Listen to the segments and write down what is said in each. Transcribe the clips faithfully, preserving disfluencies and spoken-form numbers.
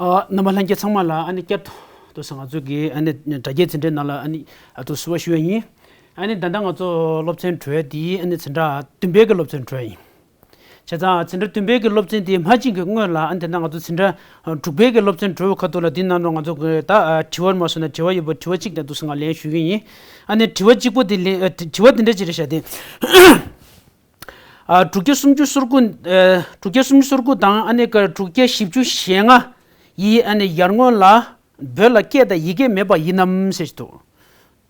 ཨ། རྣམ་པ་ལྷན་རྒྱས་ཚང་མ་ལ་ཨ་ནི་བསྐྱར་དུ་དུ་ང་ཚོ་གི་ཨ་ནི་དྲ་རྒྱའི་འཛིན་གྲྭའི་ནང་ལ་ཨ་ནི་ཨ་དུ་བསུ་བ་ཞུ་ཡ་ཡིན། ཨ་ནི་ད་ལྟ་ང་ཚོ་སློབ་ཚན་གྲོལ་དེ་ཨ་ནི་འཛིན་གྲྭ་བདུན་པའི་གི་སློབ་ཚན་གྲོལ་ཡིན། བྱས་ཙང་འཛིན་གྲྭ་བདུན་པའི་གི་སློབ་ཚན་དེ་མ་ཕྱིན་གི་སྔོན་ལ་ཨ་ནི་ད་ལྟ་ང་ཚོ་འཛིན་གྲྭ་དྲུག་པའི་གི་སློབ་ཚན་གྲོལ་བ་ཁ་ཐུག་ལ་དེ་ནང་ལ་ང་ཚོ་གི་ད་དྲི་བ་མ་སོང་ན་དྲི་བ་ཡོད་པ་དྲི་བ་གཅིག་དང་དུ་ང་ལན་ཞུ་གི་ཡིན། ཨ་ནི་དྲི་བ་གཅིག་པོ་དེ་ལན་དྲི་བ་དེ་འདྲ་ཅིག་རེད་ཤག་དེ། ཨ། དྲུག་བརྒྱ་སུམ་ཅུ་སོ་དགུ། ཨ། དྲུག་བརྒྱ་སུམ་ཅུ་སོ་དགུ་དང་ཨ་ནི་ཀ་དྲུག་བརྒྱ་བཞི་བཅུ་ཞེ་ལྔ་ཡི་ཨ་ནི་ཡར་སྔོན་ལ་བོད་ལ་སྐད་དང་ཡི་གེ་མེད་པ་ཡིན་ནམ་ཟེར་གྱི་འདུག།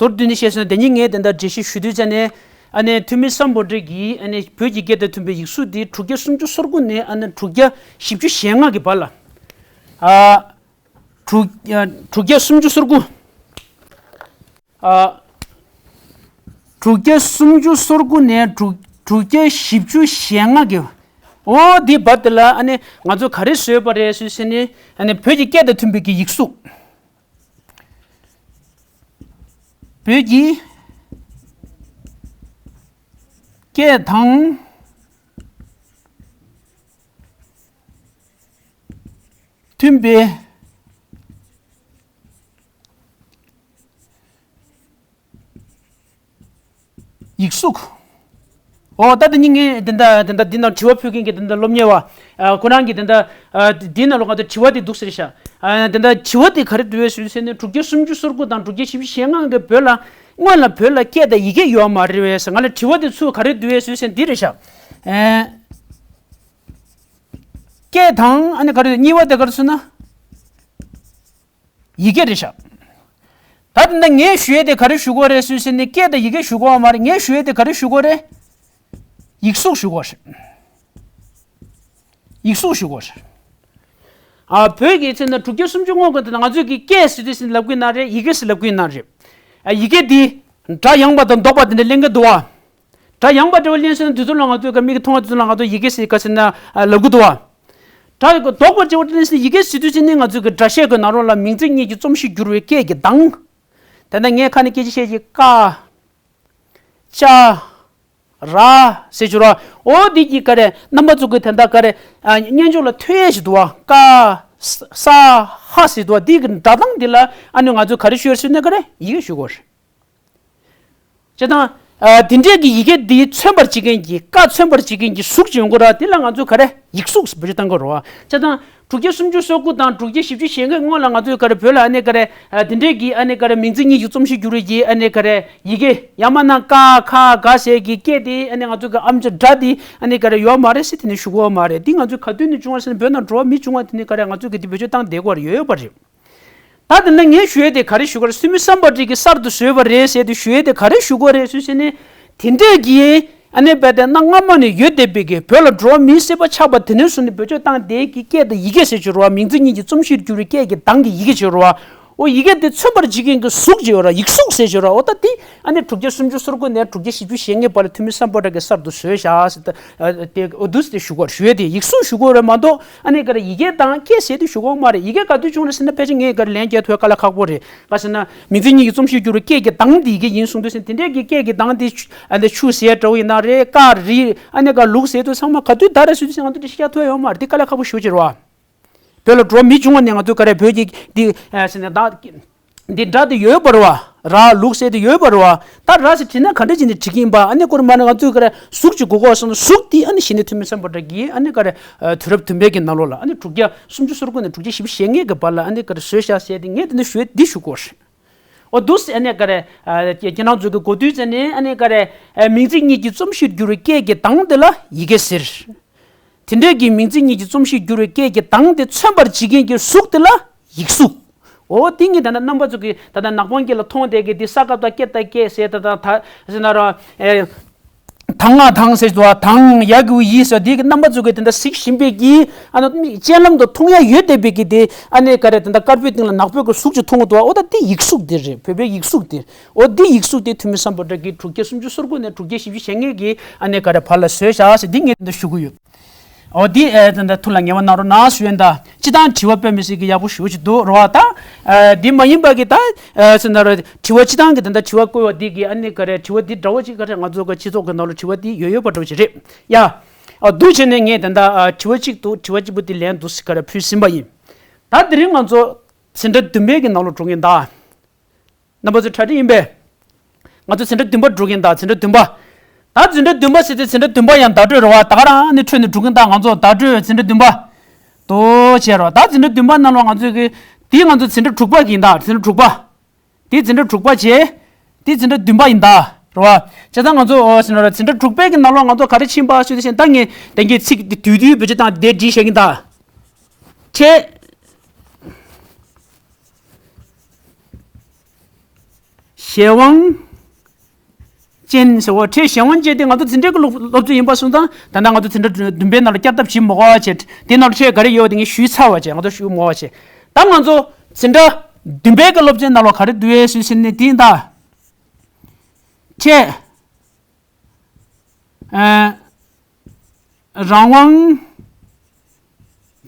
མདོར་བསྡུས་ནས་བཤད་སོང་ན་དེ་ཉིད་ངས་དེ་འདྲ་འགྲེལ་བཤད་ཞུ་དུས་ཙ་ནས་ཨ་ནི་ཐོན་མི་སམ་བྷོ་ཊ་གིས་ཨ་ནི་བོད་ཀྱི་སྐད་དང་མཐུན་པའི་ཡིག་གཟུགས་དེ་དྲུག་བརྒྱ་སུམ་ཅུ་སོ་དགུ་ནས་ཨ་ནི་དྲུག་བརྒྱ་བཞི་བཅུ་ཞེ་ལྔ་གི་བར་ལ། ཨ། དྲུག་ཨ། དྲུག་བརྒྱ་སུམ་ཅུ་སོ་དགུ། ཨ། དྲུག་བརྒྱ་སུམ་ཅུ་སོ་དགུ་ནས་དྲུག་དྲུག་བརྒྱ་བཞི་བཅུ་ཞེ་ལྔ་གི། འོ་འདི་བར་དེ་ལ་ཨ་ནི་ང་ཚོས་ག་རེ་བཟོས་པ་རེད་ཟེར་ཟེར་ནས་ཨ་ནི་བོད་ཀྱི་སྐད་དང་མཐུན་པའི་གི་ཡིག་གཟུགས། བོད་ཀྱི་སྐད་དང་མཐུན་པའི་ཡིག་གཟུགས། འོ་ད་དེ་ཉིད་ངས་དེ་འདྲ་དེ་འདྲ་འདི་ནང་དྲི་བ་ཕུལ་མཁན་གྱི་དེ་འདྲ་སློབ་གཉེར་བ། ཨ། ཁོ་རང་གིས་དེ་འདྲ། ཨ། འདི་ནང་ལོགས་ང་ཚོ་དྲི་བ་དེ་འདུག་ཟེར་ཤག། ཨ། དེ་འདྲ་དྲི་བ་དེ་ག་རེ་འདུག་བས་ཟེར་ཟེར་ནས་དྲུག་བརྒྱ་སུམ་ཅུ་སོ་དགུ་དང་དྲུག་བརྒྱ་བཞི་བཅུ་ཞེ་ལྔ་གི་བོད་ལ་སྔོན་ལ་བོད་ལ་སྐད་དང་ཡི་གེ་ཡོད་མ་རེད་བས་ཟེར། ང་ལ་དྲི་བ་དེ་ཚུར་ག་རེ་འདུག་བས་ཟེར་ཟེར་འདི་རེད་ཤག། ཨ། སྐད་དང་ཨ་ནི་ག་རེ་གཉིས་པ་དེ་ག་རེ་ཟེར་ན། ཡི་གེ་རེད་ཤག། ད་དེ་འདྲ་ངས་ཞུ་ཡས་དེ་ག་རེ་ཞུ་དགོས་རེད་ཟེར་ཟེར་ནས་སྐད་དང་ཡི་གེ་ཞུ་དགོས་པ་མ་རེད། ངས་ཞུ་ཡས་དེ་ག་རེ་ཞུ་དགོས་རེད། ཡིག་གཟུགས་ཞུ་དགོས་རེད། ཡིག་གཟུགས་ཞུ་དགོས་རེད། ཨ། བོད་ཀྱི་ཚེ་ན་དྲུག་བརྒྱ་སུམ་ཅུ་སྔོན་གྱི་དེ་ན་ང་ཚོས་ཀྱི་སྐད་ཟེར་དུས་ཟེར་ལབ་གི་ན་རེད། ཡི་གེ་ཟེར་ལབ་གི་ན་རེད། ཨ། ཡི་གེ་འདི་སྒྲ་ཡངས་པ་དང་དོག་པ་དེ་འདྲ་ལེན་གི་འདུག་བ། སྒྲ་ཡངས་པ་འདྲ་བོ་ལེན་སོང་ན་དུས་ཚོད་ལ་ང་ཚོས་ཀྱི་མིག་གིས་མཐོང་བ་དུས་ཚོད་ལ་ང་ཚོ་ཡི་གེ་ཟེར་ག་ཟེར་ན་ལབ་གི་འདུག་བ། སྒྲ་དོག་པ་འདྲ་བོ་ལེན་སོང་ན་ཡི་གེ་ཟེར་དུས་ཙ་ནས་ང་ཚོས་ཀྱི་སྒྲ་བཤད་ཀྱི་ནང་ལོགས་ལ་མིང་ཚིག་གཉིས་ཀྱི་རྩོམ་གཞི་བསྒྱུར་བའི་སྐད་ཀྱི་གདངས། དེ་ན་ངས་ཁ་ནས་སྐད་ཆ་བཤད་ཀྱི་ཀ། ཅ། ར། ཟེར་གྱི་ར། འོ་འདི་གི་ག་རེ་རྣམ་པ་ཚོ་གི་དེ་འདྲ་ག་རེ། ཨ། སྙན་ཅོག་ལ་ཐོས་ཡས་ཞིག་འདུག་བ། ཀ། ས། ཧ་ཟེར་འདུག་བ། འདི་གི་སྒྲ་གདངས་འདི་ལ་ཨ་ནི་ང་ཚོས་ག་རེ་ཞུ་ཡས་ཟེར་ན་ག་རེ་ཡི་གེ་ཞུ་དགོས་རེད། བྱས་ཙང་། ཨ། དེ་འདྲའི་གི་ཡི་གེ་འདི་མཚོན་པར་བྱེད་མཁན་གྱི་ཀ་མཚོན་པར་བྱེད་མཁན་གྱི་གཟུགས་ཅིག་ཡོང་གི་ར། དེ་ལ་ང་ཚོས་ག་རེ་ཡིག་གཟུགས་ཟེར་བེད་སྤྱོད་བཏང་གི་རེད་བ། བྱས་ཙང་དྲུག་བརྒྱ་སུམ་ཅུ་སོ་དགུ་དང་དྲུག་བརྒྱ་བཞི་བཅུ་ཞེ་ལྔའི་སྔོན་ལ་ང་ཚོས་ག་རེ་བོད་ལ་ཨ་ནི་ག་རེ། ཨ། དེ་འདྲའི་གི་ཨ་ནི་ག་རེ་མིང་ཚིག་གཉིས་ཀྱི་རྩོམ་གཞི་བསྒྱུར་བའི་གི་ཨ་ནི་ག་རེ་ཡི་གེ་ཡང་མིན་ན་ཀ་ཁ་ག་ཟེར་གི་སྐད་དེ་ཨ་ནི་ང་ཚོ་གི་ཨམ་ཅོག་སྒྲ་དེ་ཨ་ནི་ག་རེ་ཡོད་མ་རེད་ཟེར། དེ་ནི་ཞུ་གི་ཡོད་མ་རེད། འདི་ང་ཚོས་ག་དུས་ནས་བྱུང་བ་ཟེར་ན་བོད་ནང་འགྲོ་བ་མི་བྱུང་བ་དེ་ནི་ག་རེ་ང་ཚོ་གི་འདི་བེད་སྤྱོད་བཏང་བསྡད་དགོས་པ་ཡོད་ཡོད་པ་རེད། ད་དེ་ན་ངས་ཞུ་ཡས་དེ་ག་རེ་ཞུ་དགོས་རེད། སུ་མི་སམ་བྷོ་ཊ་གིས་གསར་དུ་བཟོས་པ་རེད་ཟེར་དུས་ཞུ་ཡས་དེ་ག་རེ་ཞུ་དགོས་རེད་ཟེར་ཟེར་ནས། དེ་འདྲས་ཀྱི་ཨ་ནི་བས་དེ་གནའ་སྔ་མོ་ནས་ཡོད་བསྡད་པའི་གི་བོད་ལ་འགྲོ་བ་མིའི་སྲིད་པ་ཆགས་པ་དེ་ནས་བཟུང་ནས་བེད་སྤྱོད་བཏང་བསྡད་ཀྱི་སྐད་དང་ཡི་གེ་ཟེར་གྱི་རེད་བ། མིང་ཚིག་གཉིས་ཀྱི་རྩོམ་གཞིར་གྱུར་བའི་སྐད་ཀྱི་གདངས་ཀྱི་ཡི་གེ་ཟེར་གྱི་རེད་བ། འོ་ཡི་གེ་དེ་མཚོན་པར་བྱེད་མཁན་གྱི་གཟུགས་ཅིག་ཡོད་ར། ཡིག་གཟུགས་ཟེར་གྱི་རེད་བ། འོ་ད་དེ་ཨ་ནི་དྲུག་བརྒྱ་སུམ་ཅུ་སོ་དགུ་ནས་དྲུག་བརྒྱ་བཞི་བཅུ་ཞེ་ལྔའི་བར་ལ་ཐོན་མི་སམ་བྷོ་ཊ་གིས་གསར་དུ་བཟོས་བཞག་ཟེར། ད་དེ་འོ་འདུག་སེ་ཞུ་དགོས་རེད། ཞུ་ཡས་དེ་ཡིག་གཟུགས་ཞུ་དགོས་རེད་མ་གཏོགས། ཨ་ནི་ག་རེ་ཡི་གེ་དང་སྐད་ཟེར་དུས་ཞུ་གི་ཡོད་མ་རེད། ཡི་གེ་ག་དུས་བྱུང་རེད་ཟེར་ན་ཕལ་ཆེར་ངས་ག་རེ་ལན་རྒྱག་ཐུབ་དཀའ་ལས་ཁག་པོ་རེད། ག་ཟེར་ན་མིང་ཚིག་གཉིས་ཀྱི་རྩོམ་གཞིར་གྱུར་བའི་སྐད་ཀྱི་གདངས་འདི་ཡི་གེ་ཡིན་གསུངས་དུས་ཟེར། དེ་འདྲའི་གི་སྐད་ཀྱི་གདངས་འདི་ཆུ་ཨ་ནི་ཆུ་ཟེར་འདྲ་བོ་ཡིན་ན་རེད། ཀ་རི་ཨ་ནི་ག་ལུག་ཟེར་དུས་ཚང་མ་ག་དུས་ད་རེད་ཟེར་དུས་ཟེར་ང་ཚོ་འདི་ཤེས་རྒྱ་ཐུབ་ཡོད་མ་རེད། འདི་དཀའ་ལས་ཁག་པོ་ཞེ་པོ་ཅིག་རེད་བ། བོད་ལ་འགྲོ་མི་བྱུང་བ་ནས་ང་ཚོས་ག་རེ་བོད་ཀྱི་འདི་ཨ་ཟེར་ན་ད། འདི་སྒྲ་དེ་ཡོད་པ་རེད་བ། ར་ལུག་ཟེར་དེ་ཡོད་པ་རེད་བ། ད་ར་ཟེར་བྲིས་ན་ག་འདྲ་བྱས་ནས་བྲིས་ཀྱི་ཡིན་པ། ཨ་ནི་ཁོ་རང་མ་ནི་ང་ཚོས་ག་རེ་གཟུགས་ཅིག་དགོས་གོ་སོང་ན། གཟུགས་དེ་ཨ་ནི་གཞི་ནས་ཐོན་མི་སམ་བྷོ་ཊ་གིས་ཨ་ནི་ག་རེ་དུས་རབས་བདུན་པའི་གི་ནང་ལོགས་ལ་ཨ་ནི་དྲུག་བརྒྱ་སུམ་ཅུ་སོ་དགུ་ནས་དྲུག་བརྒྱ་བཞི་བཅུ་ཞེ་ལྔའི་གི་བར་ལ་ཨ་ནི་ག་རེ་བཟོས་བཞག་ཟེར་དེ། ངས་དེ་འདྲ་ཞུ་འདི་ཞུ་དགོས་རེད། འོ་འདུག་སེ་ཨ་ནི་ག་རེ་ཁྱེད་རང་ཚོ་གི་གོ་དུས་ཙ་ནས་ཨ་ནི་ག་རེ་མིང་ཚིག་གཉིས་ཀྱི་རྩོམ་གཞིར་གྱུར་བའི་སྐད་ཀྱི་གདངས་དེ་ལ་ཡི་གེ་ཟེར། དེ་འདྲའི་གི་མིང་ཚིག་གཉིས་ཀྱི་རྩོམ་གཞིར་གྱུར་བའི་སྐད་ཀྱི་གདངས་དེ་མཚོན་པར་བྱེད་མཁན་གྱི་གཟུགས་དེ་ལ་ཡིག་གཟུགས། འོ་དེ་ཉིད་ད་ལྟ་རྣམ་པ་ཚོ་གི་ད་ལྟ་ནག་པང་དཀྱིལ་ལ་མཐོང་བསྡད་མཁན་དེ་ས་ཀ་བཏགས་སྐྱ་བཏགས་སྐྱེད་ཟེར། ད་ད་ད་ཟེར་ན་ར། ཨེ། ད་ང་དང་ཟེར་དུས་དང་ཡ་གི་གུ་ཡི་ཟེར། དེ་གི་རྣམ་པ་ཚོ་གི་དེ་འདྲ་གཟིགས་བཞིན་པའི་གི་ཨ་ནི་སྤྱན་ལམ་དུ་མཐོང་ཡ་ཡོད་བསྡད་པའི་གི་དེ་ཨ་ནི་ག་རེ་དེ་འདྲ་དཀར་པོའི་སྟེང་ལ་ནག་པོའི་གི་གཟུགས་ཅིག་མཐོང་གི་འདུག། འོ་ད་དེ་ཡིག་གཟུགས་དེ་རེད། བོད་པའི་ཡིག་གཟུགས་དེ། འོ་དེ་ཡིག་གཟུགས་དེ་ཐོན་མི་སམ་བྷོ་ཊ་གིས་དྲུག་བརྒྱ་སུམ་ཅུ་སོ་དགུ་ནས་དྲུག་བརྒྱ་བཞི་བཅུ་ཞེ་ལྔའི་གི་ཨ་ནི་ག་རེ་བར་ལ་བཟོས་བཞག་ཟེར་འདི་ངས་འདི་འདྲ་ཞུ་གི་ཡོད། འོ་འདི་ཨེ་ད་ལྟ་ཐུགས་ལ་ངེས་པ་གནང་རོགས་གནང་ཞུ་ཡིན། ད་སྤྱི་བཏང་དྲི་བ་དཔེ་མི་སྲིད་ཀྱི་ཡག་པོ་ཞེ་པོ་ཅིག་འདུག་རོ། ད་ཨེ་འདི་མ་ཡིན་པ་གི་ད་ཨེ་ཟེར་ན་རོ། དྲི་བ་སྤྱི་བཏང་གི་ད་ལྟ་དྲི་བ་བཀོད་པ་འདི་གི་ཨ་ནི་ག་རེ་དྲི་བ་འདི་འདྲ་བོ་ཅིག་ག་རེ་ང་ཚོ་གི་སྤྱི་ཚོགས་ཀྱི་ནང་ལ་དྲི་བ་འདི་ཡོད་ཡོད་པ་འདྲ་བོ་ཅིག་རེད་ཡ། ཨ་འདུག་བྱས་ནས་ངས་ད་ལྟ་ཨ་དྲི་བ་གཅིག་འདུག། དྲི་བ་གཅིག་པོ་འདི་ལན་འདུག་སེ་ག་རེ་ཕུལ་ཟིན་པ་ཡིན། ད་དེ་རིང་ང་ཚོ་འཛིན་གྲྭ་བདུན་པའི་གི་ནང་ལོགས་འགྲོ་གི་ཡིན་ད། རྣམ་པ་ཚོ་གྲ་སྒྲིག་ཡིན་པས། ང་ཚོ་འཛིན་གྲྭ་བདུན་པ་འགྲོ་གི་ཡིན་ད། འཛིན་གྲྭ་བདུན་པ། ད་འཛིན་གྲྭ་བདུན་པ་ཟེར་དུས་འཛིན་གྲྭ་བདུན་པ་ཡང་བརྡ་སྤྲོད་རེད་བ། ད་ག་རང་ནི་འཕྲོས་ནས་འགྲོ་གི་ཡིན་ད། ང་ཚོ་བརྡ་སྤྲོད་འཛིན་གྲྭ་བདུན་པ། དོ་བྱས་རོགས། ད་འཛིན་གྲྭ་བདུན་པ་ནང་ལོགས་ང་ཚོ་གི་དེ་ང་ཚོ་འཛིན་གྲྭ་དྲུག་པ་གི་ཡིན་ད། འཛིན་གྲྭ་དྲུག་པ། དེ་འཛིན་གྲྭ་དྲུག་པ་བྱས། དེ་འཛིན་གྲྭ་བདུན་པ་ཡིན་ད། རེད་བ། བྱས་ཙང་ང་ཚོ་འོ་ཟེར་ན་ར་འཛིན་གྲྭ་དྲུག་པའི་གི་ནང་ལོགས་ང་ཚོ་ག་རེ་ཕྱིན་པ་ཞུ་དེ་བཞིན་ད་ངས་དེང་གི་ཚིག་དེ་དུས་དུས་བེད་སྤྱོད་བཏང་དེ་བྲིས་བཞག་གི་ཡིན་ད། ཁྲལ། གཞན་དབང་ཅན་ཟེར་བ། ཁྲལ་གཞན་དབང་ཅན་དེ་ང་ཚོ་འཛིན་གྲྭའི་གི་སློབ་སློབ་ཚན་ཡིན་པ་སོང་ཙང་ད་ལྟ་ང་ཚོ་འཛིན་གྲྭ་བདུན་པའི་ནང་ལ་བསྐྱར་ལྡབ་བྱེད་མི་དགོས་པ་བྱས། དེ་ནང་ལ་ཁྲལ་ག་རེ་ཡོད་དེ་ངས་ཞུས་ཚར་བ་བྱས། ང་ཚོ་ཞུ་མི་དགོས་པ་བྱས། ད་ང་ཚོ་འཛིན་གྲྭ་བདུན་པའི་གི་སློབ་ཚན་ནང་ལ་ག་རེ་འདུག་ཨེ་ཞུས་ཟིན་ནས་དེ་ཡིན་ད། ཁྲལ། ཨ། རང་དབང་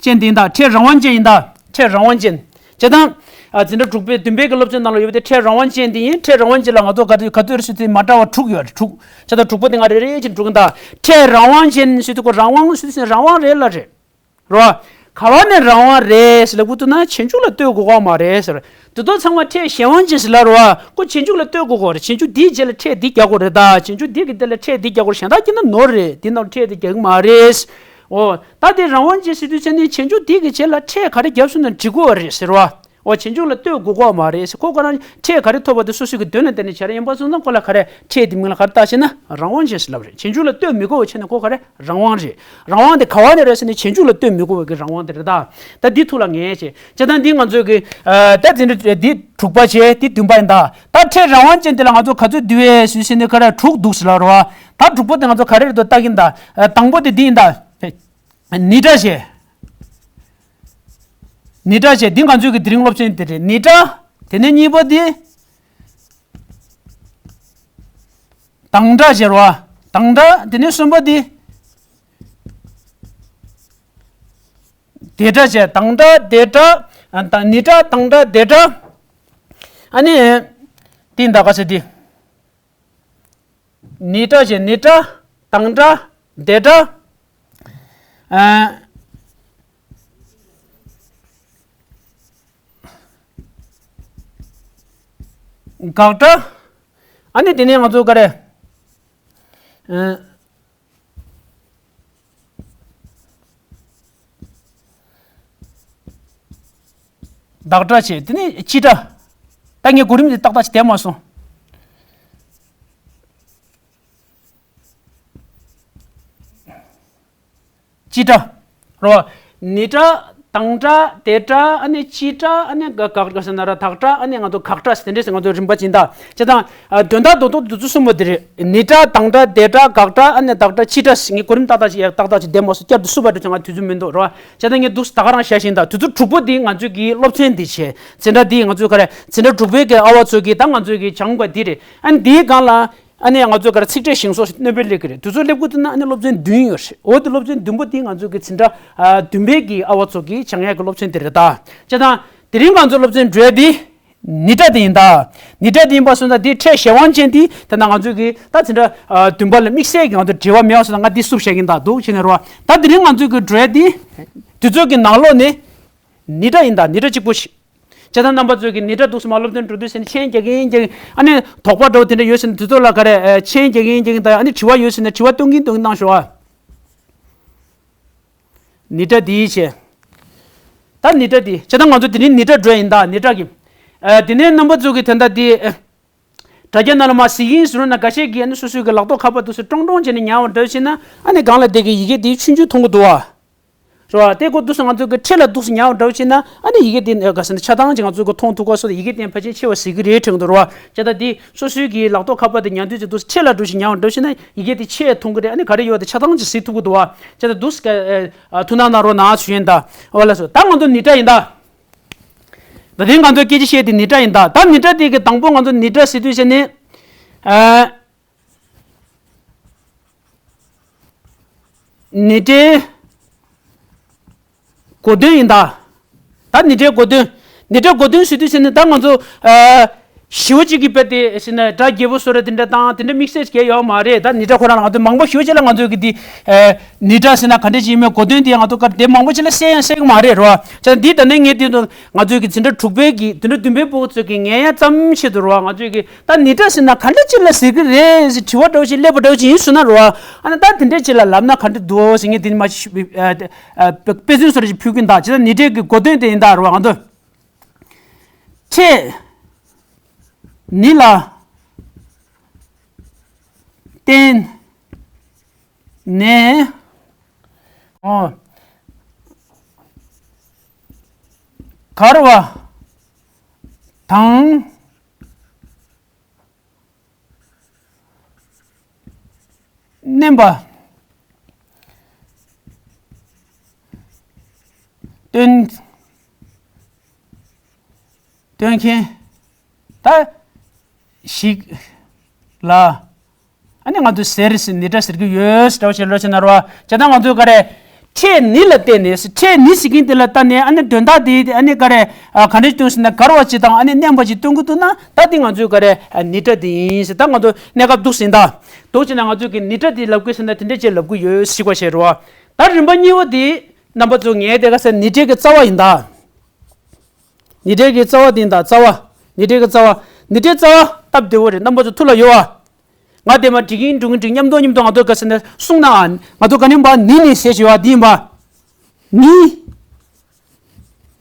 ཅན་དེ་ཡིན་ད། ཁྲལ་རང་དབང་ཅན་ཡིན་ད། ཁྲལ་རང་དབང་ཅན། བྱས་ཙང་། ཨ། འཛིན་གྲྭ་དྲུག་པའི་བདུན་པའི་གི་སློབ་ཚན་ནང་ལ་ཡོད་པ་དེ་ཁྲལ་རང་དབང་ཅན་དེ་ཡིན། ཁྲལ་རང་དབང་ཅན་ལ་ང་ཚོ་ག་ཚོད་ག་ཚོད་རེད་ཟེར་དུས་མ་འདྲ་བ་དྲུག་ཡོད་རེད། དྲུག་བྱས་ཙང་དྲུག་པ་དེ་ང་རེ་རེ་བཞིན་འགྲོ་གི་ཡིན་ད། ཁྲལ་རང་དབང་ཅན་ཟེར་དུས་ཁོ་རང་དབང་ཟེར་དུས་རང་དབང་རེད་ལ་རེད། རོ། ག་བ་ནས་རང་དབང་རེད་ཟེར་ལབ་དགོས་འདུག་ན་ཆོས་འབྱུང་ལ་ལྟོས་དགོས་ཀྱི་མ་རེད་ཟེར། དེ་དག་ཚང་མ་ཁྲལ་གཞན་དབང་ཅན་ཟེར་ལབ་རོ། ཁོ་ཆོས་འབྱུང་ལ་ལྟོས་དགོས་ཀྱི་རེད། ཆོས་འབྱུང་འདིའི་རྗེས་ལ་ཁྲལ་འདི་རྒྱག་དགོས་རེད་ད། ཆོས་འབྱུང་འདི་གི་རྗེས་ལ་ཁྲལ་འདི་རྒྱག་དགོས་རེད། གཞན་དག་སྐྱེས་ན་ནོར་རེད། འདི་ནང་ཁྲལ་འདི་རྒྱག་གི་མ་རེད། འོ། ད་དེ་རང་དབང་ཅན་ཟེར་དུས་ཚེ་ནི་ཆོས་འབྱུང་འདི་གི་རྗེས་ལ་ཁྲལ་ག་རེ་བརྒྱབ་སོང་ན་འགྲིག་གི་རེད་ཟེར་བ། འོ། ཆོས་འབྱུང་ལ་ལྟོས་དགོས་ཀྱི་མ་རེད་ཟེར། ཁོ་ག་རང་ཁྲལ་ག་རེ་ཐོབ་པ་དེ་སོ་སོའི་གི་དོན་ལ་བརྟེན་ནས་བྱས་རེད། ཡིན་པ་སོང་ཙང་ཁོ་ལ་ག་རེ་ཁྲལ་དེ་མིང་ལ་ག་རེ་བཏགས་ཤེ་ན་རང་དབང་ཅན་ཟེར་ལབ་རེད། ཆོས་འབྱུང་ལ་ལྟོས་མི་དགོས་པ་བྱས་ན་ཁོ་ག་རེ་རང་དབང་རེད། རང་དབང་དེ་ག་བ་ནས་རེད་ཟེར་ན་ཆོས་འབྱུང་ལ་ལྟོས་མི་དགོས་པའི་གི་རང་དབང་དེ་རེད་ད། ད་འདི་ཐུགས་ལ་ངེས་བྱས། བྱས་ཙང་འདི་ང་ཚོའི་གི། ཨ། ད་འདི་འདི་དྲུག་པ་བྱས། འདི་བདུན་པ་ཡིན་ད། ད་ཁྲལ་རང་དབང་ཅན་དེ་ལ་ང་ཚོ་ག་ཚོད་འདུས་ཡོད་ཟེར་ཟེར་ནས་ག་རེ་དྲུག་འདུག་ཟེར་ལབ་རེད་བ། ད་དྲུག་པོ་དེ་ང་ཚོ་ག་རེ་རེད་འདུག་བལྟ་གི་ཡིན་ད། ཨ། དང་པོ་དེ་འདི་ཡིན་ད། ནི་ཏྲ་བྱས། ནི་ཏྲ་བྱས། འདི་ང་ཚོའི་གི་དེ་རིང་སློབ་ཚན་དེ་རེད། ནི་ཏྲ། དེ་ནས་གཉིས་པ་འདི། དང་ཏྲ་བྱས་རོ། དང་ཏྲ། དེ་ནས་གསུམ་པ་འདི། དེ་ཏྲ་བྱས། དང་ཏྲ་དེ་ཏྲ། ཨ། ད་ནི་ཏྲ་དང་ཏྲ་དེ་ཏྲ། ཨ་ནི། འདི་ད་ག་ཟེར་འདི། ནི་ཏྲ་བྱས། ནི་ཏྲ། དང་ཏྲ། དེ་ཏྲ། ཨ། དགག་ཏྲ། ཨ་ནི་དེ་ནས་ང་ཚོ་ག་རེ། ཨ། དགག་ཏྲ་བྱས། དེ་ནས་སྤྱི་ཏྲ། ད་ངས་གོ་རིམ་དེ་ཏག་ཏག་ཅིག་བསྡད་མ་སོང་། སྤྱི་ཏྲ། རོ། ནི་ཏྲ། དང་ཏྲ། དེ་ཏྲ། ཨ་ནི་སྤྱི་ཏྲ། ཨ་ནི་དགག་དགག་ཟེར་ན་ར་དག་ཏྲ། ཨ་ནི་ང་ཚོ་དགག་ཏྲ་ཟེར། དེ་འདྲས་ང་ཚོ་རིམ་པ་ཅིག་ད། བྱས་ཙང་། ཨ། དོན་དག་རྡོག་རྡོག་འདི་ཚོ་གསུམ་པོ་འདི་རེད། ནི་ཏྲ། དང་ཏྲ། དེ་ཏྲ། དགག་ཏྲ། ཨ་ནི་དག་ཏྲ། སྤྱི་ཏྲ། ངས་གོ་རིམ་ཏག་ཏག་ཅིག་ཡར་ཏག་ཏག་ཅིག་བསྡད་མ་སོང་། བསྐྱར་དུ་བསུབ་པ་འགྲོ་ཅང་ང་དུས་ཚོད་མི་འདུག་རོ། བྱས་ཙང་ངས་འདུག་ད་ག་རང་བཞག་བཞིན་ད། དུས་ཚོད་དྲུག་པོ་འདི་ང་ཚོའི་གི་སློབ་ཚན་འདི་བྱས། འཛིན་གྲྭ་འདི་ང་ཚོའི་ག་རེ། འཛིན་གྲྭ་དྲུག་པའི་གི་ཨ་བ་ཚོ་གི་ད་ང་ཚོའི་གི་སྦྱང་དགོས་འདི་རེད། ཨ་ནི་འདིའི་སྒང་ལ། ཨ་ནི་ང་ཚོ་ག་རེ་ཚིག་ཕྲད་བཞེངས་སོགས་སྣོན་པ་སླེབས་ཀྱི་རེད། དུས་ཚོད་སླེབས་དགོས་འདུག་ན་ཨ་ནི་སློབ་ཚན་བདུན་ཡོད་རེད། འོ་དེ་སློབ་ཚན་བདུན་པོ་དེ་ང་ཚོ་གི་འཛིན་གྲྭ་ཨ་བདུན་པའི་གི་ཨ་བ་ཚོ་གི་སྦྱང་ཡག་གི་སློབ་ཚན་དེ་རེད་ད། བྱས་ཙང་དེ་རིང་ང་ཚོ་སློབ་ཚན་འགྲོ་ཡ་དེ་ནི་ཏྲ་དེ་ཡིན་ད། ནི་ཏྲ་དེ་ཡིན་པ་སོང་ཙང་དེ་ཁྲལ་གཞན་དབང་ཅན་དེ་ད་ལྟ་ང་ཚོ་གི་ད་འཛིན་གྲྭ་ཨ་བདུན་པ་ལ་དམིགས་བསལ་གྱི་ང་ཚོ་འབྲེལ་བ་མེད་པ་སོང་ཙང་ང་འདི་བསུབ་བཞག་གི་ཡིན་ད། འདུག་བྱས་ནས་རོ། ད་དེ་རིང་ང་ཚོ་གི་འགྲོ་ཡ་དེ་དུས་ཚོད་ཀྱི་ནང་ལོགས་ནས་ནི་ཏྲ་ཡིན་ད། ནི་ཏྲ་གཅིག་པོ་ཞིག་བྱས་ཙང་རྣམ་པ་ཚོས་ཀྱི་ནི་ཏྲ་འདུག་སེ་མར་སློབ་ཚན་འགྲོ་དུས་ཟེར་ནས་མཆན་རྒྱག་གིན་རྒྱག་གིན། ཨ་ནི་དོགས་པ་འདྲ་བོ་དེ་འདྲ་ཡོད་ཟེར་ན་དེ་ཚོ་ལ་ག་རེ་ཨ་མཆན་རྒྱག་གིན་རྒྱག་གིན་དང་། ཨ་ནི་དྲི་བ་ཡོད་ཟེར་ན་དྲི་བ་སྟོན་གིན་སྟོན་གིན་གནང་ཤོག་ཨ། ནི་ཏྲ་འདི་བྱས། ད་ནི་ཏྲ་འདི་བྱས་ཙང་ང་ཚོ་དེ་རིང་ནི་ཏྲ་འགྲོ་ཡིན་ད། ནི་ཏྲ་གི། ཨ་དེ་ནས་རྣམ་པ་ཚོས་ཀྱི་དེ་འདྲ་འདི་ཨ་དྲ་རྒྱ་ནང་ལ་མར་གཟིགས་ཡིན་ཟེར་ན་འགའ་ཤས་ཀྱིས་ཨ་ནི་སོ་སོའི་གི་ལག་ཐོགས་ཁ་པར་འདུག་སེ་ཀྲོང་ཀྲོང་བྱས་ནས་ཉར་བ་འདྲ་བྱས་ན། ཨ་ནི་སྒང་ལ་བསྡད་ཀྱི་ཡི་གེ་འདི་ཆུང་ཆུང་མཐོང་གི་འདུག་ཨ། རེད་བ། དེ་ཁོ་འདུག་སེ་ང་ཚོ་གི་ཁྲལ་ལ་འདུག་སེ་ཉར་བ་འདྲ་བོ་བྱས་ན། ཨ་ནི་ཡི་གེ་དེ་ག་ཟེར་ན་ཆ་ཚང་ཅིག་ང་ཚོ་གི་མཐོང་ཐུབ་ཀ་སོགས་དེ་ཡི་གེ་དེ་ཕལ་ཆེར་ཆེ་བ་ཟེར་གི་རེད་དྲན་གི་འདུག་རེད་བ། བྱས་ཙང་དེ་སོ་སོའི་གི་ལག་ཐོགས་ཁ་པར་དེ་ཉར་དུས་ཅིག་འདུག་སེ་ཁྲལ་ལ་འདུག་སེ་ཉར་བ་འདྲ་བོ་བྱས་ན་ཡི་གེ་དེ་ཆེ་མཐོང་གི་རེད། ཨ་ནི་ག་རེ་ཡོད་དེ་ཆ་ཚང་ཅིག་གཟིགས་ཐུབ་ཀྱི་འདུག་བ། བྱས་ཙང་འདུག་སེ་ཨ་ཐུགས་སྣང་གནང་རོགས་གནང་ཞུ་ཡིན་ད། འོ་ལགས་སོ། ད་ང་ཚོ་ནི་ཏྲ་ཡིན་ད། ད་ཐེངས་ང་ཚོ་སྐད་ཆ་བཤད་དེ་ནི་ཏྲ་ཡིན་ད། ད་ནི་ཏྲ་དེ་གི་དང་པོ་ང་ཚོ་ནི་ཏྲ་ཟེར་དུས་བྱས་ནས། ཨ། ནི་ཏྲའི་གོ་དོན་ཡིན་ད། ད་ནི་ཏྲའི་གོ་དོན། ནི་ཏྲའི་གོ་དོན་ཞུ་དུས་ཟེར་ནས་ད་ང་ཚོ་ཨ། ཞི་བ་གཅིག་གིས་དཔེ་དེ་ཟེར་ན་སྒྲ་རྒྱས་པོ་བཟོ་ར་དེ་འདྲ་དང་དེ་འདྲ་དམིགས་བསལ་གྱི་ཡོད་མ་རེད། ད་ནི་སྒྲ་ཁོ་རང་ལ་ང་ཚོས་མང་པོ་ཞུ་ཅེས་ལ་ང་ཚོས་ཀྱི་དེ་ནི་སྒྲ་ཟེར་ན་ག་འདྲ་ཅིག་ཡིན་མིན་གོ་དོན་དེ་ང་ཚོ་ག་དེ་མང་པོ་ཅིག་ལ་གསལ་ཡང་གསལ་གི་མ་རེད་རོ། ཅག་འདི་ད་ནི་ངས་དེ་དུ་ང་ཚོས་ཀྱི་འཛིན་གྲྭ་དྲུག་པའི་གི་དེ་འདྲ་བདུན་པའི་ཕྲུ་གུ་ཚོས་ཀྱི་ངས་ཡང་ཙམ་ཆེད་དུ་རོ། ང་ཚོས་ཀྱི་ད་ནི་སྒྲ་ཟེར་ན་ག་འདྲ་ཅིག་ལ་ཟེར་གི་རེད་ཟེར་དྲི་བ་འདྲ་བོ་ཞིག་སླེབས་པ་འདྲ་བོ་ཅིག་ཡིན་སོང་ན་རོ། ཨ་ནི་ད་དེ་འདྲ་ཅིག་ལ་ལབ་ན་ག་འདྲ་འདུག་ཟེར་ངས་དེ་མ་ཞིག་དཔེ་མཚོན་སོ་རེ་ཞིག་ཕུལ་གི་ཡིན། ད་ཅི་ད་ནི་སྒྲའི་གི་གོ་དོན་དེ་ཡིན་ད་རོ། ང་ཚོ་ཕྲད་ནི་ལ་བརྟེན་ནས་ཨོ། འགལ་བ་དང་བརྣན་པ་སྟོན་སྟོན་མཁན་ད་ཞིག་ལ། ཨ་ནི་ང་ཚོས་ཟེར་ཟེར་ནི་སྒྲ་ཟེར་གྱི་ཡོད་ཟེར་འདྲ་བོ་ཞིག་ལོས་བྱས་ན་རོ། བྱས་ན་ང་ཚོས་ག་རེ། ཕྲད་ནི་ལ་བརྟེན་ནས་ཟེར། ཕྲད་ནི་ཟེར་མཁན་དེ་ལ་བལྟས་ནས་ཨ་ནི་དོན་དག་དེ་ཨ་ནི་ག་རེ། ག་འདྲ་སྟོན་ཟེར་ན་འགལ་བ་ཅིག་དང་ཨ་ནི་བརྣན་པ་ཅིག་སྟོན་གྱི་འདུག་ན་ད་དེ་ང་ཚོས་ག་རེ། ནི་སྒྲ་དེ་ཡིན་ཟེར། ད་ང་ཚོ་གནས་སྐབས་འདུག་ཟིན་ད། འདུག་བྱས་ན་ང་ཚོས་ཀྱི་ནི་སྒྲ་དེ་ལབ་དགོས་ཟེར་ན་དེ་འདྲ་ཅིག་ལབ་གི་ཡོད་ཟེར་བ་བྱས་རོ། ད་རིམ་པ་གཉིས་པ་དེ་རྣམ་པ་ཚོ་ངས་དེ་ག་ཟེར་ནི་སྒྲའི་གི་རྩ་བ་ཡིན་ད། ནི་སྒྲའི་གི་རྩ་བ་དེ་ཡིན་ད་རྩ་བ། ནི་སྒྲའི་གི་རྩ་བ། ནི་སྒྲའི་རྩ་བ་སྟབས་བདེ་བོ་རེད། རྣམ་པ་ཚོ་ཐུགས་ལ་ཡོད་ཨ། ང་དེ་མ་འགྲིག་གིན་འགྲིག་གིན་འགྲིག་མཉམ་དུ་མཉམ་དུ་ང་ཚོ་ག་ཟེར་ན་གསུངས་ན་ཨ། ང་ཚོ་ག་ནི་བ་ནི་ནི་ཟེར་བྱས་བ་འདི་ཡིན་པ། ནི།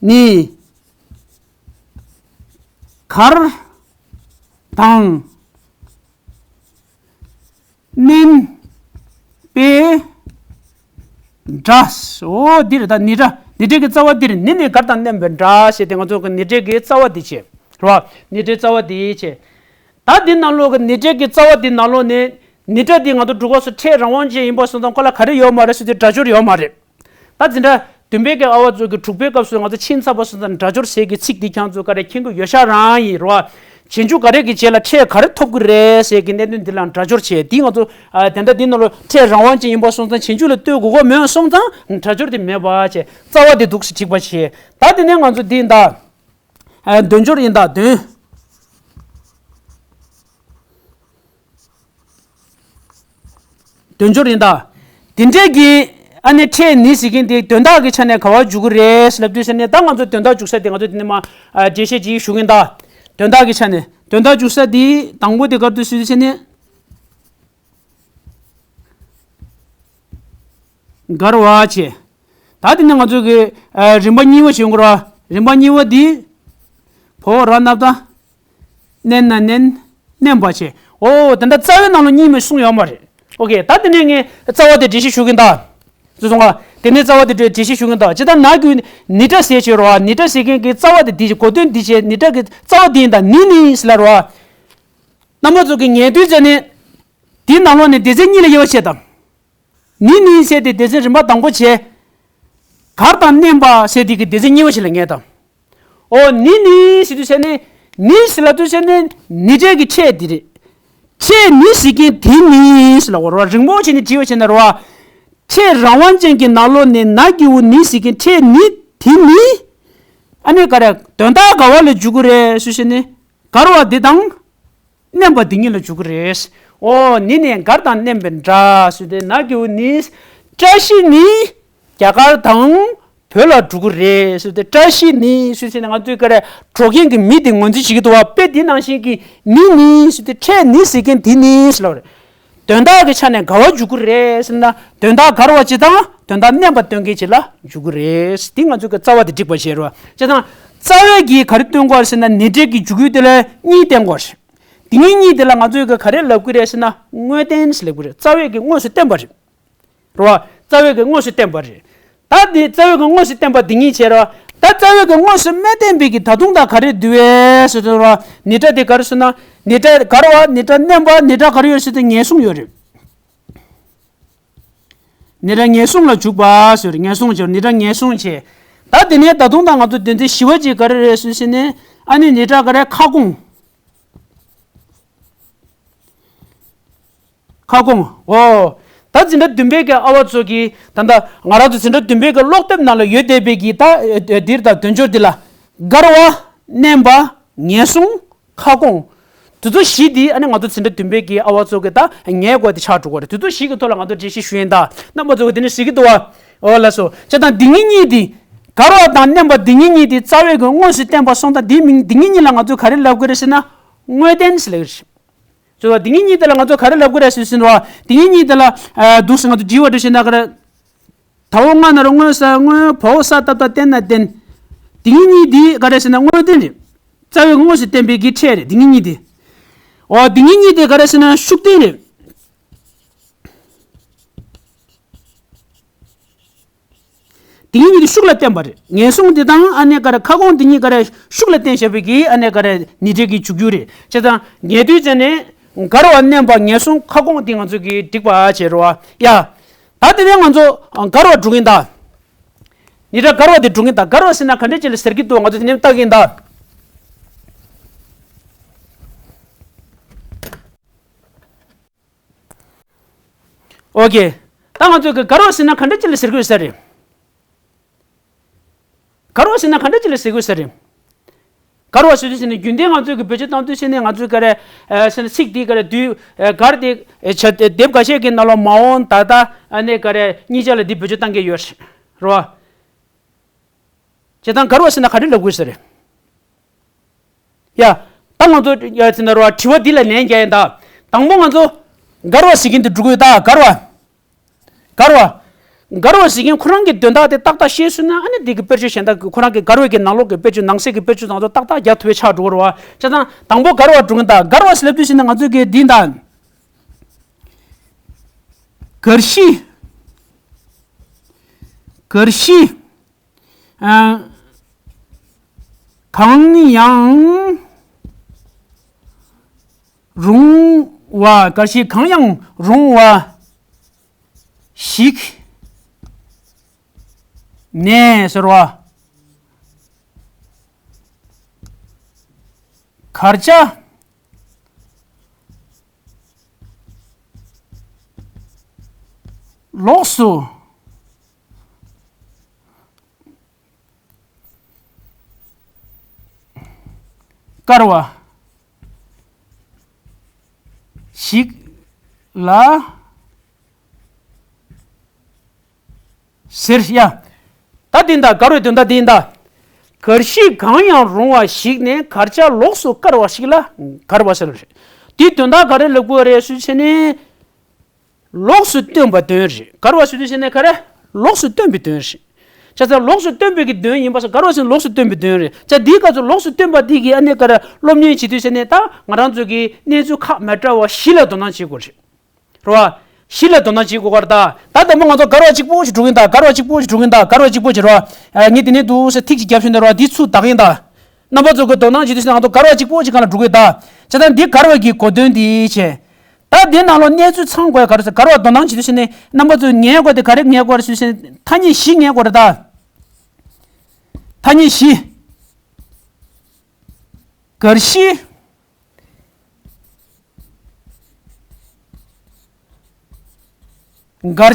ནི། འགལ། དང་། བརྣན་པའི་སྒྲ། འོ་འདི་རེད། ད་ནི་སྒྲ་ནི་སྒྲའི་གི་རྩ་བ་འདི་རེད། ནི་ནི་འགལ་དང་བརྣན་པའི་སྒྲ་ཞེས་ཏེ་ང་ཚོ་གི་ནི་སྒྲའི་གི་རྩ་བ་འདི་བྱས། རེད་བ། ནི་སྒྲའི་རྩ་བ་འདི་བྱས། ད་འདི་ནང་ལོགས་ཀྱི་ནི་སྒྲའི་གི་རྩ་བ་འདི་ནང་ལོགས་ནས་ནི་སྒྲ་འདི་ང་ཚོ་འབྲུག་སྐབས་སུ་ཕྲད་རང་དབང་ཅན་ཡིན་པ་སོང་ཙང་ཁོ་ལ་ག་རེ་ཡོད་མ་རེད་ཟེར་དུས་སྒྲ་སྦྱོར་ཡོད་མ་རེད། ད་འཛིན་གྲྭ་བདུན་པའི་གི་ཨ་བ་ཚོ་གི་དྲུག་པའི་སྐབས་སུ་ང་ཚོ་ཕྱིན་ཚར་བ་སོང་ཙང་སྒྲ་སྦྱོར་ཟེར་གི་ཚིག་འདི་ཁྱེད་ཚོ་ག་རེ་མཁྱེན་གི་ཡོད་ཤག་རང་ཡིན་རོ། རྗེས་འཇུག་ག་རེ་གི་རྗེས་ལ་ཕྲད་ག་རེ་ཐོབ་གི་རེད་ཟེར་གི་གནད་དོན་འདི་ལ་སྒྲ་སྦྱོར་བྱས། འདི་ང་ཚོ་ཨ་དེ་འདྲ་འདི་ནང་ལོགས་ཕྲད་རང་དབང་ཅན་ཡིན་པ་སོང་ཙང་རྗེས་འཇུག་ལ་ལྟོས་དགོས་གོ་མེད་སོང་ཙང་སྒྲ་སྦྱོར་འདི་མེད་པ་བྱས། རྩ་བ་འདི་འདུག་སེ་བྲིས་པ་བྱས། ད་དེ་ནས་ང་ཚོ་འདི་ད། ཨ་དོན་སྦྱོར་ཡིན་ད་དོན། དོན་སྦྱོར་ཡིན་ད། དེ་འདྲས་ཀྱི་ཨ་ནི་ཕྲད་ནི་ཟེར་མཁན་དེ་དོན་དག་གི་ཆ་ནས་ག་བ་འཇུག་གི་རེད་ལབ་དུས་ཟེར་ནས། ད་ང་ཚོ་དོན་དག་འཇུག་ས་དེ་ང་ཚོ་དེ་ནས་མ་ཨ་འགྲེལ་བཤད་ཅིག་ཞུ་གིན་ད། དོན་དག་གི་ཆ་ནས་དོན་དག་འཇུག་ས་དེ་དང་པོ་དེ་ག་རེ་འདུག་ཟེར་དུས་ཟེར་ནས། འགལ་བ་བྱས། ད་དེ་ནས་ང་ཚོ་གི་ཨ་རིམ་པ་གཉིས་པ་བྱུང་དགོས་ར། རིམ་པ་གཉིས་པ་འདི། བོ་ར་ནབ་ད། བརྣན་ན་བརྣན། བརྣན་པ་བྱས། ཨོ་དེ་འདྲ་རྩ་བའི་ནང་ལ་གཉིས་མེད་གསུངས་ཡོད་མ་རེད། ཨོ་ཀེ། ད་དེ་ནས་ངས་རྩ་བ་དེ་འགྲེལ་བཤད་ཞུ་གིན་ད། ཚོ་སོང་ང་། དེ་ནས་རྩ་བ་དེ་འགྲེལ་བཤད་ཞུ་གིན་ད། ཇི་ལྟར་ནག་གི་ནི་སྒྲ་ཟེར་བྱས་རོ། ནི་སྒྲ་ཟེར་མཁན་གྱི་རྩ་བ་དེ་འདི་གོ་དོན་འདི་བྱས། ནི་སྒྲ་གི་རྩ་བ་འདི་ཡིན་ད། ནི་ནི་ཟེར་ལ་རོ། རྣམ་པ་ཚོ་གི་ཉན་དུས་ཙ་ནས། དེའི་ནང་ལོགས་ནས་སྡེ་ཚན་གཉིས་ལ་དབྱེ་བ་ཕྱེ་དང་། ནི་ནི་ཟེར་ཏེ་སྡེ་ཚན་རིམ་པ་དང་པོ་བྱས། འགལ་དང་བརྣན་པ་ཟེར་དེ་གི་སྡེ་ཚན་གཉིས་པ་ཞིག་ལ་ངེས་དང་། ཨོ་ནི་ནི་ཟེར་དུས་ཟེར་ནས། ནི་ཟེར་ལ་དུས་ཟེར་ནས་ནི་སྒྲའི་གི་ཕྲད་འདི་རེད། ཕྲད་ནི་ཟེར་མཁན་དེ་ནི་ཟེར་ལ་འོ་ར་རིང་མོ་བྱས་ནས་བྲིས་པ་བྱས་ན་རོ། ཕྲད་རང་དབང་ཅན་གྱི་ནང་ལོགས་ནས་ན་གི་གུ་ནི་ཟེར་མཁན་ཕྲད་ནི་དེ་ནི། ཨ་ནི་ག་རེ་དོན་དག་ག་བ་ལ་འཇུག་གི་རེད་ཟེར་ནས། འགལ་བ་འདི་དང་། བརྣན་པ་འདི་གཉིས་ལ་འཇུག་གི་རེད། ཨོ་ནི་ནི་འགལ་དང་བརྣན་པའི་སྒྲ་ཟེར་ཏེ་ན་གི་གུ་ནི། བཀྲ་ཤིས་ནི་རྒྱ་གར་དང་བོད་ལ་འགྲོ་གི་རེད་ཟེར་ཏེ། བཀྲ་ཤིས་ནི་ཟེར་ཏེ་ང་ཚོས་ག་རེ་འགྲོ་མཁན་གྱི་མི་དེ་ངོས་འཛིན་བྱེད་ཀྱི་འདུག་བ། དཔེ་འདི་ནང་བཞིན་གྱི་ནི་ནི་ཟེར་ཏེ་ཕྲད་ནི་ཟེར་མཁན་དེ་ནི་ཟེར་ལ་བ་རེད། དོན་དག་གི་ཆ་ནས་ག་བ་འཇུག་གི་རེད་ཟེར་ན། དོན་དག་འགལ་བ་ཅིག་དང་དོན་དག་བརྣན་པ་སྟོན་མཁན་ཅིག་ལ་འཇུག་གི་རེད། འདི་ང་ཚོས་གི་རྩ་བ་དེ་འགྲིག་པ་བྱས་རོ། ཅེ་དང་། རྩ་བའི་གི་ག་རེ་སྟོན་དགོས་ཟེར་ན། ནི་སྒྲའི་གི་འཇུག་ཡུལ་དེ་ལ་གཉིས་བསྟན་དགོས་རེད། དེ་གཉིས་གཉིས་དེ་ལ་ང་ཚོས་གི་ག་རེ་ལབ་གི་རེད་ཟེར་ན། དངོས་བསྟན་ཟེར་ལབ་གི་རེད། རྩ་བའི་གི་དངོས་སུ་བསྟན་པ་རེད། རོ། རྩ་བའི་གི་དངོས་སུ་བསྟན་པ་རེད། ད་འདི་རྩ་བའི་གི་དངོས་སུ་བསྟན་པ་འདི་གཉིས་བྱས་རོ། ད་རྩ་བའི་གི་དངོས་སུ་མི་བསྟན་པའི་གི་ད་དུང་ད་ག་རེ་འདུག་བས་ཟེར་དུས་རོ། ནི་སྒྲ་དེ་ག་རེ་ཟེར་ན། ནི་སྒྲ་འགལ་བ། ནི་སྒྲ་བརྣན་པ། ནི་སྒྲ་ག་རེ་ཡོད་ཟེར་དུས་ངེས་བཟུང་ཡོད་རེད། ནི་སྒྲ་ངེས་བཟུང་ལ་འཇུག་པ་ཟེར། ངེས་བཟུང་བྱས། ནི་སྒྲ་ངེས་བཟུང་བྱས། ད་དེ་ནས་ད་དུང་ད་ང་ཚོ་དོན་ཚན་བཞི་པ་ཅིག་ག་རེ་རེད་ཟེར་ཟེར་ནས། ཨ་ནི་ནི་སྒྲ་ག་རེ། ཁ་སྐོང་། ཁ་སྐོང་། ཨོ། ད་འཛིན་གྲྭ་བདུན་པའི་གི་ཨ་བ་ཚོ་གིས་ད་ལྟ་ང་རང་ཚོ་འཛིན་གྲྭ་བདུན་པའི་གི་ཀློག་དེབ་ནང་ལ་ཡོད་བསྡད་པའི་གི་ད་འདིར་ད་དོན་སྦྱོར་འདི་ལ། འགལ་བ། བརྣན་པ། ངེས་བཟུང་། ཁ་སྐོང་། དེ་ཚོ་བཞི་དེ་ཨ་ནི་ང་ཚོ་འཛིན་གྲྭ་བདུན་པའི་གི་ཨ་བ་ཚོ་གི་ད་ངེས་དགོས་དེ་ཆགས་འགྲོ་གི་རེད། དེ་ཚོ་བཞི་གི་ཐོག་ལ་ང་ཚོ་འགྲེལ་བཤད་ཞུ་ཡིན་ད། རྣམ་པ་ཚོ་གི་དེ་ནི་ཤེས་ཀྱི་འདུག་བ། འོ་ལགས་སོ། བྱས་ཙང་སྡེ་ངེས་གཉིས་དེ། འགལ་བ་དང་བརྣན་པ་སྡེ་ངེས་གཉིས་དེ་རྩ་བའི་གི་དངོས་སུ་བསྟན་པ་སོང་ཙང་དེའི་མིང་སྡེ་ངེས་གཉིས་ལ་ང་ཚོས་ག་རེ་ལབ་དགོས་རེད་ཟེར་ན། དངོས་བསྟན་ཟེར་ལབ་ཀྱི་རེད། ཅོ་ལ་སྡེ་ངེས་གཉིས་དེ་ལ་ང་ཚོ་ག་རེ་ལབ་དགོས་རེད་ཟེར་ཟིན་རོ། སྡེ་ངེས་གཉིས་དེ་ལ་ཨ་འདུག་སེ་ང་ཚོ་འབྲི་བ་འདྲ་བྱས་ན་ག་རེ། ད་འོ་ང་ན་རོ་དངོས་ས་དངོས་བ་འོ་ས་ཏ་བཏགས་བསྟན་ན་བསྟན། སྡེ་ངེས་གཉིས་དེ་ག་རེ་ཟེར་ན་དངོས་བསྟན་རེད། རྩ་བའི་དངོས་སུ་བསྟན་པའི་གི་ཕྲད་རེད་སྡེ་ངེས་གཉིས་དེ། འོ་སྡེ་ངེས་གཉིས་དེ་ག་རེ་ཟེར་ན་ཤུགས་བསྟན་རེད། སྡེ་ངེས་གཉིས་དེ་ཤུགས་ལ་བསྟན་པ་རེད། ངེས་བཟུང་དེ་དང་ཨ་ནེ་ག་རེ་ཁ་སྐོང་དེ་གཉིས་ཀ་རེ་ཤུགས་ལ་བསྟན་བཞག་པའི་གི་ཨ་ནེ་ག་རེ་ནི་འབྲས་ཀྱི་འཇུག་རྒྱུ་རེད། བྱས་ཙང་ངེས་དུས་བྱས་ནས་འགལ་བ་བསྣན་པ་ངེས་བཟུང་ཁ་སྐོང་དེ་ང་ཚོ་གི་འགྲིག་པ་བྱེད་རོགས་ཡ། ད་དེ་ནས་ང་ཚོ་འགལ་བ་སྒྲུབ་ཀྱིན་གདའ། ནི་འབྲས་འགལ་བ་དེ་སྒྲུབ་ཀྱིན་གདའ། འགལ་བ་ཟེར་ན་ག་འདྲ་ཅིག་ལ་ཟེར་གྱི་འདུག་ང་ཚོ་དེ་ནས་བལྟ་གིན་གདའ། ཨོ་ཀེ། ད་ང་ཚོས་ཀྱི་འགལ་བ་ཟེར་ན་ག་འདྲ་ཅིག་ལ་ཟེར་དགོས་ས་རེད། འགལ་བ་ཟེར་ན་ག་འདྲ་ཅིག་ལ་ཟེར་དགོས་ས་རེད། འགལ་བ་ཟེར་དུས་ཟེར་ན་རྒྱུན་ལྡན་ང་ཚོས་ཀྱི་བེད་སྤྱོད་བཏང་དུས་ཟེར་ན་ང་ཚོས་ག་རེ་ཟེར་ན་ཚིག་འདི་ག་རེ་དུས་འགལ་ཏེ་བྱ་དེབ་འགའ་ཤས་ཀྱི་ནང་ལོགས་མ་འོངས་ད་ལྟ་ཨ་ནེ་ག་རེ་གཉིས་ཆ་ལ་འདི་བེད་སྤྱོད་བཏང་གི་ཡོད་རེད་བ། བྱས་ཙང་འགལ་བ་ཟེར་ན་ག་རེ་ལབ་དགོས་ས་རེད། ཡ། ད་ང་ཚོ་ཡ་ཟེར་ན་རོ་དྲི་བ་འདི་ལ་ལན་རྒྱག་ཡིན་ད། དང་པོ་ང་ཚོ་འགལ་བ་ཟེར་མཁན་དེ་འགྲོ་དགོས་ད་འགལ་བ། འགལ་བ། འགལ་བ་ཟེར་མཁན་ཁོ་རང་གི་དོན་དག་དེ་ཏག་ཏག་ཤེས་སོང་ན་ཨ་ནི་འདི་གི་དཔེར་བརྗོད་གཞན་དག་གི་ཁོ་རང་གི་འགལ་བའི་གི་ནང་ལོགས་ཀྱི་དཔེར་བརྗོད་ནང་གསེས་ཀྱི་དཔེར་བརྗོད་དང་ཚོ་ཏག་ཏག་རྒྱག་ཐུབ་པའི་ཆགས་འགྲོ་གི་རེད་བ། བྱས་ཙང་དང་པོ་འགལ་བ་འགྲོ་མཁན་ད་འགལ་བ་ཟེར་ལབ་དུས་ཟེར་ན་ང་ཚོ་གི་འདི་ད། འགལ་ཞི། འགལ་ཞི། ཨ། གང་ཡང་རུང་བ། འགལ་ཞི་གང་ཡང་རུང་བ་ཞིག་ནས་ཟེར་བ། འགལ་བྱ་ལོགས་སུ་བཀར་བ་ཞིག་ལ་ཟེར་ཡ། ད་འདི་ཡིན་ད་འགལ་བའི་དོན་དག་འདི་ཡིན་ད། འགལ་ཞི་གང་ཡང་རུང་བ་ཞིག་ནས་འགལ་བྱ་ལོགས་སུ་བཀར་བ་ཞིག་ལ་འགལ་བ་ཟེར་བ་རེད། འདིའི་དོན་དག་ག་རེ་ལབ་དགོས་རེད་ཟེར་བྱས་ནས། ལོགས་སུ་སྟོན་པ་དོན་རེད། འགལ་བ་ཟེར་དུས་ཟེར་ནས་ག་རེ། ལོགས་སུ་སྟོན་པའི་དོན་རེད། བྱས་ཙང་ལོགས་སུ་སྟོན་པའི་གི་དོན་ཡིན་པ་སོགས་འགལ་བ་ཟེར་ན་ལོགས་སུ་སྟོན་པའི་དོན་རེད། བྱས་འདིའི་སྐབས་སུ་ལོགས་སུ་སྟོན་པ་འདི་གི་ཨ་ནེ་ག་རེ་སློབ་གཉེར་བྱེད་དུས་ཟེར་ནས་ད་ང་རང་ཚོ་གི་གནས་ཚུལ་ཁག་མི་འདྲ་བ་བཞི་ལ་དོ་སྣང་བྱེད་དགོས་རེད། རེད་བ། བཞི་ལ་དོ་སྣང་བྱེད་དགོས་པ་རེད་ད། ད་ལྟ་མོ་ང་ཚོ་འགལ་བ་གཅིག་པོ་ཞིག་འགྲོ་གིན་ད་འགལ་བ་གཅིག་པོ་ཞིག་འགྲོ་གིན་ད་འགལ་བ་གཅིག་པོ་ཞིག་རེད་བ། ངས་འདི་ནས་འདུག་ཟེར་ཐིག་ཅིག་བརྒྱབ་ཤོད་འདི་རེད་བ། འདི་ཚུར་བདག་གིན་ད། རྣམ་པ་ཚོ་གི་དོ་སྣང་བྱེད་དུས་ཟེར་ན་ང་ཚོ་འགལ་བ་གཅིག་པོ་ཞིག་སྒང་ལ་འགྲོ་གིན་ད། བྱས་ཙང་འདི་འགལ་བ་གི་གོ་དོན་འདི་བྱས། ད་འདི་ནང་ལོགས་གནས་ཚུལ་ཚང་དགོས་ག་རེ་ཟེར་འགལ་བ་དོ་སྣང་བྱེད་དུས་ཟེར་ནས་རྣམ་པ་ཚོས་ངེས་དགོས་དེ་ག་རེ་ངེས་དགོས་རེད་ཟེར་ནས་ཐ་སྙད་བཞི་ངེས་དགོས་རེད་ད། ཐ་སྙད་བཞི། འགལ་ཞི། འགལ་བྱ།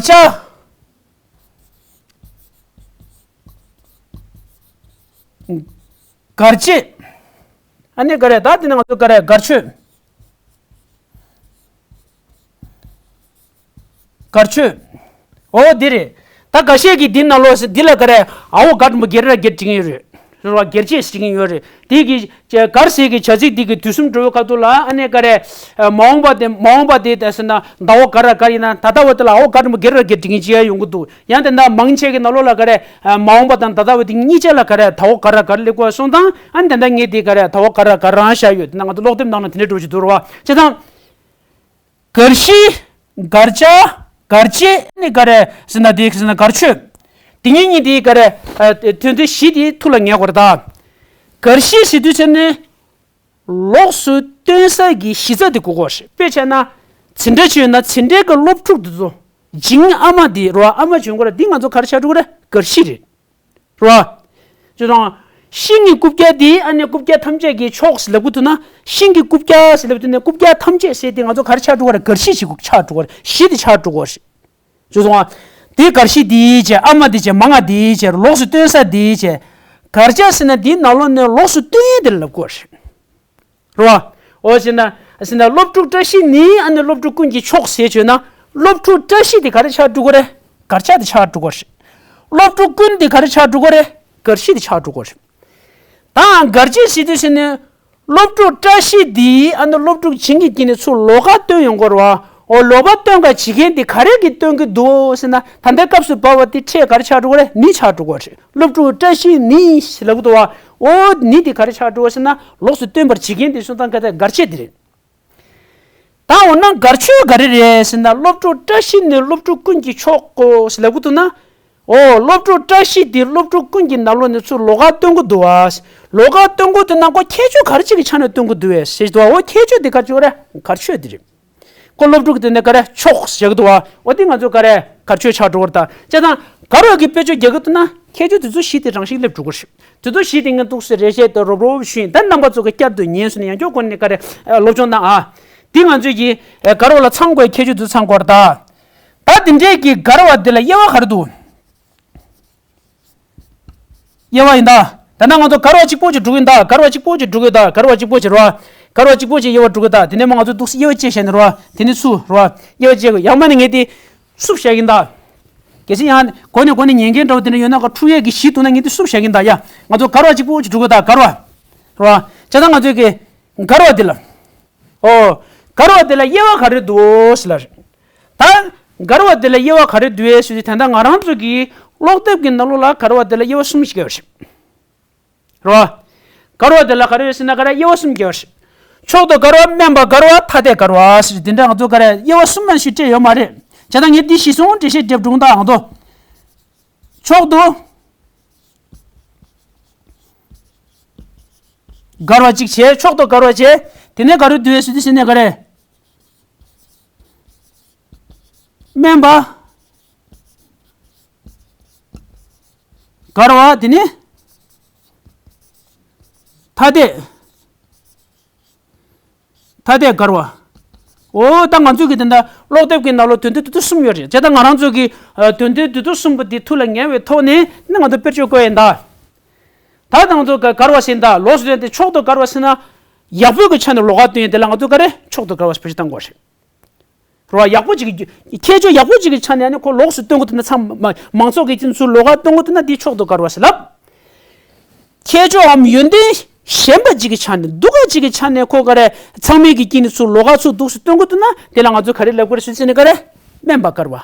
འགལ་བྱེད། ཨ་ནི་ག་རེ་ད་དེ་ནི་ང་ཚོ་ག་རེ་འགལ་ཆོས། འགལ་ཆོས། འོ་འདི་རེད། ད་འགའ་ཤས་ཀྱིས་འདི་ནང་ལོགས་འདི་ལ་ག་རེ་ཨའོ་ག་དྲུག་མོ་སྒེར་ར་སྒེར་བྲིས་ཀྱི་ཡོད་རེད། རེད་བ་སྒེར་བཅས་བྲིས་ཀྱི་ཡོད་རེད། དེ་གི་འགལ་ཟེར་གྱི་བྱ་ཚིག་འདི་གི་དུས་གསུམ་འགྲོ་བའི་ཁ་ཐུག་ལ་ཨ་ནི་ག་རེ། མ་འོངས་པ་དེ་མ་འོངས་པ་དེ་ད་ཟེར་ན་ཟླ་བ་ག་ར་ག་ཡིན་ན་ད་ལྟ་བ་དེ་ལ་ཨའོ་ག་དྲུག་མོ་སྒེར་ར་སྒེར་བྲིས་ཀྱི་ཅི་ཡ་ཡོང་གི་འདུག་ཡང་དེ་འདྲ་མང་ཆེ་གི་ནང་ལོགས་ལ་ག་རེ། མ་འོངས་པ་དང་ད་ལྟ་བ་དེ་གཉིས་ཆ་ལ་ག་རེ་ཟླ་བ་ག་ར་ག་རེ་སླེབས་དགོས་སོང་དང་ཨ་ནི་དེ་འདྲ་ངས་དེ་ག་རེ་ཟླ་བ་ག་ར་ག་རང་བཞག་ཡོད་དེ་ན་ང་ཚོ་ཀློག་དེབ་ནང་ལ་དེ་འདྲ་འགྲོ་བཞིན་འདུག་རེད་བ། བྱས་ཙང་། འགལ་ཞི། འགལ་བྱ། འགལ་བྱེད་ནི་ག་རེ་ཟེར་ན་དེ་ཟེར་ན་འགལ་ཆོས། དེ་གཉིས་གཉིས་དེ་ག་རེ། དོན་ཚན་བཞི་དེ་ཐུགས་ལ་ངེས་དགོས་རེད་ད། འགལ་ཞི་ཟེར་དུས་ཚེ་ནི། ལོགས་སུ་སྟོན་ས་གི་གཞི་རྩ་དེ་དགོས་ཀྱི་ཡོད་རེད། དཔེ་བྱས་ན། འཛིན་གྲྭ་བྱས་ན་འཛིན་གྲྭའི་གི་སློབ་ཕྲུག་དེ་ཚོ། འཇིང་ཨ་མ་དེ་རོ་ཨ་མ་བྱོན་དགོས་ར་འདི་ང་ཚོ་ག་རེ་ཆགས་འགྲོ་གི་རེད་འགལ་ཞི་རེད། རོ། ཅོ་དང་། ཤིང་གི་རྐུབ་བཀྱག་དེ་ཨ་ནི་རྐུབ་བཀྱག་ཐམས་ཅད་ཀྱི་མཆོག་ཟེར་ལབ་གི་འདུག་ན་ཤིང་གི་རྐུབ་བཀྱག་ཟེར་ལབ་དུས་ནས་རྐུབ་བཀྱག་ཐམས་ཅད་ཟེར་དེ་ང་ཚོ་ག་རེ་ཆགས་འགྲོ་གི་རེད་འགལ་ཞི་ཞིག་ཆགས་འགྲོ་གི་རེད་གཞི་དེ་ཆགས་འགྲོ་གི་རེད། ཅོ་སོང་ཨ། དེ་འགལ་ཞི་དེའི་བྱས་ཨ་མ་དེ་བྱས་མ་ང་དེའི་བྱས་ལོགས་སུ་སྟོན་ས་དེའི་བྱས། འགལ་བྱ་ཟེར་ན་དེའི་ནང་ལོགས་ནས་ལོགས་སུ་སྟོན་ཡས་དེ་ལབ་དགོས་རེད། རེད་བ། འོ་ཟེར་ན། ཟེར་ན་སློབ་ཕྲུག་བཀྲ་ཤིས་ནི་ཨ་ནི་སློབ་ཕྲུག་ཀུན་གྱི་མཆོག་ཟེར་བྱས་ན། སློབ་ཕྲུག་བཀྲ་ཤིས་དེ་ག་རེ་ཆགས་འགྲོ་གི་རེད། གར་ཆག་དེ་ཆགས་འགྲོ་གི་རེད། སློབ་ཕྲུག་ཀུན་དེ་ག་རེ་ཆགས་འགྲོ་གི་རེད། གར་ཤིས་དེ་ཆགས་འགྲོ་གི་རེད། ད་གར་ཆག་ཟེར་དུས་ཟེར་ནས། སློབ་ཕྲུག་བཀྲ་ཤིས་འདིས་ཨ་ནི་སློབ་ཕྲུག་གཞན་གྱི་དཀྱིལ་ནས་ཚུར་ལོགས་ཀ་སྟོན་ཡོང་གི་རེད་བ། འོ་ལོགས་ཀ་སྟོན་ག་བྱེད་མཁན་དེ་ག་རེ་གིས་སྟོན་གྱི་འདུག་ཟེར་ན། ད་ལྟའི་སྐབས་སུ་བབས་པ་དེ་ཕྲད་ག་རེ་ཆགས་འགྲོ་གི་རེད། ནི་ཆགས་འགྲོ་གི་རེད། སློབ་ཕྲུག་བཀྲ་ཤིས་ནི་ཞེས་ལབ་གི་འདུག་བ། འོ་ནི་དེ་ག་རེ་ཆགས་འགྲོ་གི་ཟེར་ན། ལོགས་སུ་སྟོན་པར་བྱེད་མཁན་དེ་སོང་ཙང་ག་དེ་གར་ཆག་དེ་རེད། ད་འོ་ན་གར་ཆག་ག་རེ་རེད་ཟེར་ན། སློབ་ཕྲུག་བཀྲ་ཤིས་ནི་སློབ་ཕྲུག་ཀུན་གྱི་མཆོག་གོ་ཞེས་ལབ་གི་འདུག་ན། འོ་སློབ་ཕྲུག་བཀྲ་ཤིས་དེ་སློབ་ཕྲུག་ཀུན་གྱི་ནང་ལོགས་ནས་ཚུར་ལོགས་ཀ་སྟོན་གི་འདུག་བ། ལོགས་ཀ་སྟོན་གི་འདུག་ན་ཁོ་ཁྱད་ཆོས་ག་རེ་ཅིག་གི་ཆ་ནས་སྟོན་གི་འདུག་བས་ཟེར་གི་འདུག་བ། འོ་ཁྱད་ཆོས་དེ་ག་རེ་ཆགས་རེད། གར་ཆག་དེ་རེད། ཁོ་སློབ་ཕྲུག་དེ་ནས་ག་རེ་མཆོག་ཟེར་གི་འདུག་བ། འོ་དེ་ང་ཚོ་ག་རེ་གར་ཆག་ཆགས་འགྲོ་བ་རེད་ད། བྱས་ཙང་ག་རེ་གི་དཔེ་བརྗོད་རྒྱག་གི་འདུག་ན། ཁྱད་ཆོས་དེ་ཚོ་བཞི་དེ་རང་བཞིན་སླེབས་འགྲོ་གི་རེད། དེ་ཚོ་བཞི་དེ་ངས་འདུག་སེ་རེ་བཤད་དེ་རོབ་རོབ་ཞུས་ཡིན། ད་རྣམ་པ་ཚོ་གི་བསྐྱར་དུ་ཉན་སོང་ན་ཡང་སྐྱར་སྒོ་ནས་ག་རེ་སློབ་སྦྱོང་གནང་ཨ། དེ་ང་ཚོས་ཀྱི་ག་རེ་ལ་ཚང་དགོས། ཁྱད་ཆོས་དེ་ཚང་དགོས་རེད་ད། ད་དེ་འདྲས་ཀྱི་ག་རེ་བ་དེ་ལ་དབྱེ་བ་ག་རེ་འདུག་དབྱེ་བ་ཡིན་ད། ད་ནང་ང་ཚོ་ག་རེ་བ་གཅིག་པོ་ཅིག་འགྲོ་གི་ཡིན་ད། ག་རེ་བ་གཅིག་པོ་ཅིག་འགྲོ་གི་ཡོད་ད། ག་རེ་བ་གཅིག་པོ་ཅིག་རེད་བ། ག་རེ་བ་གཅིག་པོ་ཅིག་དབྱེ་བ་འགྲོ་གི་ཡོད་ད། དེ་ནས་མ་ང་ཚོ་འདུག་སེ་དབྱེ་བ་དཔྱད་བྱས་ནས་རེད་བ། དེ་ནས་སུ་རེད་བ། དབྱེ་བ་དཔྱད་དགོས། ཡང་མིན་ན་ངས་དེ་སུབ་བཞག་གི་ཡིན་ད། གལ་སྲིད་ཡང་གོ་ནས་གོ་ནས་ཉན་མཁན་འདྲ་བོ་དེ་འདྲ་ཡོད་ན་ག་འཁྲུག་ཡས་ཀྱི་གཞི་འདུག་ན་ངས་དེ་སུབ་བཞག་གི་ཡིན་ད། ཡ་ང་ཚོ་ག་རེ་བ་གཅིག་པོ་ཅིག་འགྲོ་གི་ཡོད་ད། ག་རེ་བ། རེད་བ། བྱས་ཙང་ང་ཚོས་ཀྱི་ག་རེ་བ་དེ་ལ། ཨོ། ག་རེ་བ་དེ་ལ་དབྱེ་བ་ག་རེ་འདུག་ཟེར་ལ་རེད། ད་ག་རེ་བ་དེ་ལ་དབྱེ་བ་ག་རེ་འདུག་ཟེར་དུས། ད་ལྟ་ང་རང་ཚོ་གི་ཀློག་དེབ་ཀྱི་ནང་ལོགས་ལ་ག་རེ་བ་དེ་ལ་དབྱེ་བ་གསུམ་ཞིག་ཡོད་རེད། རེད་བ། ག་རེ་བ་དེ་ལ་ག་རེ་ཡོད་ཟེར་ན་ག་རེ་དབྱེ་བ་གསུམ་ཡོད་རེད། མཆོག་ཏུ་དགའ་བ། དམན་པར་དགའ་བ། ཐ་དད་དགའ་བ་ཟེར། དེ་འདྲ་ང་ཚོ་ག་རེ་དབྱེ་བ་གསུམ་མ་ཞིག་སྤྲད་ཡོད་མ་རེད། བྱས་ཙང་ངས་འདི་གཞི་བཟུང་འགྲེལ་བཤད་རྒྱབ་འགྲོ་གི་ཡིན་ད། ང་ཚོ་མཆོག་ཏུ་དགའ་བ་གཅིག་བྱས། མཆོག་ཏུ་དགའ་བ་བྱས། དེ་ནས་ག་རེ་འདུག་ཟེར་དུས་ཟེར་ནས་ག་རེ། དམན་པ་དགའ་བ། དེ་ནས་ཐ་དད། ཐ་དད་དགའ་བ། འོ་ད་ང་ཚོས་ཀྱི་དེ་འདྲ་ཀློག་དེབ་ཀྱི་ནང་ལོགས་དོན་ཚན་དེ་ཚོ་གསུམ་ཡོད་རེད། བྱས་ཙང་ང་རང་ཚོ་གི་དོན་ཚན་དེ་ཚོ་གསུམ་པོ་དེ་ཐུགས་ལ་ངེས་པའི་ཐོག་ནས་ནི་ང་ཚོ་དཔེར་བརྗོད་བཀོད་ཡིན་ད། ད་ང་ཚོ་དགའ་བ་ཟེར་ད། ལོགས་སུ་སྟོན་ཏེ་མཆོག་ཏུ་དགའ་བ་ཟེར་ན། ཡག་པོའི་གི་ཆ་ནས་ལོགས་ཀ་སྟོན་ཡིན། དེ་ལ་ང་ཚོ་ག་རེ་མཆོག་ཏུ་དགའ་བ་ཞེས་བརྗོད་བཏང་དགོས་རེད། རེད་བ། ཡག་པོ་ཅིག་གི་ཁྱད་ཆོས་ཡག་པོ་ཅིག་གི་ཆ་ནས་ཨ་ནི་ཁོ་ལོགས་སུ་སྟོན་གི་འདུག་ན། ཚང་མ་མང་ཚོགས་ཀྱི་དཀྱིལ་ཚུར་ལོགས་ཀ་སྟོན་གི་འདུག་ན་འདི་མཆོག་ཏུ་དགའ་བ་ཟེར་ལབ། ཁྱད་ཆོས་འམ་ཡོན་ཏན་ཞན་པ་ཅིག་གི་ཆ་ནས། སྡུག་ག་ཅིག་གི་ཆ་ནས་ཁོ་ག་རེ་ཚང་མའི་གི་དཀྱིལ་ནས་ཚུར་ལོགས་ཀ་ཚུར་འདུག་སེ་སྟོན་གི་འདུག་ན། དེ་ལ་ང་ཚོ་ག་རེ་ལབ་དགོས་རེད་ཟེར་ན། ག་རེ། དམན་པར་དགའ་བ།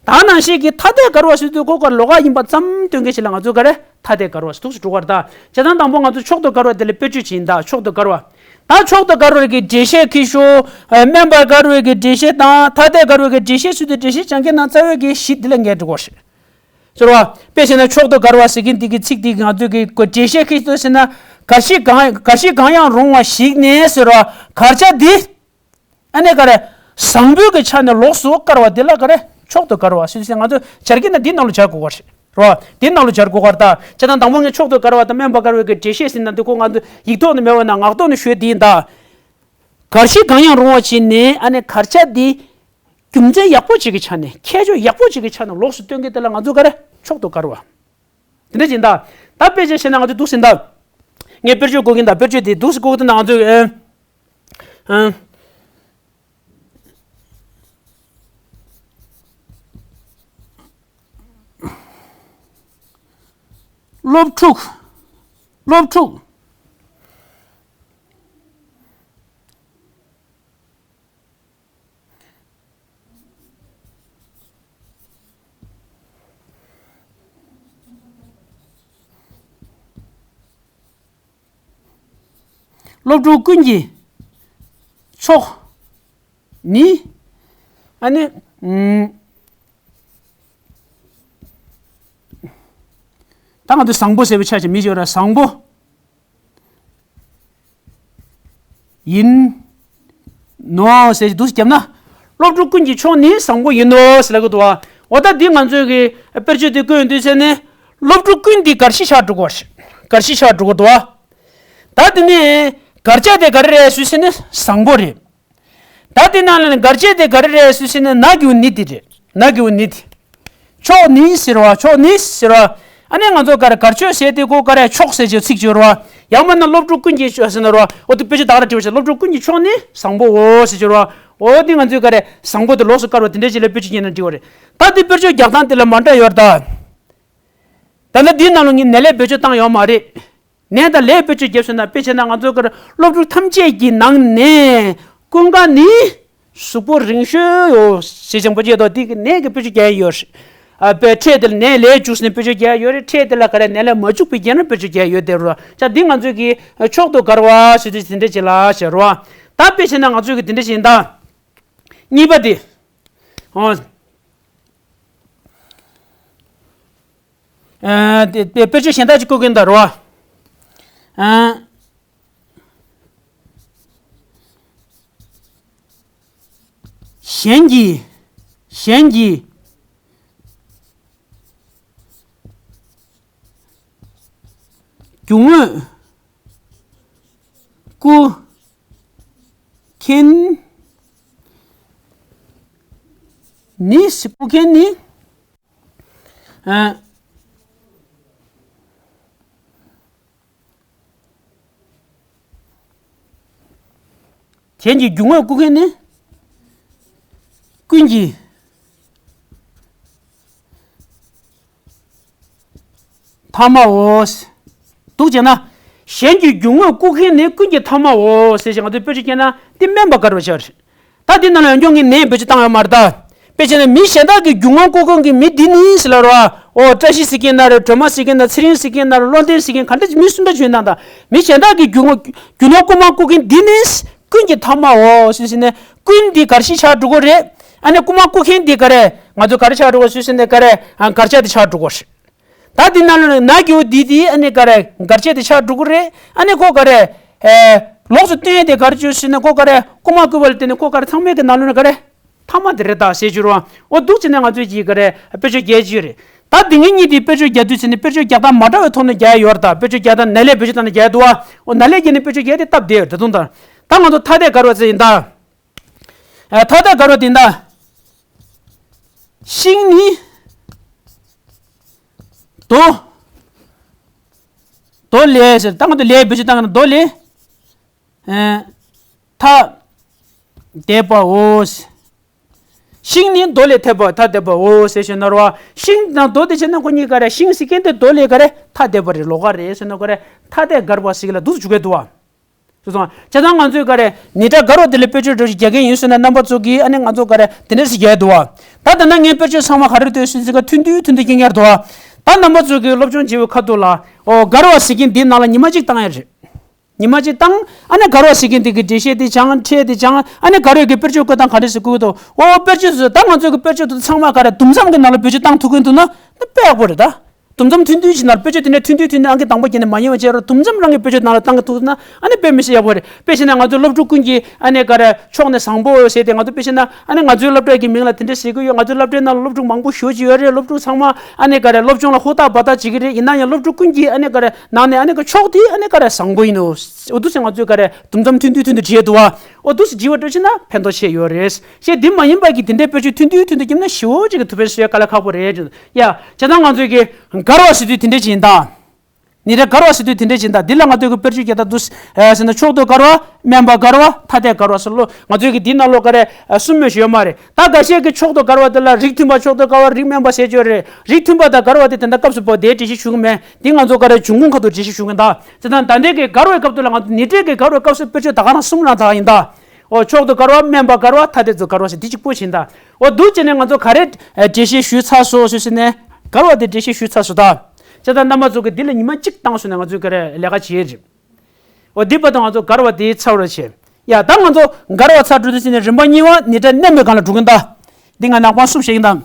ད་ནང་བཞིན་གྱི་ཐ་དད་དགའ་བ་ཟེར་དུས་ཁོ་ག་ལོགས་ཀ་ཡིན་པ་ཙམ་སྟོན་མཁན་ཞིག་ལ་ང་ཚོ་ག་རེ་ཐ་དད་དགའ་བ་ཟེར་འདུག་སེ་འགྲོ་གི་རེད་ད། བྱས་ཙང་དང་པོ་ང་ཚོ་མཆོག་ཏུ་དགའ་བ་དེ་ལ་དཔེར་བརྗོད་བྱེད་ཡིན་ད། མཆོག་ཏུ་དགའ་བ། ད་མཆོག་ཏུ་དགའ་བའི་གི་འགྲེལ་བཤད་ཁྱེར་ཤོག་དམན་པར་དགའ་བའི་གི་འགྲེལ་བཤད་དང་ཐ་དད་དགའ་བའི་གི་འགྲེལ་བཤད་ཟེར་དུས། འགྲེལ་བཤད་སྦྱང་མཁན་ནང་རྩ་བའི་གི་གཞི་འདི་ལ་ངེས་འགྲོ་གི་རེད། ཟེར་བ། དཔེ་བྱས་ན་མཆོག་ཏུ་དགའ་བ་ཟེར་མཁན་འདི་གི་ཚིག་འདི་ང་ཚོས་ཀྱི་འགྲེལ་བཤད་ཁྱེར་ཤོག་ཟེར་ན། གར་ཞིག་གང་གར་ཞིག་གང་ཡང་རུང་བ་ཞིག་ནས་ཟེར་བ། གར་ཆག་འདི། ཨ་ནི་ག་རེ། བཟང་པོའི་གི་ཆ་ནས་ལོགས་སུ་དགར་བ་དེ་ལ་ག་རེ། མཆོག་ཏུ་དགར་བ་ཟེར་ཟེར། ང་ཚོ་སྦྱར་གྱི་ན་འདི་ནང་ལ་སྦྱར་དགོས་པ་རེད། རེད་བ། འདི་ནང་ལ་སྦྱར་དགོས་པ་རེད་ད། བྱས་ཙང་དང་པོ་ངས་མཆོག་ཏུ་དགར་བ་དང་དམན་པར་དགར་བའི་གི་འགྲེལ་བཤད་ཟེར་ན། འདི་ཁོ་ང་ཚོ་ཡིག་ཐོག་ནས་མེད་པ་ན་ངག་ཐོག་ནས་ཤོད་དེ་ཡིན་ད། གར་ཞིག་གང་ཡང་རུང་བ་ཞིག་ནས། ཨ་ནི་གར་ཆག་འདི་རྒྱུ་མཚན་ཡག་པོ་ཅིག་གི་ཆ་ནས། ཁྱད་ཆོས་ཡག་པོ་ཅིག་གི་ཆ་ནས་ལོགས་སུ་སྟོན་མཁན་དེ་ལ་ང་ཚོ་ག་རེ། མཆོག་ཏུ་དགར་བ། དེ་འདྲ་ཅིག་ཡིན་ད། ད་དཔེ་ཅིག་བྱས་ན་ང་ཚོ་འདུག་སེ་ཡིན་ད། ངས་དཔེར་བརྗོད་འགོད་ཀྱི་ཡིན་ད། དཔེར་བརྗོད་དེ་འདུག་སེ་འགོད་ཀྱི་འདུག་ན། ང་ཚོས་ཨ། ཨ། སློབ་ཕྲུག་སློབ་ཕྲུག་སློབ་ཕྲུག་ཀུན་གྱི་མཆོག་ནི། ཨ་ནི། ཨུམ། ད་ང་ཚོ་བཟང་པོ་ཟེར་བའི་ཆ་ཅིག་མི་བརྗོད་ར། བཟང་པོ་ཡིན་ནོ་ཟེར་གྱི་འདུག་སེ་བརྒྱབ་ན། སློབ་ཕྲུག་ཀུན་གྱི་མཆོག་ནི་བཟང་པོ་ཡིན་ནོ་ཟེར་ལབ་ཀྱི་འདུག་བ། འོ་ད་འདི་ང་ཚོས་ཀྱི་དཔེར་བརྗོད་འདི་བཀོད་ཡོང་དུས་ཟེར་ནས། སློབ་ཕྲུག་ཀུན་འདི་གར་ཞིག་ཆགས་འགྲོ་གི་རེད། གར་ཞིག་ཆགས་འགྲོ་གི་འདུག་བ། ད་འདི་ནས་གར་ཆག་དེ་ག་རེ་རེད་ཟེར་ན་བཟང་པོ་རེད། ད་དེ་ནང་ལ་ནི་གར་ཆག་དེ་ག་རེ་རེད་ཟེར་ན། ན་གི་གུ་ནི་དེ་རེད། ན་གི་གུ་ནི་དེ། མཆོག་ནི་ཟེར་བ། མཆོག་ནི་ཟེར་བ། ཨ་ནི་ང་ཚོ་ག་རེ། གར་ཆག་ཟེར་དེ་ཁོ་ག་རེ། མཆོག་ཟེར་གྱི་ཚིག་སྦྱོར་བ། ཡང་མིན་ན་སློབ་ཕྲུག་ཀུན་གྱི་ཕྱོགས་ཟེར་ན་རོ། འོ་དེ་དཔེ་ཆ་ད་ག་རང་བྲིས་པ་ཞིག་སློབ་ཕྲུག་ཀུན་གྱི་ཕྱོགས་ནི་བཟང་པོའོ་ཟེར་གྱི་རོ། འོ་དེ་ང་ཚོས་ག་རེ་བཟང་པོ་དེ་ལོགས་སུ་བཀར་བ་དེ་འདྲ་ཅིག་ལ་དཔེ་ཆ་རྒྱག་ན་འགྲིག་པ་རེད། ད་དེ་དཔེ་ཆ་རྒྱག་སྟངས་དེ་ལ་མ་འདྲ་ཡོད་རེད་ད། ད་ལྟ་འདིའི་ནང་ལ་ངས་ནས་ལས་བེད་སྤྱོད་བཏང་ཡོད་མ་རེད། ནས་དང་ལས་བེད་སྤྱོད་བརྒྱབ་སོང་ན། དཔེ་བྱས་ན་ང་ཚོ་གར་སློབ་ཕྲུག་ཐམས་ཅད་ཀྱི་ནང་ནས་ཀུན་དགའ་ནི་གཟུགས་པོ་རིང་ཤོས་ཡོད་ཟེར་ཅིག་པོ་ཅིག་ཡོད་དོ། དེ་གི་ནས་ཀྱི་བེད་སྤྱོད་རྒྱག་ཡོད་རེད། ཨ་དཔེ་ཕྲད་དེ་ལ་ནས་ལས་འཇུག་ནས་བེད་སྤྱོད་རྒྱག་ཡོད་རེད། ཕྲད་དེ་ལ་ག་རེ་ནས་ལས་མ་འཇུག་པའི་རྐྱེན་ལ་བེད་སྤྱོད་རྒྱག་ཡོད་དེ་རོ། ཅག་འདི་ང་ཚོས་ཀྱི་མཆོག་ཏུ་དགར་བ་ཞེས་དེ་འདྲ་ཅིག་ལ་ཟེར་རོ། ད་དཔེ་བྱས་ན་ང་ཚོས་ཀྱི་དེ་འདྲ་ཅིག་ཡིན་ད། གཉིས་པ་དེ། ཨོ། ཨ་དེ་དེ་དཔེ་ཆ་གཞན་དག་ཅིག་བཀོད་ཀྱིན་ད་རོ། ཨ་གཞན་གྱིས་གཞན་གྱིས་རྒྱུ་དངོས་བརྐུ་མཁན་ནི། བརྐུ་མཁན་ནི། ཨ། གཞན་གྱི་རྒྱུ་དངོས་བརྐུ་མཁན་ནི་ཀུན་གྱི་ཐ་མའོ། འདུག་བྱས་ན། གཞན་གྱི་རྒྱུ་དངོས་བརྐུ་མཁན་ནི་ཀུན་གྱི་ཐ་མའོ་ཟེར་ཞིང་ང་ཚོས་དཔེ་ཆ་བཀལ་ན་དེ་དམན་པ་དགར་བ་ཆགས་རེད། ད་འདི་ནང་ལ་ཡང་སྐྱོན་གྱི་ནས་བེད་སྤྱོད་བཏང་ཡོད་མ་རེད་ད། དཔེ་བྱས་ན་མི་གཞན་དག་གི་རྒྱུ་དངོས་བརྐུ་མཁན་གྱི་མི་འདི་ནི་ཟེར་ལབ་རོ། ཨོ་བཀྲ་ཤིས་ཟེར་མཁན་ན་རེད། སྒྲོལ་མ་ཟེར་མཁན་ན། ཚེ་རིང་ཟེར་མཁན་ན་རེད། བློ་ལྡན་ཟེར་མཁན་ག་འདྲ་ཅིག་མི་སུ་འདྲ་ཅིག་ཡིན་ན་ད། མི་གཞན་དག་གི་རྒྱུ་དངོས་རྒྱུ་ནོར་རྐུ་མ་རྐུ་མཁན་འདི་ནི་ཀུན་གྱི་ཐ་མའོ་ཟེར་ཟེར་ནས། ཀུན་འདི་གར་ཞིག་ཆགས་འགྲོ་གི་རེད། ཨ་ནི་རྐུ་མ་རྐུ་མཁན་འདི་ག་རེ་ང་ཚོ་ག་རེ་ཆགས་འགྲོ་གི་ཟེར་ཟེར་ནས་ག་རེ་ཨ་གར་ཆགས་དེ་ཆགས་འགྲོ་གི་རེད། ད་འདི་ནང་ལ་ན་གི་འོ་འདི་འདི་ཨ་ནི་ག་རེ་གར་ཆགས་དེ་ཆགས་འགྲོ་གི་རེད། ཨ་ནི་ཁོ་ག་རེ་ཨེ་ལོགས་སུ་སྟོན་དེ་ག་རེ་བྱོས་ཟེར་ན། ཁོ་ག་རེ་རྐུ་མ་རྐུ་བ་ལ་བརྟེན་ནས་ཁོ་ག་རེ་ཚང་མའི་གི་ནང་ལོགས་ན་ག་རེ་ཐ་མ་དེ་རེད་ད་ཟེར་གྱི་རོ། འོ་འདུག་བྱས་ནས་ང་ཚོས་ཀྱིས་ག་རེ་དཔེ་ཆ་བཀལ་གྱི་ཡོད་རེད། ད་འདི་ངེད་གཉིས་དེ་དཔེ་ཆ་བཀལ་དུས་ཚེ་ནི་དཔེ་ཆ་བཀལ་སྟངས་མ་འདྲ་བའི་ཐོག་ནས་བཀལ་ཡོད་རེད་ད། དཔེ་ཆ་བཀལ་སྟངས་ན་ལས་བེད་སྤྱོད་བཏང་ནས་བཀལ་འདུག་བ། འོ་ན་ལས་བརྒྱབ་ནས་དཔེ་ཆ་བཀལ་དེ་སྟབས་བདེ་ཡོད་ད་དུང་ད། ད་ང་ཚོ་ཐ་དད་དགར་བ་ཚོ་ཡིན་ད། ཨ་ཐ་དད་དགར་བ་དེ་ཡིན་ད། ཤིང་ནི་རྡོ། རྡོ་ལས་ཟེར། ད་ང་ཚོ་ལས་བེད་སྤྱོད་བཏང་ན་རྡོ་ལས། ཨ་ཐ་དད་པའོ། ཤིང་ནི་རྡོ་ལས་ཐད་པ་ཐ་དད་པའོ་ཟེར་ཞེ་ན་རོ། ཤིང་དང་རྡོ་དེ་བྱས་ན་ཁོ་གཉིས་ག་རེ་ཤིང་ཟེར་མཁན་དེ་རྡོ་ལས་ག་རེ་ཐ་དད་པ་རེད། ལོགས་ཀ་རེད་ཟེར་ན་ག་རེ་ཐ་དད་དགར་བ་ཟེར་གྱི་ལ་འདུག་འཇུག་གི་འདུག་བ། སོང་ཙང་བྱས་ཙང་ང་ཚོས་ག་རེ་ནི་ཏྲ་དགར་བ་དེ་ལ་དཔེ་ཆ་འགྲོ་ཞིག་རྒྱག་མཁན་ཡིན་ཟེར་ན་རྣམ་པ་ཚོ་གིས་ཨ་ནི་ང་ཚོ་ག་རེ་དེ་འདྲ་ཞིག་རྒྱག་འདུག་བ། ད་ད་ནང་ངས་དཔེ་ཆ་ཚང་མ་ག་རེ་ལྟོས་ཟེར་ཙི་ག་མཐུན་མཐུན་མཐུན་མཐུན་རྐྱང་རྐྱང་རེད་འདུག་བ། ད་རྣམ་པ་ཚོ་གིས་སློབ་སྦྱོང་བྱེད་པའི་ཁ་ཐུག་ལ་ཨོ་དགར་བ་ཟེར་མཁན་འདིའི་ནང་ལ་ཉི་མ་གཅིག་བཏང་ཡ་རེད། ཉི་མ་གཅིག་བཏང་། ཨ་ནི་དགར་བ་ཟེར་མཁན་འདི་གི་འགྲེལ་བཤད་དེ་སྦྱང་། ཕྲད་དེ་སྦྱང་། ཨ་ནི་དགར་བའི་གི་དཔེར་བརྗོད་བཀོད་སྟངས་ག་འདྲ་ཞིག་བཀོད་འདུག་ཨོ་དཔེར་བརྗོད་ཚོ་ད་ང་ཚོ་གི་དཔེར་བརྗོད་དེ་ཚང་མ་ག་རེ་དུམ་མཚམས་ཀྱི་ནང་ལ་བེད་སྤྱོད་བཏང་ཐུབ་ཀྱི་འདུག་ན་ད་དཔེ་ཡག་པོ་རེད་ད། དུམ་མཚམས་མཐུན་མཐུན་ཞིག་ནང་དཔེ་བརྗོད་དེ་ནས་མཐུན་མཐུན་མཐུན་ནས་ཨང་ཀི་དང་པོ་བརྒྱབ་ནས་མ་ཉན་པ་བྱས་རོགས། དུམ་མཚམས་རང་གི་དཔེ་བརྗོད་ནང་ལ་བཏང་གི་ཐུབ་ན་ཨ་ནི་དཔེ་མི་སྲིད་ཡག་པོ་རེད། དཔེ་བྱས་ན་ང་ཚོ་སློབ་ཕྲུག་ཀུན་གྱིས་ཨ་ནི་ག་རེ་ཕྱོགས་ནས་བཟང་པོ་ཟེར་ཏེ་ང་ཚོ་དཔེ་བྱས་ན་ཨ་ནི་ང་ཚོའི་སློབ་གྲྭ་གི་མིང་ལ་དེ་འདྲ་ཟེར་གི་ཡོད། ང་ཚོའི་སློབ་གྲྭའི་ནང་ལ་སློབ་ཕྲུག་མང་པོ་ཞེ་པོ་ཅིག་ཡོད་རེད། སློབ་ཕྲུག་ཚང་མ་ཨ་ནི་ག་རེ་སློབ་སྦྱོང་ལ་ཧུར་ཐག་འབད་ཐག་བྱེད་ཀྱི་རེད། ཡིན་ན་ཡང་སློབ་ཕྲུག་ཀུན་གྱིས་ཨ་ནི་ག་རེ་ནང་ནས་ཨ་ནི་ག་ཕྱོགས་དེ་ཨ་ནི་ག་རེ་བཟང་པོ་ཡིན་ནོ། འོ་འདུག་སེ་ང་ཚོས་ག་རེ་དུམ་མཚམས་མཐུན་མཐུན་མཐུན་དུ་བྲིས་འདུག་བ། འོ་འདུག་སེ་བྲིས་པ་འདྲ་བྱས་ན་ཕན་ཐོགས་ཆེ་ཡོད་རེད། ཞེས་འདི་མ་ཡིན་པ་གི་དེ་འདྲའི་དཔེར་བརྗོད་མཐུན་མཐུན་མཐུན་དུ་བརྒྱབ་ན་ཞེ་པོ་ཅིག་གི་ཐུབ་པའི་སྲོལ་དཀའ་ལས་ཁག་པོ་རེད། ཡ། བྱས་ཙང་ང་ཚོས་ཀྱི་དགར་བ་ཟེར་དུས་དེ་འདྲ་ཅིག་ཡིན་ད། ནི་ཏྲ་དགར་བ་ཟེར་དུས་དེ་འདྲ་ཅིག་ཡིན་ད། འདི་ལ་ང་ཚོས་ཀྱི་དཔེར་བརྗོད་རྒྱག་ད་འདུག་ཟེར་ན་མཆོག་ཏུ་དགར་བ། དམན་པ་དགར་བ། ཐ་དད་དགར་བ་ཟེར་ལོ། ང་ཚོས་ཀྱི་འདི་ནང་ལོགས་ག་རེ་གསུམ་མེད་ཞུ་ཡོད་མ་རེད། ད་འགའ་ཤས་ཀྱིས་མཆོག་ཏུ་དགར་བ་དེ་ལ་རིགས་མཐུན་པ་མཆོག་ཏུ་དགར་བ། རིགས་དམན་པ་ཟེར་གྱི་ཡོད་རེད། རིགས་མཐུན་པ་དང་དགར་བ་དེ་དེ་འདྲ་སྐབས་སུ་བབ་དེ་འགྲེལ་བཤད་ཞུ་གི་མེད། འདི་ང་ཚོ་ག་རེ་འབྱུང་ཁུངས་ཁ་ཐུག་འགྲེལ་བཤད་ཞུ་གི་ད། བྱས་ཙང་ད་ལྟའི་གི་དགར་བའི་སྐབས་དུ་ལ་ང་ཚོ་ནི་ཏྲའི་གི་དགར་བའི་སྐབས་སུ་དཔེར་བརྗོད་ད་ག་རང་གསུམ་རང་ད་ཡིན་ད། འོ་མཆོག་ཏུ་དགར་བ། དམན་པ་དགར་བ། ཐ་དད་དུ་དགར་བ་ཟེར་འདི་གཅིག་པོ་བྱིན་ད། འོ་འདུག་བྱས་ནས་ང་ཚོ་ག་རེ་འགྲེལ་བཤད་ཞུས་ཚར་སོང་ཞུས་ཟེར་ནས་དགར་བ་དེ་འགྲེལ་བཤད་ཞུས་ཚར་སོང་ད། བྱས་ཙང་རྣམ་པ་ཚོ་གི་འདི་ལ་ཉི་མ་གཅིག་བཏང་སོང་ན་ང་ཚོས་ག་རེ་ལས་ཀ་བྱེད་རེད། འོ་འདི་བར་དུ་ང་ཚོ་དགར་བ་དེ་ཚར་བ་བྱས། ཡ་ད་ང་ཚོ་དགར་བ་ཚར་འགྲོ་དུས་ཟེར་ནས་རིམ་པ་གཉིས་པ་ནི་ཏྲ་དམན་པའི་སྒང་ལ་འགྲོ་གིན་ད། འདི་ང་ནག་པང་སུབ་བྱེད་ཀྱིན་དང་།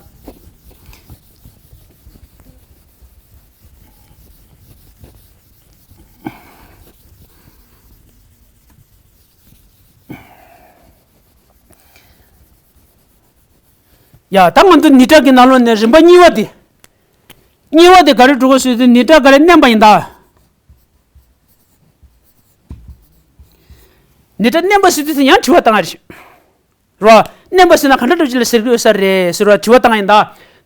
ཡ་ད་ང་ཚོ་ནི་ཏྲ་གི་ནང་ལོགས་ནས་རིམ་པ་གཉིས་པ་དེ། གཉིས་པ་དེ་ག་རེ་འགྲོ་གི་ཟེར་དུས་ནི་ཏྲ་ག་རེ་དམན་པ་ཡིན་ད། ནི་ཏྲ་དམན་པ་ཟེར་དུས་ཡང་དྲི་བ་བཏང་ཡ་རེད། རོ། དམན་པ་ཟེར་ན་ག་འདྲ་འདྲ་ཅིག་ལ་ཟེར་གྱི་ཡོད་ས་རེད་ཟེར་བ་དྲི་བ་བཏང་ཡིན་ད།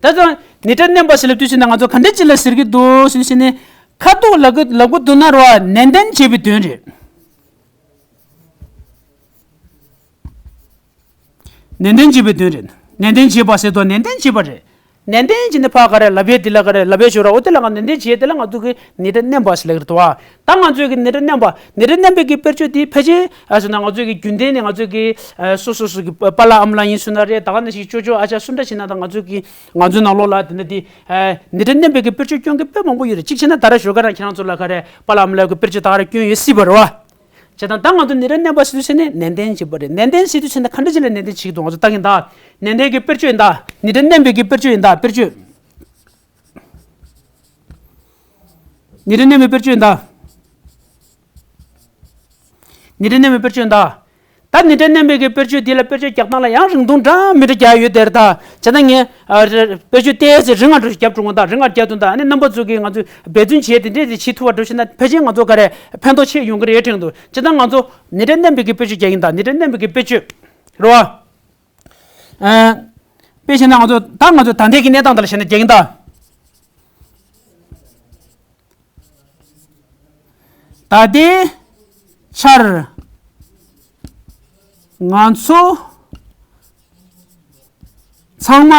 ད་ཙང་ནི་ཏྲ་དམན་པ་ཟེར་ལབ་དུས་ཟེར་ན་ང་ཚོ་ག་འདྲ་ཅིག་ལ་ཟེར་གྱི་འདུག་ཟེར་ཟེར་ནས། ཁ་ཐུག་ལབ་གི་ལབ་གི་འདུག་ན་རོ། ནན་ཏན་བྱེད་པའི་དོན་རེད། ནན་ཏན་བྱེད་པའི་དོན་རེད། ནན་ཏན་བྱེད་པ་ཟེར་དུས་ནན་ཏན་བྱེད་པ་རེད། ནན་ཏན་བྱས་ནས་ཕར་ག་རེ་ལབ་ཡས་དེ་ལ་ག་རེ་ལབ་ཡས་ཞོར་ར། འོ་དེ་ལ་ང་ནན་ཏན་བྱས་དེ་ལ་ང་ཚོ་གི་ནི་སྒྲ་བསྣན་པ་ཟེར་ལབ་ཀྱི་རེད་དོ། ད་ང་ཚོས་གི་ནི་སྒྲ་བསྣན་པ་ནི་སྒྲ་བསྣན་པའི་གི་དཔེར་བརྗོད་དེ་ཕལ་ཆེར་ཨ་ཟེར་ན་ང་ཚོས་གི་རྒྱུན་ལྡན་ནས་ང་ཚོས་གི་ཨ་སོ་སོ་སོ་གི་པ་ལགས་ཨ་མ་ལགས་ཡིན་ཟེར་ན་རེད། ད་ག་ནང་བཞིན་ཅོ་ཅོ་ཨ་ཅག་སུ་འདྲ་བྱས་ན་ད་ང་ཚོས་གི་ང་ཚོའི་ནང་ལོགས་ལ་དེ་འདྲ་དེ་ཨ་ནི་སྒྲ་བསྣན་པའི་གི་དཔེར་བརྗོད་སྐྱོན་གི་དཔེ་མང་པོ་ཡོད་རེད། གཅིག་བྱས་ན་ད་ར་ཞོགས་ཀ་རང་ཁྱེད་རང་ཚོ་ལ་ག་རེ་པ་ལགས་ཨ་མ་ལགས་གི་དཔེར་བརྗོད་ད་ག་རེ་སྐྱོན་ཡོད་སྲིད་པ་རེད་བ། བྱས་ཙང་ད་ང་ཚོ་ནི་སྒྲ་བསྣན་པ་ཟེར་དུས་ཚེ་ནི་ནན་ཏན་བྱེད་པ་རེད། ནན་ཏན་ཟེར་དུས་ཚེ་ནི་ག་འདྲ་ཅིག་ལ་ནན་ཏན་བྱེད་ཀྱི་འདུག་ང་ཚོ་ལྟ་གིན་ད། ནན་ཏན་གྱི་དཔེར་བརྗོད་ཡིན་ད། ནི་སྒྲ་བསྣན་པའི་གི་དཔེར་བརྗོད་ཡིན་ད། དཔེར་བརྗོད། ནི་སྒྲ་བསྣན་པའི་དཔེར་བརྗོད་ཡིན་ད། ནི་སྒྲ་བསྣན་པའི་དཔེར་བརྗོད་ཡིན་ད། ད་ནི་སྒྲ་བསྣན་པའི་གི་དཔེར་བརྗོད་འདི་ལ་དཔེར་བརྗོད་རྒྱག་སྟངས་ལ་ཡང་རིང་ཐུང་འདྲ་མི་འདྲ་རྒྱག་ཡོད་དེར་ད། བྱས་ན་ངས་ཨ་དཔེར་བརྗོད་ཏོག་ཙམ་རིང་ང་འགྲོ་རྒྱབ་འགྲོ་ངོ་ད། རིང་ང་རྒྱབ་དུས་ད་ཨ་ནི་རྣམ་པ་ཚོ་གིས་ང་ཚོས་འབད་བརྩོན་བྱས་དེ་འདྲས་དེ་བྱེད་ཐུབ་པ་འགྲོ་བྱས་ན་ཕལ་ཆེར་ང་ཚོ་ག་རེ་ཕན་ཐོགས་ཆེ་ཡོང་གི་རེད་དྲན་འདུག་བྱས་ཙང་ང་ཚོ་ནི་སྒྲ་བསྣན་པའི་གི་དཔེར་བརྗོད་རྒྱག་གིན་ད། ནི་སྒྲ་བསྣན་པའི་གི་དཔེར་བརྗོད་རེད་བ། ཨ། དཔེ་བྱས་ན་ང་ཚོ་ད་ང་ཚོ་ད་ལྟའི་གི་གནས་སྟངས་དེ་ལ་བྱས་ན་རྒྱག་གིན་ད། ད་ལྟའི་ཆར་ང་ཚོ་ཚང་མ་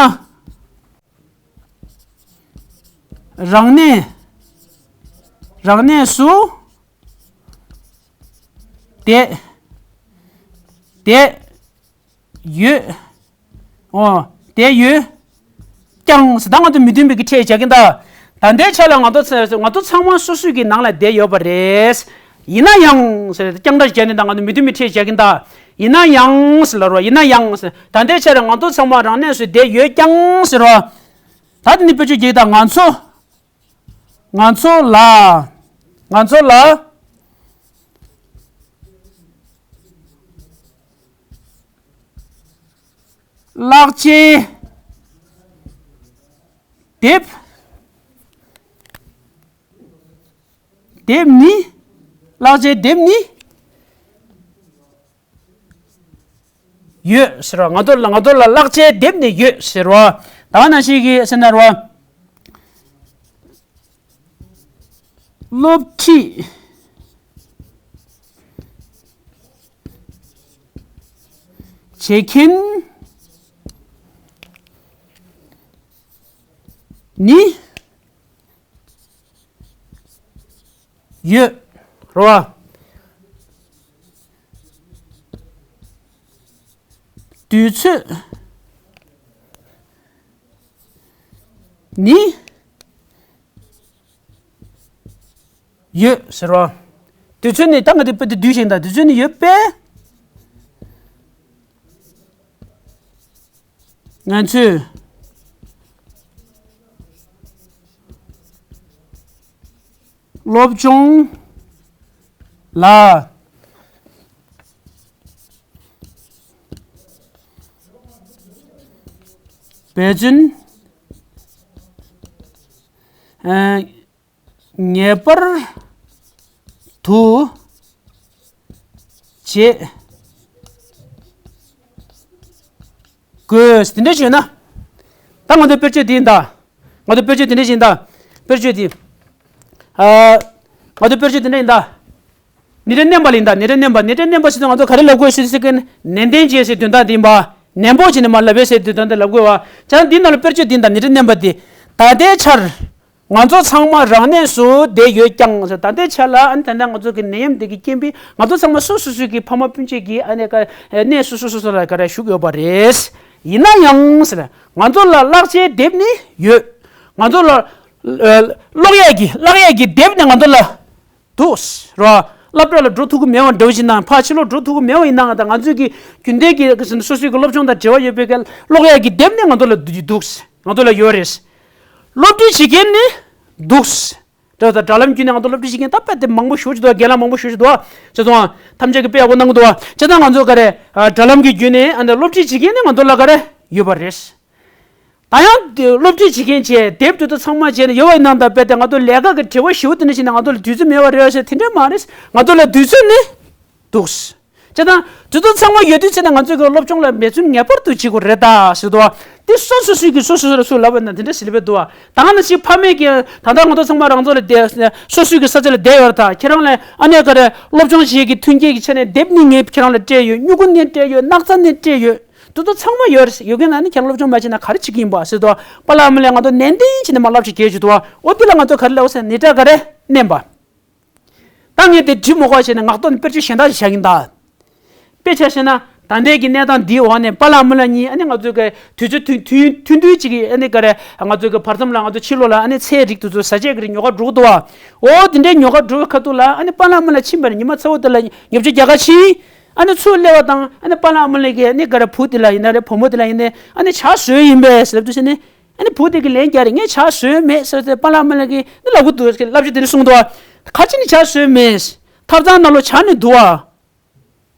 རང་གནས་རང་གནས་སུ་བསྡད་བསྡད་ཡོད། ཨོ། བསྡད་ཡོད་ཀྱང་ཟེར་ད་ང་ཚོ་མི་མཐུན་པའི་གི་ཕྲད་བྱ་གིན་ད། ད་ལྟའི་ཆ་ལ་ང་ཚོ་ཚ་ང་ཚོ་ཚང་མ་སོ་སོའི་གི་ནང་ལ་བསྡད་ཡོད་པ་རེད། ཡིན་ན་ཡང་ཟེར་ཀྱང་འདྲ་བྱས་ནས་ད་ང་ཚོ་མི་མཐུན་པའི་ཕྲད་བྱ་གིན་ད། ཡིན་ན་ཡང་ཟེར་ལབ་རོགས། ཡིན་ན་ཡང་ཟེར་ད་ལྟའི་ཆ་ལ་ང་ཚོ་ཚང་མ་རང་གནས་སུ་བསྡད་ཡོད་ཀྱང་ཟེར་རོགས། ད་དེ་ནི་དཔེར་བརྗོད་རྒྱག་ད། ང་ཚོ། ང་ཚོ་ལ། ང་ཚོ་ལ། གླགས་ཆའི་དེབ། དེབ་ནི། གླགས་ཆའི་དེབ་ནི། ཡོད་ཟེར་བ། ང་ཚོ་ལ་ང་ཚོ་ལ་གླགས་ཆའི་དེབ་ནི་ཡོད་ཟེར་བ། ད་ག་ནང་བཞིན་གྱི་ཟེར་ན་རོ། སློབ་ཁྲིད་བྱེད་མཁན་ནི། ཡོད། རེད་བ། དུས་ཚོད་ནི་ཡོད་ཟེར་བ། དུས་ཚོད་ནི་ད་ང་དེ་དཔེ་དེ་བསྡུས་ཤིང་ད། དུས་ཚོད་ནི་ཡོད་པས། ང་ཚོས་སློབ་སྦྱོང་ལ་འབད་བརྩོན་ཨ། ངེས་པར་དུ་བྱེད་དགོས། དེ་འདྲ་བྱས་ན། ད་ང་ཚོ་དཔེར་བརྗོད་འདི་ཡིན་ད། ང་ཚོ་དཔེར་བརྗོད་འདི་འདྲ་ཞིག་ཡིན་ད། དཔེར་བརྗོད་འདི། ཨ། ང་ཚོ་དཔེར་བརྗོད་འདི་འདྲ་ཡིན་ད། ནི་སྒྲ་བསྣན་པ་ལ་ཡིན་ད། ནི་སྒྲ་བསྣན་པ། ནི་སྒྲ་བསྣན་པ་ཟེར་དུས་ང་ཚོ་ག་རེ་ལབ་དགོས་ཟེར་ཟེར་མཁན་ནན་ཏན་བྱས་ཟེར་དོན་དག་འདི་ཡིན་པ། ནན་པོ་བྱས་ནས་མར་ལབ་པས་ཟེར་དོན་དག་འདི་ལབ་དགོས་བ། བྱས་ཙང་འདི་ནང་ལ་དཔེར་བརྗོད་འདི་ཡིན་ད། ནི་སྒྲ་བསྣན་པ་འདི། ད་ལྟའི་ཆར། ང་ཚོ་ཚང་མ་རང་གནས་སུ་བསྡད་ཡོད་ཀྱང་ཟེར། ད་ལྟའི་ཆར་ལ་ཨ་ནི་ད་ལྟ་ང་ཚོ་གི་ནད་ཡམས་འདི་གི་རྐྱེན་པས་ང་ཚོ་ཚང་མ་སོ་སོ་སོ་གི་ཕ་མ་སྤུན་མཆེད་ཀྱི་ཨ་ནི་ཀ་གནས་སོ་སོ་སོ་སོ་ལ་ག་རེ་བཞུགས་ཡོད་པ་རེད། ཡིན་ན་ཡང་ཟེར། ང་ཚོ་ལ་གླགས་ཆའི་དེབ་ནི་ཡོད། ང་ཚོ་ལ་ཀློག་ཡས་ཀྱི་ཀློག་ཡས་ཀྱི་དེབ་ནི་ང་ཚོ་ལ་འདུག་རོ། སློབ་གྲྭ་ལ་འགྲོ་ཐུབ་ཀྱི་མེད་པ་འདྲ་བོ་ཞིག་ན་ཕར་ཕྱི་ལོགས་འགྲོ་ཐུབ་ཀྱི་མེད་པ་ཡིན་ན་ང་དང་ང་ཚོའི་གི་རྒྱུན་ལྡན་གྱི་སོ་སོའི་གི་སློབ་སྦྱོང་དང་འབྲེལ་བ་ཡོད་པའི་གི་ཀློག་ཡས་ཀྱི་དེབ་ནི་ང་ཚོ་ལ་འདུག་ང་ཚོ་ལ་ཡོད་རེད། སློབ་ཁྲིད་བྱེད་མཁན་ནི་འདུག་འདྲ་བོ་དང་དྲ་ལམ་བརྒྱུད་ནས་ང་ཚོ་སློབ་ཁྲིད་བྱེད་མཁན་ད་དཔེ་དེ་མང་པོ་ཞེ་པོ་ཅིག་འདུག་རྒན་ལགས་མང་པོ་ཞེ་པོ་ཅིག་འདུག་བྱས་ཙང་ཐམས་ཅད་ཀྱིས་དཔེ་ཡག་པོ་གནང་གི་འདུག་བྱས་ཙང་ང་ཚོ་ག་རེ་དྲ་ལམ་གྱི་བརྒྱུད་ནས་ཨ་ནི་སློབ་ཁྲིད་བྱེད་མཁན་ནི་ང་ཚོ་ལ་ག་རེ་ཡོད་པ་རེད། ད་ཡང་དེ་སློབ་ཁྲིད་བྱེད་མཁན་བྱས་དེབ་དེ་ཚོ་ཚང་མ་བྱས་ནས་ཡོད་པ་ཡིན་ནའང་ད་དཔེ་དེ་ང་ཚོ་ལས་ཀ་གི་བྲེལ་བ་ཞེ་པོ་དེ་འདྲ་བྱས་ནས་ང་ཚོ་ལ་དུས་ཚོད་མེད་པ་རེད་ཟེར་དེ་འདྲ་མ་རེད། ང་ཚོ་ལ་དུས་ཚོད་ནི་འདུག་བྱས་ དེ་དང་དེ་ཚོ་ཚང་མ་ཡོད་དུས་ཚེ་ན་ང་ཚོས་ཀྱི་སློབ་སྦྱོང་ལ་འབད་བརྩོན་ངེས་པར་དུ་བྱེད་དགོས་རེད་ད་ཟེར་དུས་བ། དེ་སོ་སོ་སོས་ཀྱི་སོ་སོ་སོ་ལ་སུ་ལབ་པ་ན་དེ་འདྲ་ཞིག་ལབ་པས་འདུག་བ། ད་ང་ནི་ཞིག་ཕ་མས་ཀྱི་ད་ལྟ་ང་ཚོ་ཚང་མ་རང་ཚོ་ལ་བསྡད་སོ་སོའི་གི་ས་ཆ་ལ་བསྡད་ཡོད་རེད་ད། ཁྱེད་རང་ལ་ཨ་ནེ་ག་རེ་སློབ་སྦྱོང་བྱེད་ཀྱི་མཐུན་རྐྱེན་གྱི་ཆ་ནས་དེབ་ནི་ངས་ཁྱེད་རང་ལ་སྤྲད་ཡོད། སྨྱུ་གུ་ནི་སྤྲད་ཡོད། སྣག་ཚ་ནི་སྤྲད་ཡོད། དེ་ཚོ་ཚང་མ་ཡོད་རེད། ཡོད་མཁན་ན་ནི་ཁྱེད་རང་སློབ་སྦྱོང་མ་བྱས་ན་ག་རེ་བྱེད་ཀྱི་ཡིན་པ་ཟེར་དུས་བ། པཱ་ལགས་ཨ་མ་ལགས་ང་ཚོ་ནན་ཏན་བྱས་ནས་མ་བསླབ་བྱས་བསྐྱལ་བྱས་འདུག་བ། འོ་དེ་ལ་ང་ཚོ་ག་རེ་ལབ་ཟེར་ན་ནི་ད་ག་རེ་མནན་པ། ད་ངས་དེ་འབྲི་མ་དགོས་བྱས་ནས་ངག་ཐོག་ནས་དཔེར་བརྗོད་གཞན་དག་ཞིག་བཞག་གིན་གདའ། དཔེ་ཆ་བཞག་ན་ད་ལྟའི་གི་གནས་སྟངས་འདིའི་འོག་ནས་པཱ་ལགས་ཨ་མ་ལགས་གཉིས་ཨ་ནི་ང་ཚོའི་གི་དུས་ཚོད་ཐུང་ཐུང་ཐུང་ཐུང་ཅིག་གི་ཨ་ནི་ག་རེ་ང་ཚོའི་གི་བར་མཚམས་ལ་ང་ཚོ་ཕྱི་ལོགས་ལ་ཨ་ནི་ཚལ་རིགས་དེ་ཚོ་ཟ་བྱེད་ཀྱི་རེད། ཉོ་ག་འགྲོ་གི་འདུག་བ། འོ་དེ་འདྲའི་ཉོ་ག་འགྲོ་བའི་ཁ་ཐུག་ལ་ཨ་ནི་པཱ་ལགས་ཨ་མ་ལགས་ཕྱིན་པ་རེད། ཉི་མ་ཚ་བོ་དེ་ལ་ཉོ་ཆ་རྒྱག་ག་ཕྱིན། ཨ་ནི་ཚུར་སླེབས་པ་དང་ཨ་ནི་པཱ་ལགས་ཨ་མ་ལགས་ཀྱིས་ཨ་ནི་ག་རེ་བུ་དེ་ལ་ཡིན་ན་རེད། བུ་མོ་དེ་ལ་ཡིན་ནའི་ཨ་ནི་ཇ་བཟོས་ཡིན་པས་ཟེར་ལབ་དུས་ཟེར་ནས། ཨ་ནི་བུ་དེ་གིས་ལན་རྒྱག་རེད། ངས་ཇ་བཟོས་མེད་ཟེར་ཏེ་པཱ་ལགས་ཨ་མ་ལགས་ཀྱིས་ནི་ལབ་གི་འདུག་ཟེར། བསླབ་བྱ་དེ་ནི་གསུངས་འདུག་བ། ག་ཅི་ནས་ཇ་བཟོས་མེད། ཐབ་ཚང་ནང་ལོགས་ཇ་ནི་འདུག་བ།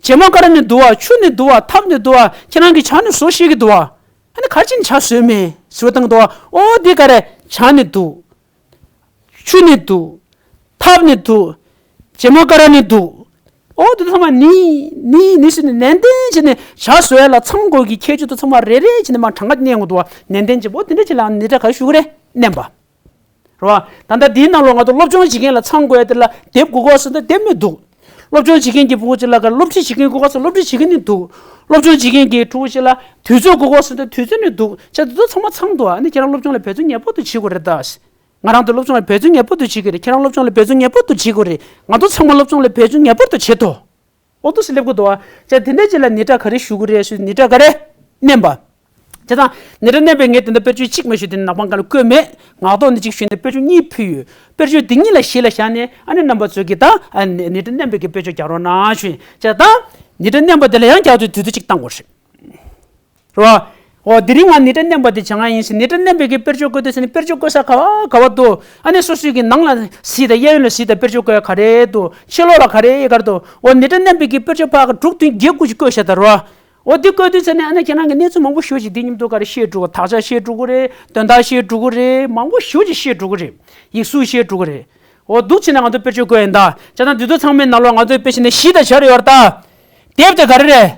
བྱེ་མ་ཀ་ར་ནི་འདུག་བ། ཆུ་ནི་འདུག་བ། ཐབ་ནི་འདུག་བ། ཁྱེད་རང་གིས་ཇ་ནི་བཟོ་ཤེས་ཀྱི་འདུག་བ། ཨ་ནི་ག་ཅི་ནས་ཇ་བཟོས་མེད་ཟེར་བ་བཏང་འདུག་བ། ཨོ་འདི་ག་རེ། ཇ་ནི་འདུག་ཆུ་ནི་འདུག་ཐབ་ནི་འདུག་བྱེ་མ་ཀ་ར་ནི་འདུག་ཨོ་དེ་ཚང་མ་ནི་ནི་ནི་ཟེར་ནས་ནན་ཏན་བྱས་ནས་ཇ་བཟོ་ཡ་ལ་ཚང་དགོས་ཀྱི་ཁྱད་ཆོས་དེ་ཚང་མ་རེ་རེ་བྱས་ནས་མར་གྲངས་ཀ་བསྣན་དགོས་འདུག་བ། ནན་ཏན་བྱས་པོ་དེ་འདྲ་བྱས་ལ་ནི་ད་ག་ཞུ་གི་རེད། མནན་པ། རེད་བ། ད་ལྟ་འདིའི་ནང་ལོགས་ང་ཚོ་སློབ་སྦྱོང་བྱེད་མཁན་ལ་ཚང་དགོས་ཡ་དེ་ལ་དེབ་དགོས་གོ་ཟེར་ན་དེབ་ནི་འདུག་སློབ་སྦྱོང་བྱེད་མཁན་གྱི་ཕྲུ་གུ་ཅིག་ལ་ག་སློབ་ཁྲིད་བྱེད་མཁན་དགོས་གོ་ཟེར་ན་སློབ་ཁྲིད་བྱེད་མཁན་ནི་འདུག་སློབ་སྦྱོང་བྱེད་མཁན་གྱི་ཕྲུ་གུ་ཅིག་ལ་དུས་ཚོད་དགོས་གོ་ཟེར་ན་དུས་ཚོད་ནི་འདུག་ཇ་དེ་ཚོ་ཚང་མ་ཚང་འདུག་ཨ་ནི་ཁྱེད་རང་སློབ་སྦྱོང་ལ་འབད་བརྩོན་ངེས་པར་དུ་བྱེད་དགོས་རེད་ད། ང་རང་ཚོ་སློབ་སྦྱོང་ལ་འབད་བརྩོན་ངེས་པར་དུ་བྱེད་ཀྱི་རེད། ཁྱེད་རང་སློབ་སྦྱོང་ལ་འབད་བརྩོན་ངེས་པར་དུ་བྱེད་དགོས་རེད། ང་ཚོ་ཚང་མ་སློབ་སྦྱོང་ལ་འབད་བརྩོན་ངེས་པར་དུ་བྱེད་དོ། ཨོ་ཏོ་སི་སླེབས་དགོས་དོ། ཅག་དེ་འདྲ་ཅིག་ལ་ནི་ཏྲ་ག་རེ་ཞུ་གི་རེད་ཞུ་ནི་ཏྲ་ག་རེ་མནན་པ། ཅག་དང་ནི་ཏྲ་མནན་པའི་ངས་དེ་འདྲ་དཔེར་བརྗོད་གཅིག་མ་ཞུ་དེ་ནག་པང་ག་ལ་བཀོད་མེད། ངག་ཐོག་ནས་གཅིག་ཞུས་ནས་དཔེར་བརྗོད་གཉིས་ཕུལ་ཡོད། དཔེར་བརྗོད་འདི་གཉིས་ལ་གཞི་ལ་བཞག་ནས་ཨ་ནི་རྣམ་པ་ཚོས་ཀྱིས་ད་ཨ་ནི་ནི་ཏྲ་མནན་པའི་གི་དཔེར་བརྗོད་རྒྱག་རོགས་གནང་ཞུ། ཅག་དང་ནི་ཏྲ་མནན་པ་དེ་ལ་ཡང་རྒྱག་དུས་དུས་ཚོད་གཅིག་བཏང་དགོས་རེད། རེད་བ། འོ་དེ་རིང་ང་ནི་ཏྲ་མནན་པ་དེ་བྱེད་ང་ཡིན་ཟེར་ནི་ཏྲ་མནན་པའི་གི་དཔེར་བརྗོད་བཀོད་དུས་ཟེར་ནི་དཔེར་བརྗོད་བཀོད་ས་ག་བ་ག་བ་འདུག་ཨ་ནི་སོ་སོའི་གི་ནང་ལ་གཟིགས་དང་གཡས་གཡོན་ལ་གཟིགས་དང་དཔེར་བརྗོད་བཀོད་ཡ་ག་རེ་འདུག་ཕྱི་ལོགས་ལ་ག་རེ་ཡོད་ག་རེ་འདུག་འོ་ནི་ཏྲ་མནན་པའི་གི་དཔེར་བརྗོད་ཕར་ག་དྲུག་བདུན་བརྒྱད་དགུ་ཞིག་བཀོད་བཞག་ད་རེད་བ། འོ་དེ་བཀོད་དུས་ཟེར་ནི་ཨ་ནི་ཁྱེད་རང་གི་གནས་ཚུལ་མང་པོ་ཞེ་པོ་ཅིག་དེ་མཉམ་དུ་ག་རེ་ཤེས་འགྲོ་གི་དག་ཆ་ཤེས་འགྲོ་གི་རེད། དོན་དག་ཤེས་འགྲོ་གི་རེད། མང་པོ་ཞེ་པོ་ཅིག་ཤེས་འགྲོ་གི་རེད། ཡིག་གཟུགས་ཤེས་འགྲོ་གི་རེད། འོ་འདུག་བྱས་ནས་ང་ཚོ་དཔེར་བརྗོད་བཀོད་ཡིན་ད། ཅག་དང་དུས་ཚོད་ཚང་མའི་ནང་ལོགས་ང་ཚོས་དཔེ་བྱས་ནས་གཞི་དང་བྱ་རེ་ཡོད་རེད་ད། དེབ་དེ་ག་རེ་རེད།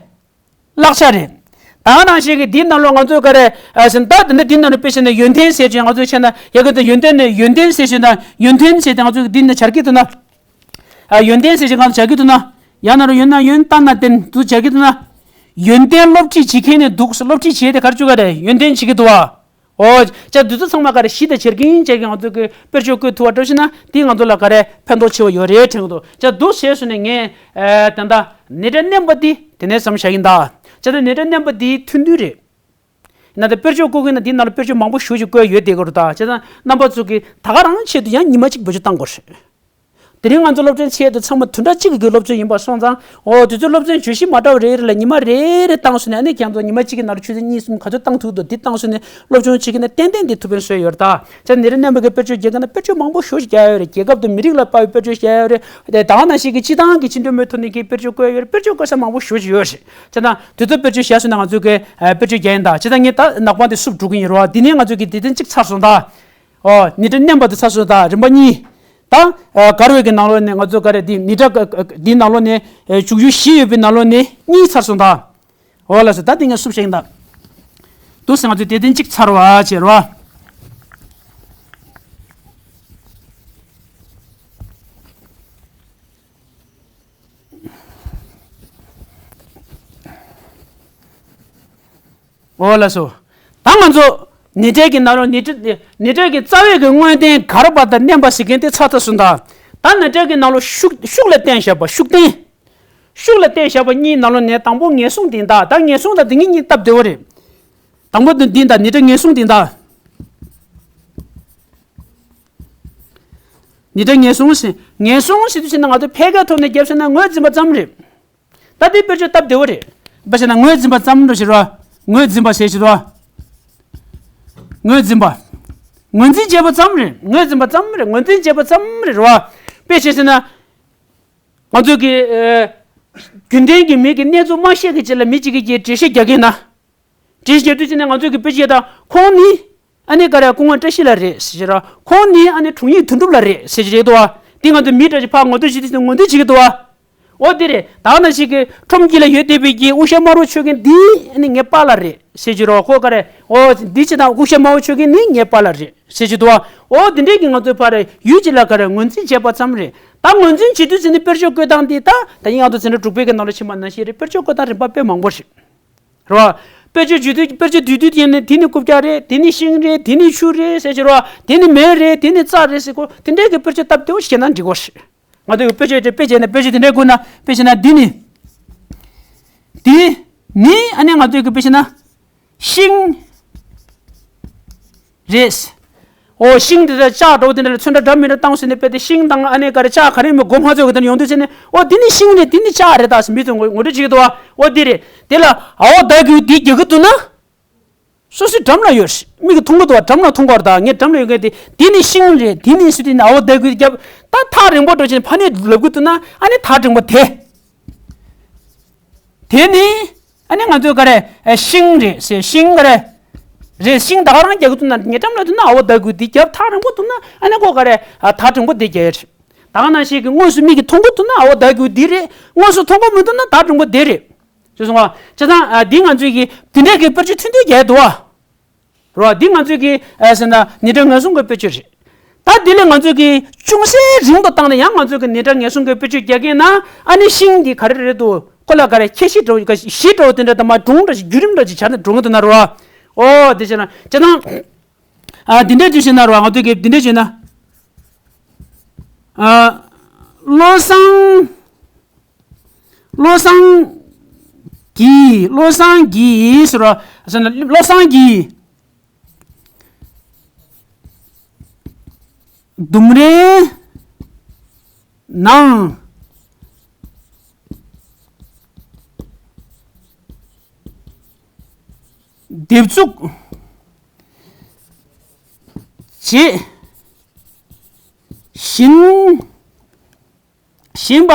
བཀླག་བྱ་རེད། ད་ནང་བཞིན་གྱི་འདིའི་ནང་ལོགས་ང་ཚོས་ག་རེ་ཨ་ཟིན་ད་འདི་འདྲ་འདིའི་ནང་ལ་དཔེ་བྱས་ན་ཡོན་ཏན་ཟེར་ཅིང་ང་ཚོས་བྱས་ན་ཡ་གི་ད་ཡོན་ཏན་ནི་ཡོན་ཏན་ཟེར་ཅིང་ད་ཡོན་ཏན་ཟེར་ཅིང་ང་ཚོས་འདི་ནི་སྦྱར་གྱི་འདུག་ན། ཨ་ཡོན་ཏན་ཟེར་ཅིང་ང་ཚོ་སྦྱར་གྱི་འདུག་ན། ཡང་ན་རུ་ཡོན་ན་ཡོན་ཏན་ན་ཏན་དུ་སྦྱར་གྱི་འདུག་ན། ཡོན་ཏན་སློབ་ཁྲིད་བྱེད་མཁན་ནི་འདུག་སློབ་ཁྲིད་བྱེད་དེ་ག་རེ་བྱེད་ག་རེ་ཡོན་ཏན་བྱེད་ཀྱི་འདུག་བ། ཨོ། ཅག་འདི་ཚོ་ཚང་མ་ག་རེ་གཞི་དང་བྱ་རྐྱེན་བཅས་ཀྱི་ང་ཚོ་གི་དཔེར་བརྗོད་བཀོད་ཐུབ་པ་འགྲོ་ཕྱིན་ན་དེས་ང་ཚོ་ལ་ག་རེ་ཕན་ཐོགས་ཆེ་བ་ཡོད་རེད་དྲན་གྱི་འདུག་ཅག་འདུག་བྱས་སོང་ནས་ངས་ཨ་ད་ལྟ་ནི་ཏྲ་མནན་པ་འདི་དེ་ནས་བསམ་བཞག་ཡིན་ད། ཅག་ད་ནི་ཏྲ་མནན་པ་འདི་ཐུང་ཐུང་རེད། ཡིན་ན་ད་དཔེར་བརྗོད་བཀོད་ཀྱི་ན་འདི་ནང་ལ་དཔེར་བརྗོད་མང་པོ་ཞེ་ཅིག་བཀོད་ཡོད་དེ་ག་རུ་ད་ཅག་ད་རྣམ་པ་ཚོ་གི་ད་ག་རང་ཆེད་དུ་ཡང་ཉི་མ་གཅིག་བེད་སྤྱོད་བཏང་དགོས་རེད། དེ་རིང་ང་ཚོ་སློབ་ཚན་ཆེད་དུ་ཚང་མ་བདུན་ཕྲག་གཅིག་གི་སློབ་ཚན་ཡིན་པ་སོང་ཙང་། འོ་དེ་ཚོའི་སློབ་ཚན་བརྗོད་གཞི་མ་འདྲ་བ་རེ་རེ་ལ་ཉི་མ་རེ་རེ་བཏང་སོང་ནས་ཨ་ནི་ཁྱེད་ཚོ་ཉི་མ་གཅིག་གི་ནང་ལ་ཆུ་ཚོད་གཉིས་གསུམ་ག་ཚོད་བཏང་ཐུབ་འདུག་འདི་བཏང་སོང་ནས་སློབ་སྦྱོང་བྱེད་ཀྱི་ན་ཏན་ཏན་འདི་ཐུགས་ཕན་གསོས་ཡོད་རེད་ད། ཅག་ནི་ཏྲ་མནན་པ་གི་དཔེར་བརྗོད་རྒྱག་གི་ན་དཔེར་བརྗོད་མང་པོ་ཞེ་ཅིག་རྒྱག་ཡོད་རེད། རྒྱལ་ཁབ་དང་མི་རིགས་ལ་དཔག་པའི་དཔེར་བརྗོད་བྱས་ཡོད་རེད། དེ་དང་ནང་བཞིན་གྱི་སྤྱི་བཏང་གི་ཕྱི་འབྲེལ་མོལ་ཐོག་ནས་ཀྱི་དཔེར་བརྗོད་བཀོད་ཡོད་རེད། དཔེར་བརྗོད་བཀོད་ས་མང་པོ་ཞེ་ཅིག་ཡོད་རེད། ཅག་ད་དེ་ཚོ་དཔེར་བརྗོད་བཞག་སོང་ན་ང་ཚོས་གི་དཔེར་བརྗོད་རྒྱག་ཡིན་ད། ཅག་ད་ངས་ད་ནག་པང་དེ་བསུབ་འགྲོ་གི་ཡིན་རེད་བ། འདི་ནས་ང་ཚོས་གི་དེ་དོན་གཅིག་ཚར་སོང་ད། ཨོ་ནི་ཏྲ་མནན་པ་དེ་ཚར་སོང་ད། རིམ་པ་གཉིས། ད་ཨ་ག་རེ་བའི་གི་ནང་ལོགས་ནས་ང་ཚོ་ག་རེ་འདི་ནི་ཏྲ་འདིའི་ནང་ལོགས་ནས་ཨ་བཅུ་བཞི་ཡོད་པའི་ནང་ལོགས་ནས་གཉིས་ཚར་སོང་ད། འོ་ལགས་སོ། ད་འདི་ངས་བསུབ་བཞག་ཡིན་ད། འདུག་སེ་ང་ཚོས་དེ་དོན་གཅིག་ཚར་བ་བྱས་རོ། འོ་ལགས་སོ། ད་ང་ཚོ་ནི་ཏྲ་གི་ནང་ལོགས་ནི་ཏྲ་ནི་ཏྲ་གི་རྩ་བའི་གི་དངོས་བསྟན་གར་བ་དང་མནན་པ་ཟེར་མཁན་དེ་ཚར་ཚར་སོང་ད། ད་ནི་ཏྲ་གི་ནང་ལོགས་ཤུགས་ཤུགས་ལ་བརྟེན་བཞག་པ་ཤུགས་བརྟེན། ཤུགས་ལ་བརྟེན་བཞག་པ་གཉིས་ནང་ལོགས་ནས་དང་པོ་ངེས་བཟུང་དེ་ཡིན་ད། ད་ངེས་བཟུང་དང་དེ་གཉིས་གཉིས་སྟབས་བདེ་བོ་རེད། དང་པོ་དེ་འདི་ཡིན་ད། ནི་ཏྲ་ངེས་བཟུང་དེ་ཡིན་ད། ནི་ཏྲ་ངེས་བཟུང་ཟེར་ངེས་བཟུང་ཟེར་དུས་ཕྱིན་ན་ང་ཚོ་ཕལ་སྐད་ཐོག་ནས་བརྒྱབ་ཟེར་ན་ངོས་འཛིན་པ་ཙམ་རེད། ད་དེ་དཔེར་བརྗོད་སྟབས་བདེ་བོ་རེད། དཔེ་བྱས་ན་ངོས་འཛིན་པ་ཙམ་འགྲོ་ཞེས་རོ། ངོས་འཛིན་པ་ཞེས་ཞེས་རོ། ངོས་འཛིན་པ། ངོས་འཛིན་བྱས་པ་ཙམ་རེད། ངོས་འཛིན་པ་ཙམ་རེད། ངོས་འཛིན་བྱས་པ་ཙམ་རེད་རོ། དཔེ་བྱས་ཟེར་ན། ང་ཚོས་ཀྱི། རྒྱུན་ལྡན་གྱི་མི་གི་གནས་ཚུལ་མ་ཤེས་ཀྱི་ཆེད་ལ་མི་གཅིག་གིས་ཀྱི་འགྲེལ་བཤད་རྒྱག་གིན་ན། འགྲེལ་བཤད་རྒྱག་དུས་ཙམ་ནས་ང་ཚོས་ཀྱི་དཔེ་ཆ་དང་ཁོང་ནི། ཨ་ནི་ག་རེ་སྐུ་ངོ་བཀྲ་ཤིས་ལགས་རེད་ཟེར་གྱི་ར། ཁོང་ནི་ཨ་ནི་དྲུང་ཡིག་དོན་གྲུབ་ལགས་རེད་ཟེར་གྱི་རེད་དོ། དེ་ང་ཚོ་མི་འདྲ་ཞིག་ཕར་ངོ་སྤྲོད་བྱེད་དུས་ཙམ་ངོ་སྤྲོད་བྱེད་ཀྱི་འདུག་བ། འོ་འདི་རེད། ད་ནང་བཞིན་གྱི་ཁྲོམ་དཀྱིལ་ལ་ཡོད་བསྡད་པའི་གི་དབུ་ཞྭ་དམར་པོ་ཆོད་མཁན་འདི་ནི་ངའི་པཱ་ལགས་རེད་ཟེར་གྱི་རོ། ཁོ་ག་རེ། འོ་འདི་ཅི་དང་དབུ་ཞྭ་དམར་པོ་ཆོད་མཁན་ནི་ངའི་པཱ་ལགས་རེད་ཟེར་གྱི་འདུག་བ། འོ་འདི་འདྲའི་གི་ང་ཚོའི་བར་ཡུལ་གྱི་ལ་ག་རེ་ངོས་འཛིན་བྱས་པ་ཙམ་རེད། ད་ངོས་འཛིན་བྱེད་དུས་ཙམ་ནི་དཔེར་བརྗོད་བཀོད་སྟངས་འདི་ད་ད་ཡིན་ང་ཚོ་འཛིན་གྲྭ་དྲུག་པའི་གི་ནང་ལ་ཕྱིན་པ་ནང་བཞིན་རེད། དཔེར་བརྗོད་བཀོད་སྟངས་རིམ་པ་དཔེ་མང་པོ་རེད། རེད་བ། དཔེར་བརྗོད་བརྗོད་དུས་དཔེར་བརྗོད་བསྡུས་དུས་དེ་ནི་དེ་ནི་རྐུབ་བཀྱག་རེད། དེ་ནི་ཤིང་རེད། དེ་ནི་ཆུ་རེད་ཟེར་གྱི་རེད་བ། དེ་ནི་མེ་རེད། དེ་ནི་རྩྭ་རེད་ཟེར་གོ། དེ་འདྲའི་གི་དཔེར་བརྗོད་སྟབས་བདེ་བོ་ཞིག་བྱས་ན་འགྲིག་གོ། ང་ཚོས་དཔེ་ཆ་དེ་དཔེ་བྱས་ན་དཔེ་ཆ་དེ་འདྲ་བཀོད་ན། དཔེ་བྱས་ན་འདི་ནི། འདི་ནི་ཨ་ནི་ང་ཚོས་ཀྱི་དཔེ་བྱས་ན། ཤིང་རེད། འོ་ཤིང་དེ་དང་ལྕགས་འདྲ་བོ་དེ་འདྲ་ལ་ཚོན་ཁྲ་འདྲ་མི་འདྲ་བཏང་ཟིན་ནས་དཔེ་དེ་ཤིང་དང་ཨ་ནི་ག་རེ་ལྕགས་ག་རེ་མི་སྒོ་མ་ཚོས་གི་དེ་འདྲ་ཡོང་དུས་ཚེ་ནི་འོ་འདི་ནི་ཤིང་རེད། འདི་ནི་ལྕགས་རེད། ད་མི་ཚོས་ངོ་ངོ་སྤྲོད་བྱེད་ཀྱི་འདུག་བ། འོ་འདི་རེད། དེ་ལ་འ་འོ་ད་གུ་འདི་རྒྱག་གི་འདུག་ན། སོ་སོའི་འགྲམ་ལ་ཡོད་རེད། མིག་གིས་མཐོང་གི་འདུག་བ། འགྲམ་ལ་མཐོང་གི་ཡོད་རེད། ད་ངའི་འགྲམ་ལ་ཡོད་མཁན་དེ་དེ་ནི་ཤིང་རེད། དེ་ནི་སུ་དེ་ནི་འ་འོ་ད་གུ་རྒྱབ། ད་ཐག་རིང་པོ་འགྲོ་བྱས་ནས་ཕ་ནས་ལབ་གི་འདུག་ན་ཨ་ནི་ཐག་རིང་པོ་དེ། དེ་ནི་ཨ་ནི་ང་ཚོས་ག་རེ་ཤིང་རེད་ཟེར། ཤིང་ག་རེ་རེད། ཤིང་ད་ག་རང་རྒྱག་གི་འདུག་ན་ངའི་འགྲམ་ལ་འདུག་ན་འ་འོ་ད་གུ་དེ་རྒྱབ། ཐག་རིང་པོ་འདུག་ན་ཨ་ནི་ཁོ་ག་རེ་ཐག་རིང་པོ་དེ་རྒྱག་ཡ་རེད། ད་ག་ནང་བཞིན་གྱི་དངོས་སུ་མིག་གིས་མཐོང་གི་འདུག་ན་འ་འོ་ད་གུ་དེ་རེད། དངོས་སུ་མཐོང་གི་མི་འདུག་ན་ཐག་རིང་པོ་དེ་རེད། ཅེས་གསུངས་པ། བྱས་ཙང་ཨ་འདི་ང་ཚོས་ཀྱི་དེ་འདྲའི་གི་དཔེར་བརྗོད་ཐུང་ཐུང་རྒྱག་འདུག་བ། རོ། འདི་ང་ཚོས་ཀྱི་ཨ་ཟེར་ན་ནི་སྒྲ་ངེས་གསུམ་གྱི་དཔེར་བརྗོད་རེད། ད་འདི་ལས་ང་ཚོས་ཀྱི་ཅུང་ཟད་རིང་དུ་བཏང་ན་ཡང་ང་ཚོས་ཀྱི་ནི་སྒྲ་ངེས་གསུམ་གྱི་དཔེར་བརྗོད་རྒྱག་མཁན་ན་ཨ་ནི་ཤིང་འདི་ག་རེ་རེད་འདུག་ཁོ་ལ་ག་རེ་ཁྱད་གཞི་འདྲ་བོ་གཞི་འདྲ་བོ་དེ་འདྲ་དང་མ་སྒྲུང་འདྲ་ཞིག་བརྒྱུད་རིམ་འདྲ་ཞིག་བྱས་ནས་འགྲོ་གི་འདུག་ན་རོ། ཨོ་དེ་བྱས་ན་བྱས་ན། ཨ་འདི་འདྲ་བརྗོད་ཤེས་ན་རོ། ང་ཚོས་ཀྱི་འདི་འདྲ་བརྗོད་ན། ཨ་བློ་བཟང་། བློ་བཟང་གིས། བློ་བཟང་གིས་ཟེར་རོ། ཟེར་ན་བློ་བཟང་གིས་ལྡུམ་རའི་ནང་འདེབས་འཛུགས་བྱེད་བཞིན། བཞིན་པ་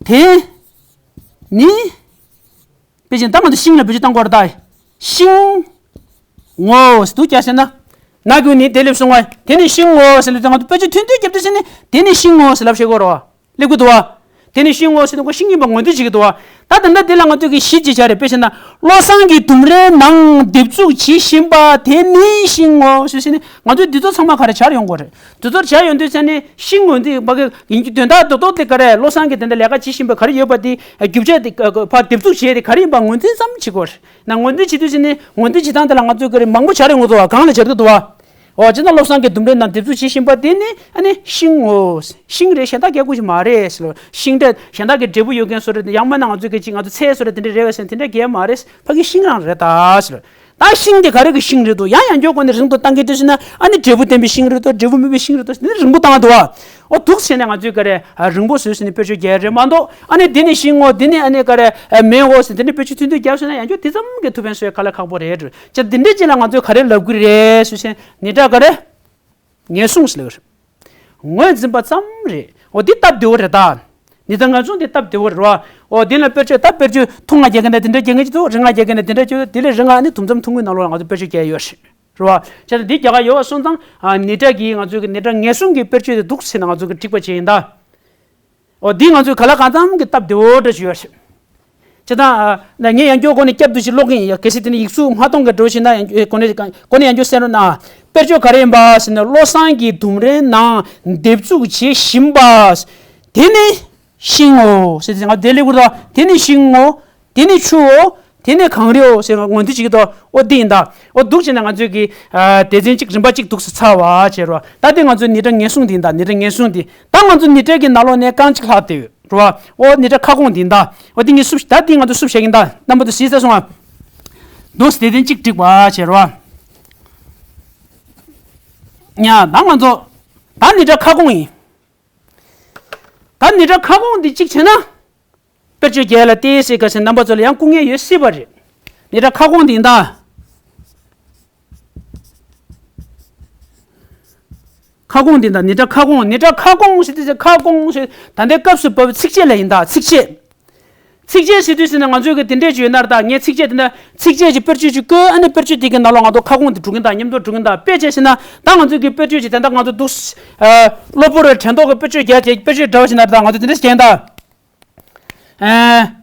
དེ་ནི། དཔེ་ཅན་ད་མ་དུ་ཤིང་ལ་བེད་སྤྱོད་བཏང་དགོས་རེད་ད། ཤིང་ངོ་། དུ་ཀྱ་ཟེར་ན། ན་གུ་ནི་དེ་ལེབ་སོང་བ། དེ་ནི་ཤིང་ངོ་ཟེར་ལབ་ཙང་ང་ཚོ་དཔེ་ཆ་ཐུང་ཐུང་རྒྱབ་དུས་ཟེར་ནི་དེ་ནི་ཤིང་ངོ་ཟེར་ལབ་ཤེས་དགོས་རེད་བ། སླེབས་ཀྱི་འདུག་བ། དེ་ནི་ཤིང་ངོ་ཟེར་ནི་ཁོ་ཤིང་ཡིན་པ་ངོས་འཛིན་བྱེད་ཀྱི་འདུག་བ། ད་ད་ལྟ་འདི་ལ་ང་ཚོས་ཀྱི་གཞི་ཅིག་བྱ་རེད། དཔེ་བྱས་ན་བློ་བཟང་གིས་ལྡུམ་རའི་ནང་འདེབས་འཛུགས་བྱེད་བཞིན་པ་དེ་ནི་ཤིང་ངོ་ཟེར་ཟེར་ནི། ང་ཚོས་འདི་ཚོ་ཚང་མ་ག་རེ་བྱར་ཡོང་དགོས་རེད། འདི་ཚོར་བྱར་ཡོང་དུས་ཙ་ནས་ཤིང་ངོས་འཛིན་པ་གི་ཡིན་གྱི་དོན་དག་རྡོག་རྡོག་དེ་ག་རེ། བློ་བཟང་གིས་དེ་འདྲ་ལས་ཀ་བྱེད་བཞིན་པ་ག་རེ་ཡོད་པ་དེ་རྒྱུ་ཆ་དེ་ཕར་འདེབས་འཛུགས་བྱས་ཏེ་ག་རེ་ཡིན་པ་ངོས་འཛིན་ཙམ་བྱེད་དགོས་རེད། ན་ངོས་འཛིན་བྱེད་དུས་ཙ་ནས་ངོས་འཛིན་བྱེད་སྟངས་དེ་ལ་ང་ཚོས་ག་རེ་མང་པོ་བྱར་ཡོང་གི་འདུག་བ། གང་ལ་བྱར་གི་འདུག་བ། འོ་ཅི་ན་བློ་བཟང་གིས་ལྡུམ་རའི་ནང་འདེབས་འཛུགས་བྱེད་བཞིན་པ་དེ་ནི་ཨ་ནི་ཤིང་ངོ་། ཤིང་རེད། གཞན་དག་རྒྱག་དགོས་ཀྱི་མ་རེད་ཟེར་ལོ། ཤིང་འདྲ་གཞན་དག་གི་འབྲས་བུ་ཡོད་མཁན་བཟོ་འདྲ་དེ་ཡང་མིན་ན་ང་ཚོས་གི་ཅིག་ང་ཚོ་ཚལ་བཟོ་འདྲ་དེ་འདྲ་རེད་བས་ཟེར་དེ་འདྲ་རྒྱག་མ་རེད། ཕ་གི་ཤིང་རང་རེད་ད་ཟེར་ལོ། ད་ཤིང་དེ་ག་རེ་གི་ཤིང་རེད་འདུག་ཡང་ཡང་འགྱོག་སྒོ་ནས་རིང་དུ་བཏང་གི་འདུག་ཟེར་ན་ཨ་ནི་འབྲས་བུ་ལྡན་པའི་ཤིང་རེད་དོ། འབྲས་བུ་མེད་པའི་ཤིང་རེད་དོ་ཟེར་ནས་རིང་པོ་བཏང་འདུག་བ། འོ་འདུག་ཟེར་ནས་ང་ཚོས་ག་རེ་རིང་པོ་བཟོས་ཟེར་ནས་དཔེ་བརྗོད་རྒྱག་རེད་མ་གཏོགས་ཨ་ནི་འདི་ནི་ཤིང་ངོ་། འདི་ནི་ཨ་ནི་ག་རེ་མེ་ངོ་ཟེར་འདི་ནི་དཔེ་བརྗོད་ཐུང་ཐུང་རྒྱབ་ཟེར་ན་ཡང་འགྱོག་འདི་ཙམ་གྱི་ཐུགས་ཕན་གསོས་དཀའ་ལས་ཁག་པོ་རེད། ཅེས་འདི་འདྲའི་ཅིག་ལ་ང་ཚོས་ག་རེ་ལབ་དགོས་རེད་ཟེར་ན་ནི་སྒྲ་ག་རེ། ངེས་བཟུང་ཟེར་ལབ་རེད། ངོས་འཛིན་པ་ཙམ་རེད། འོ་འདི་སྟབས་བདེ་བོ་རེད་ད། ནི་ད་ངེས་བཟུང་འདི་སྟབས་བདེ་བོ་རེད་བ། འོ་འདི་ལ་དཔེར་བརྗོད་ད་དཔེར་བརྗོད་ཐུང་ང་རྒྱག་མཁན་ན་འདི་འདྲ་རྒྱག་མཁན་ཅིག་འདུག་རིང་ང་རྒྱག་མཁན་ན་འདི་འདྲ་ཅིག་འདུག་དེ་ལས་རིང་ང་ནི་དུམ་མཚམས་ཐུང་ངུའི་ནང་ལོགས་ལ་ང་ཚོ་དཔེར་བརྗོད་རྒྱག་ཡོད་རེད། རེད་བ། བྱས་ཙང་འདི་རྒྱག་ག་ཡོད་བ་སོང་ཙང་ནི་སྒྲ་གི་ང་ཚོའི་གི་ནི་སྒྲ་ངེས་བཟུང་གི་དཔེར་བརྗོད་དེ་འདུག་ཟེར་ན་ང་ཚོ་གི་འགྲིག་པ་བྱས་ཡིན་ད། འོ་འདི་ང་ཚོས་ག་ལ་གང་འཚམ་གྱི་སྟབས་བདེ་བོ་འདྲ་ཞིག་ཡོད་རེད། ཅེས་དང་། ངས་ཡང་བསྐྱར་སྒོ་ནས་བསྐྱར་དུ་ཞིག་ཀློག་གི་ཡིན། ཡ་གལ་སྲིད་དེ་ནི་ཡིག་གཟུགས་མ་མཐོང་གི་འགྲོ་ཞིག་ན་ཡང་སྒོ་ནས་སྒོ་ནས་ཡང་བསྐྱར་གསན་རོགས་གནང་། དཔེར་བརྗོད་ག་རེ་ཡིན་པ་ཟེར་ན་བློ་བཟང་གིས་ལྡུམ་རའི་ནང་འདེབས་འཛུགས་བྱེད་བཞིན་པ། དེ་ནི་ཤིང་ངོ་། ཟེར་ཏེ་ང་དེ་ལས་བུར་དོ་དེ་ནི་ཤིང་ངོ་། དེ་ནི་ཆུའོ། དེ་ནི་གངས་རིའོ་ཟེར་ངོས་འཛིན་བྱེད་ཀྱི་འདུག་འོ་འདི་ཡིན་ད། འོ་འདུག་བྱས་ན་ང་ཚོས་ཀྱི་སྡེ་ཚན་གཅིག་རིམ་པ་གཅིག་འདུག་སེ་ཚར་བ་བྱས་རོགས། ད་དེ་ང་ཚོའི་ནི་སྒྲ་ངེས་བཟུང་འདི་ཡིན་ད། ནི་སྒྲ་ངེས་བཟུང་འདི། ད་ང་ཚོ་ནི་སྒྲ་གི་ནང་ལོགས་ནས་རྐང་གཅིག་ལྷག་བསྡད་ཡོད་རོ། འོ་ནི་སྒྲ་ཁ་སྐོང་འདི་ཡིན་ད། འོ་འདི་ངས་སུབ་ད་འདི་ང་ཚོ་སུབ་བྱས་ཀྱི་ཡིན་ད། རྣམ་པ་ཚོ་གཟིགས་ས་སོང་ང་། འདུག་སེ་སྡེ་ཚན་གཅིག་བསྒྲིགས་པ་བྱས་རོགས། ཡ་ད་ང་ཚོ་ད་ནི་སྒྲ་ཁ་སྐོང་ཡིན། ད་ནི་སྒྲ་ཁ་སྐོང་འདི་གཅིག་བྱས་ན། དཔེར་བརྗོད་རྒྱག་ལ་བལྟས་ཟེར་ག་ཟེར་རྣམ་པ་ཚོ་ལ་ཡང་སྐུ་ངལ་ཡོད་སྲིད་པ་རེད། ནི་སྒྲ་ཁ་སྐོང་འདི་ཡིན་ད། ཁ་སྐོང་འདི་ཡིན་ད། ནི་སྒྲ་ཁ་སྐོང་། ནི་སྒྲ་ཁ་སྐོང་ཟེར་དེ་ཟེར་ཁ་སྐོང་ཟེར་ད་ལྟའི་སྐབས་སུ་བབས་པའི་ཚིགས་བཅད་ལ་ཡིན་ད། ཚིགས་བཅད། ཚིགས་བཅད་ཟེར་དུས་ཟེར་ན་ང་ཚོས་ཀྱི་དེ་འདྲས་བརྗོད་ན་ད་ངས་ཚིགས་བཅད་དེ་འདྲ་ཚིགས་བཅད་ཀྱི་དཔེར་བརྗོད་ཅིག་བཀོད། ཨ་ནི་དཔེར་བརྗོད་དེ་གི་ནང་ལོགས་ང་ཚོ་ཁ་སྐོང་དེ་འགྲོ་གིན་དང་མཉམ་དུ་འགྲོ་གིན་དང་དཔེ་བྱས་ཟེར་ན་ད་ང་ཚོས་ཀྱི་དཔེར་བརྗོད་ཅིག་དེ་འདྲ་ང་ཚོ་འདུག་གློ་བུར་དྲན་རྟོག་གི་དཔེར་བརྗོད་རྒྱག་དེ་དཔེར་བརྗོད་འདྲ་བ་ཞིག་ན་ད་ང་ཚོ་དེ་འདྲས་བྱས་ད། ཨ།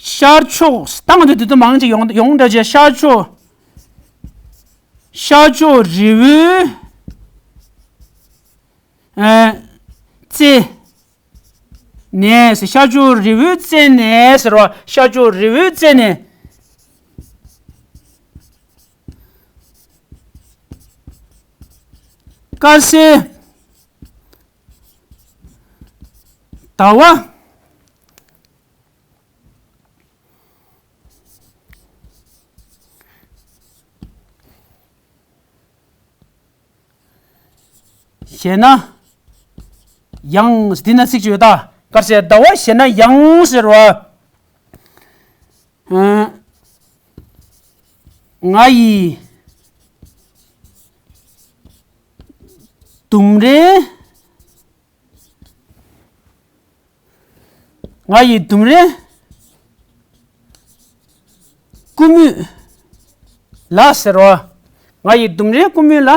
ཤར་ཕྱོགས། ད་ང་ཚོ་དེ་ཚོ་མང་ཆེ་ཡོང་ཡོང་འདྲ་བྱས། ཤར་ཕྱོགས། ཤར་ཕྱོགས་རི་བོའི་ཨ་རྩེ་ནས། ཤར་ཕྱོགས་རི་བོའི་རྩེ་ནས་ཟེར་བ། ཤར་ཕྱོགས་རི་བོའི་རྩེ་ནས། དཀར་གསལ་ཟླ་བ། གཞན་ན་ཡང་། འདི་ན་ཚིག་ཅིག་ཡོད་ད། དཀར་གསལ་ཟླ་བ་གཞན་ན་ཡང་ཟེར་བ། ང་ཡི་ལྡུམ་རའི། ང་ཡི་ལྡུམ་རའི་ཀུ་མུད་ལ་ཟེར་བ། ང་ཡི་ལྡུམ་རའི་ཀུ་མུད་ལ།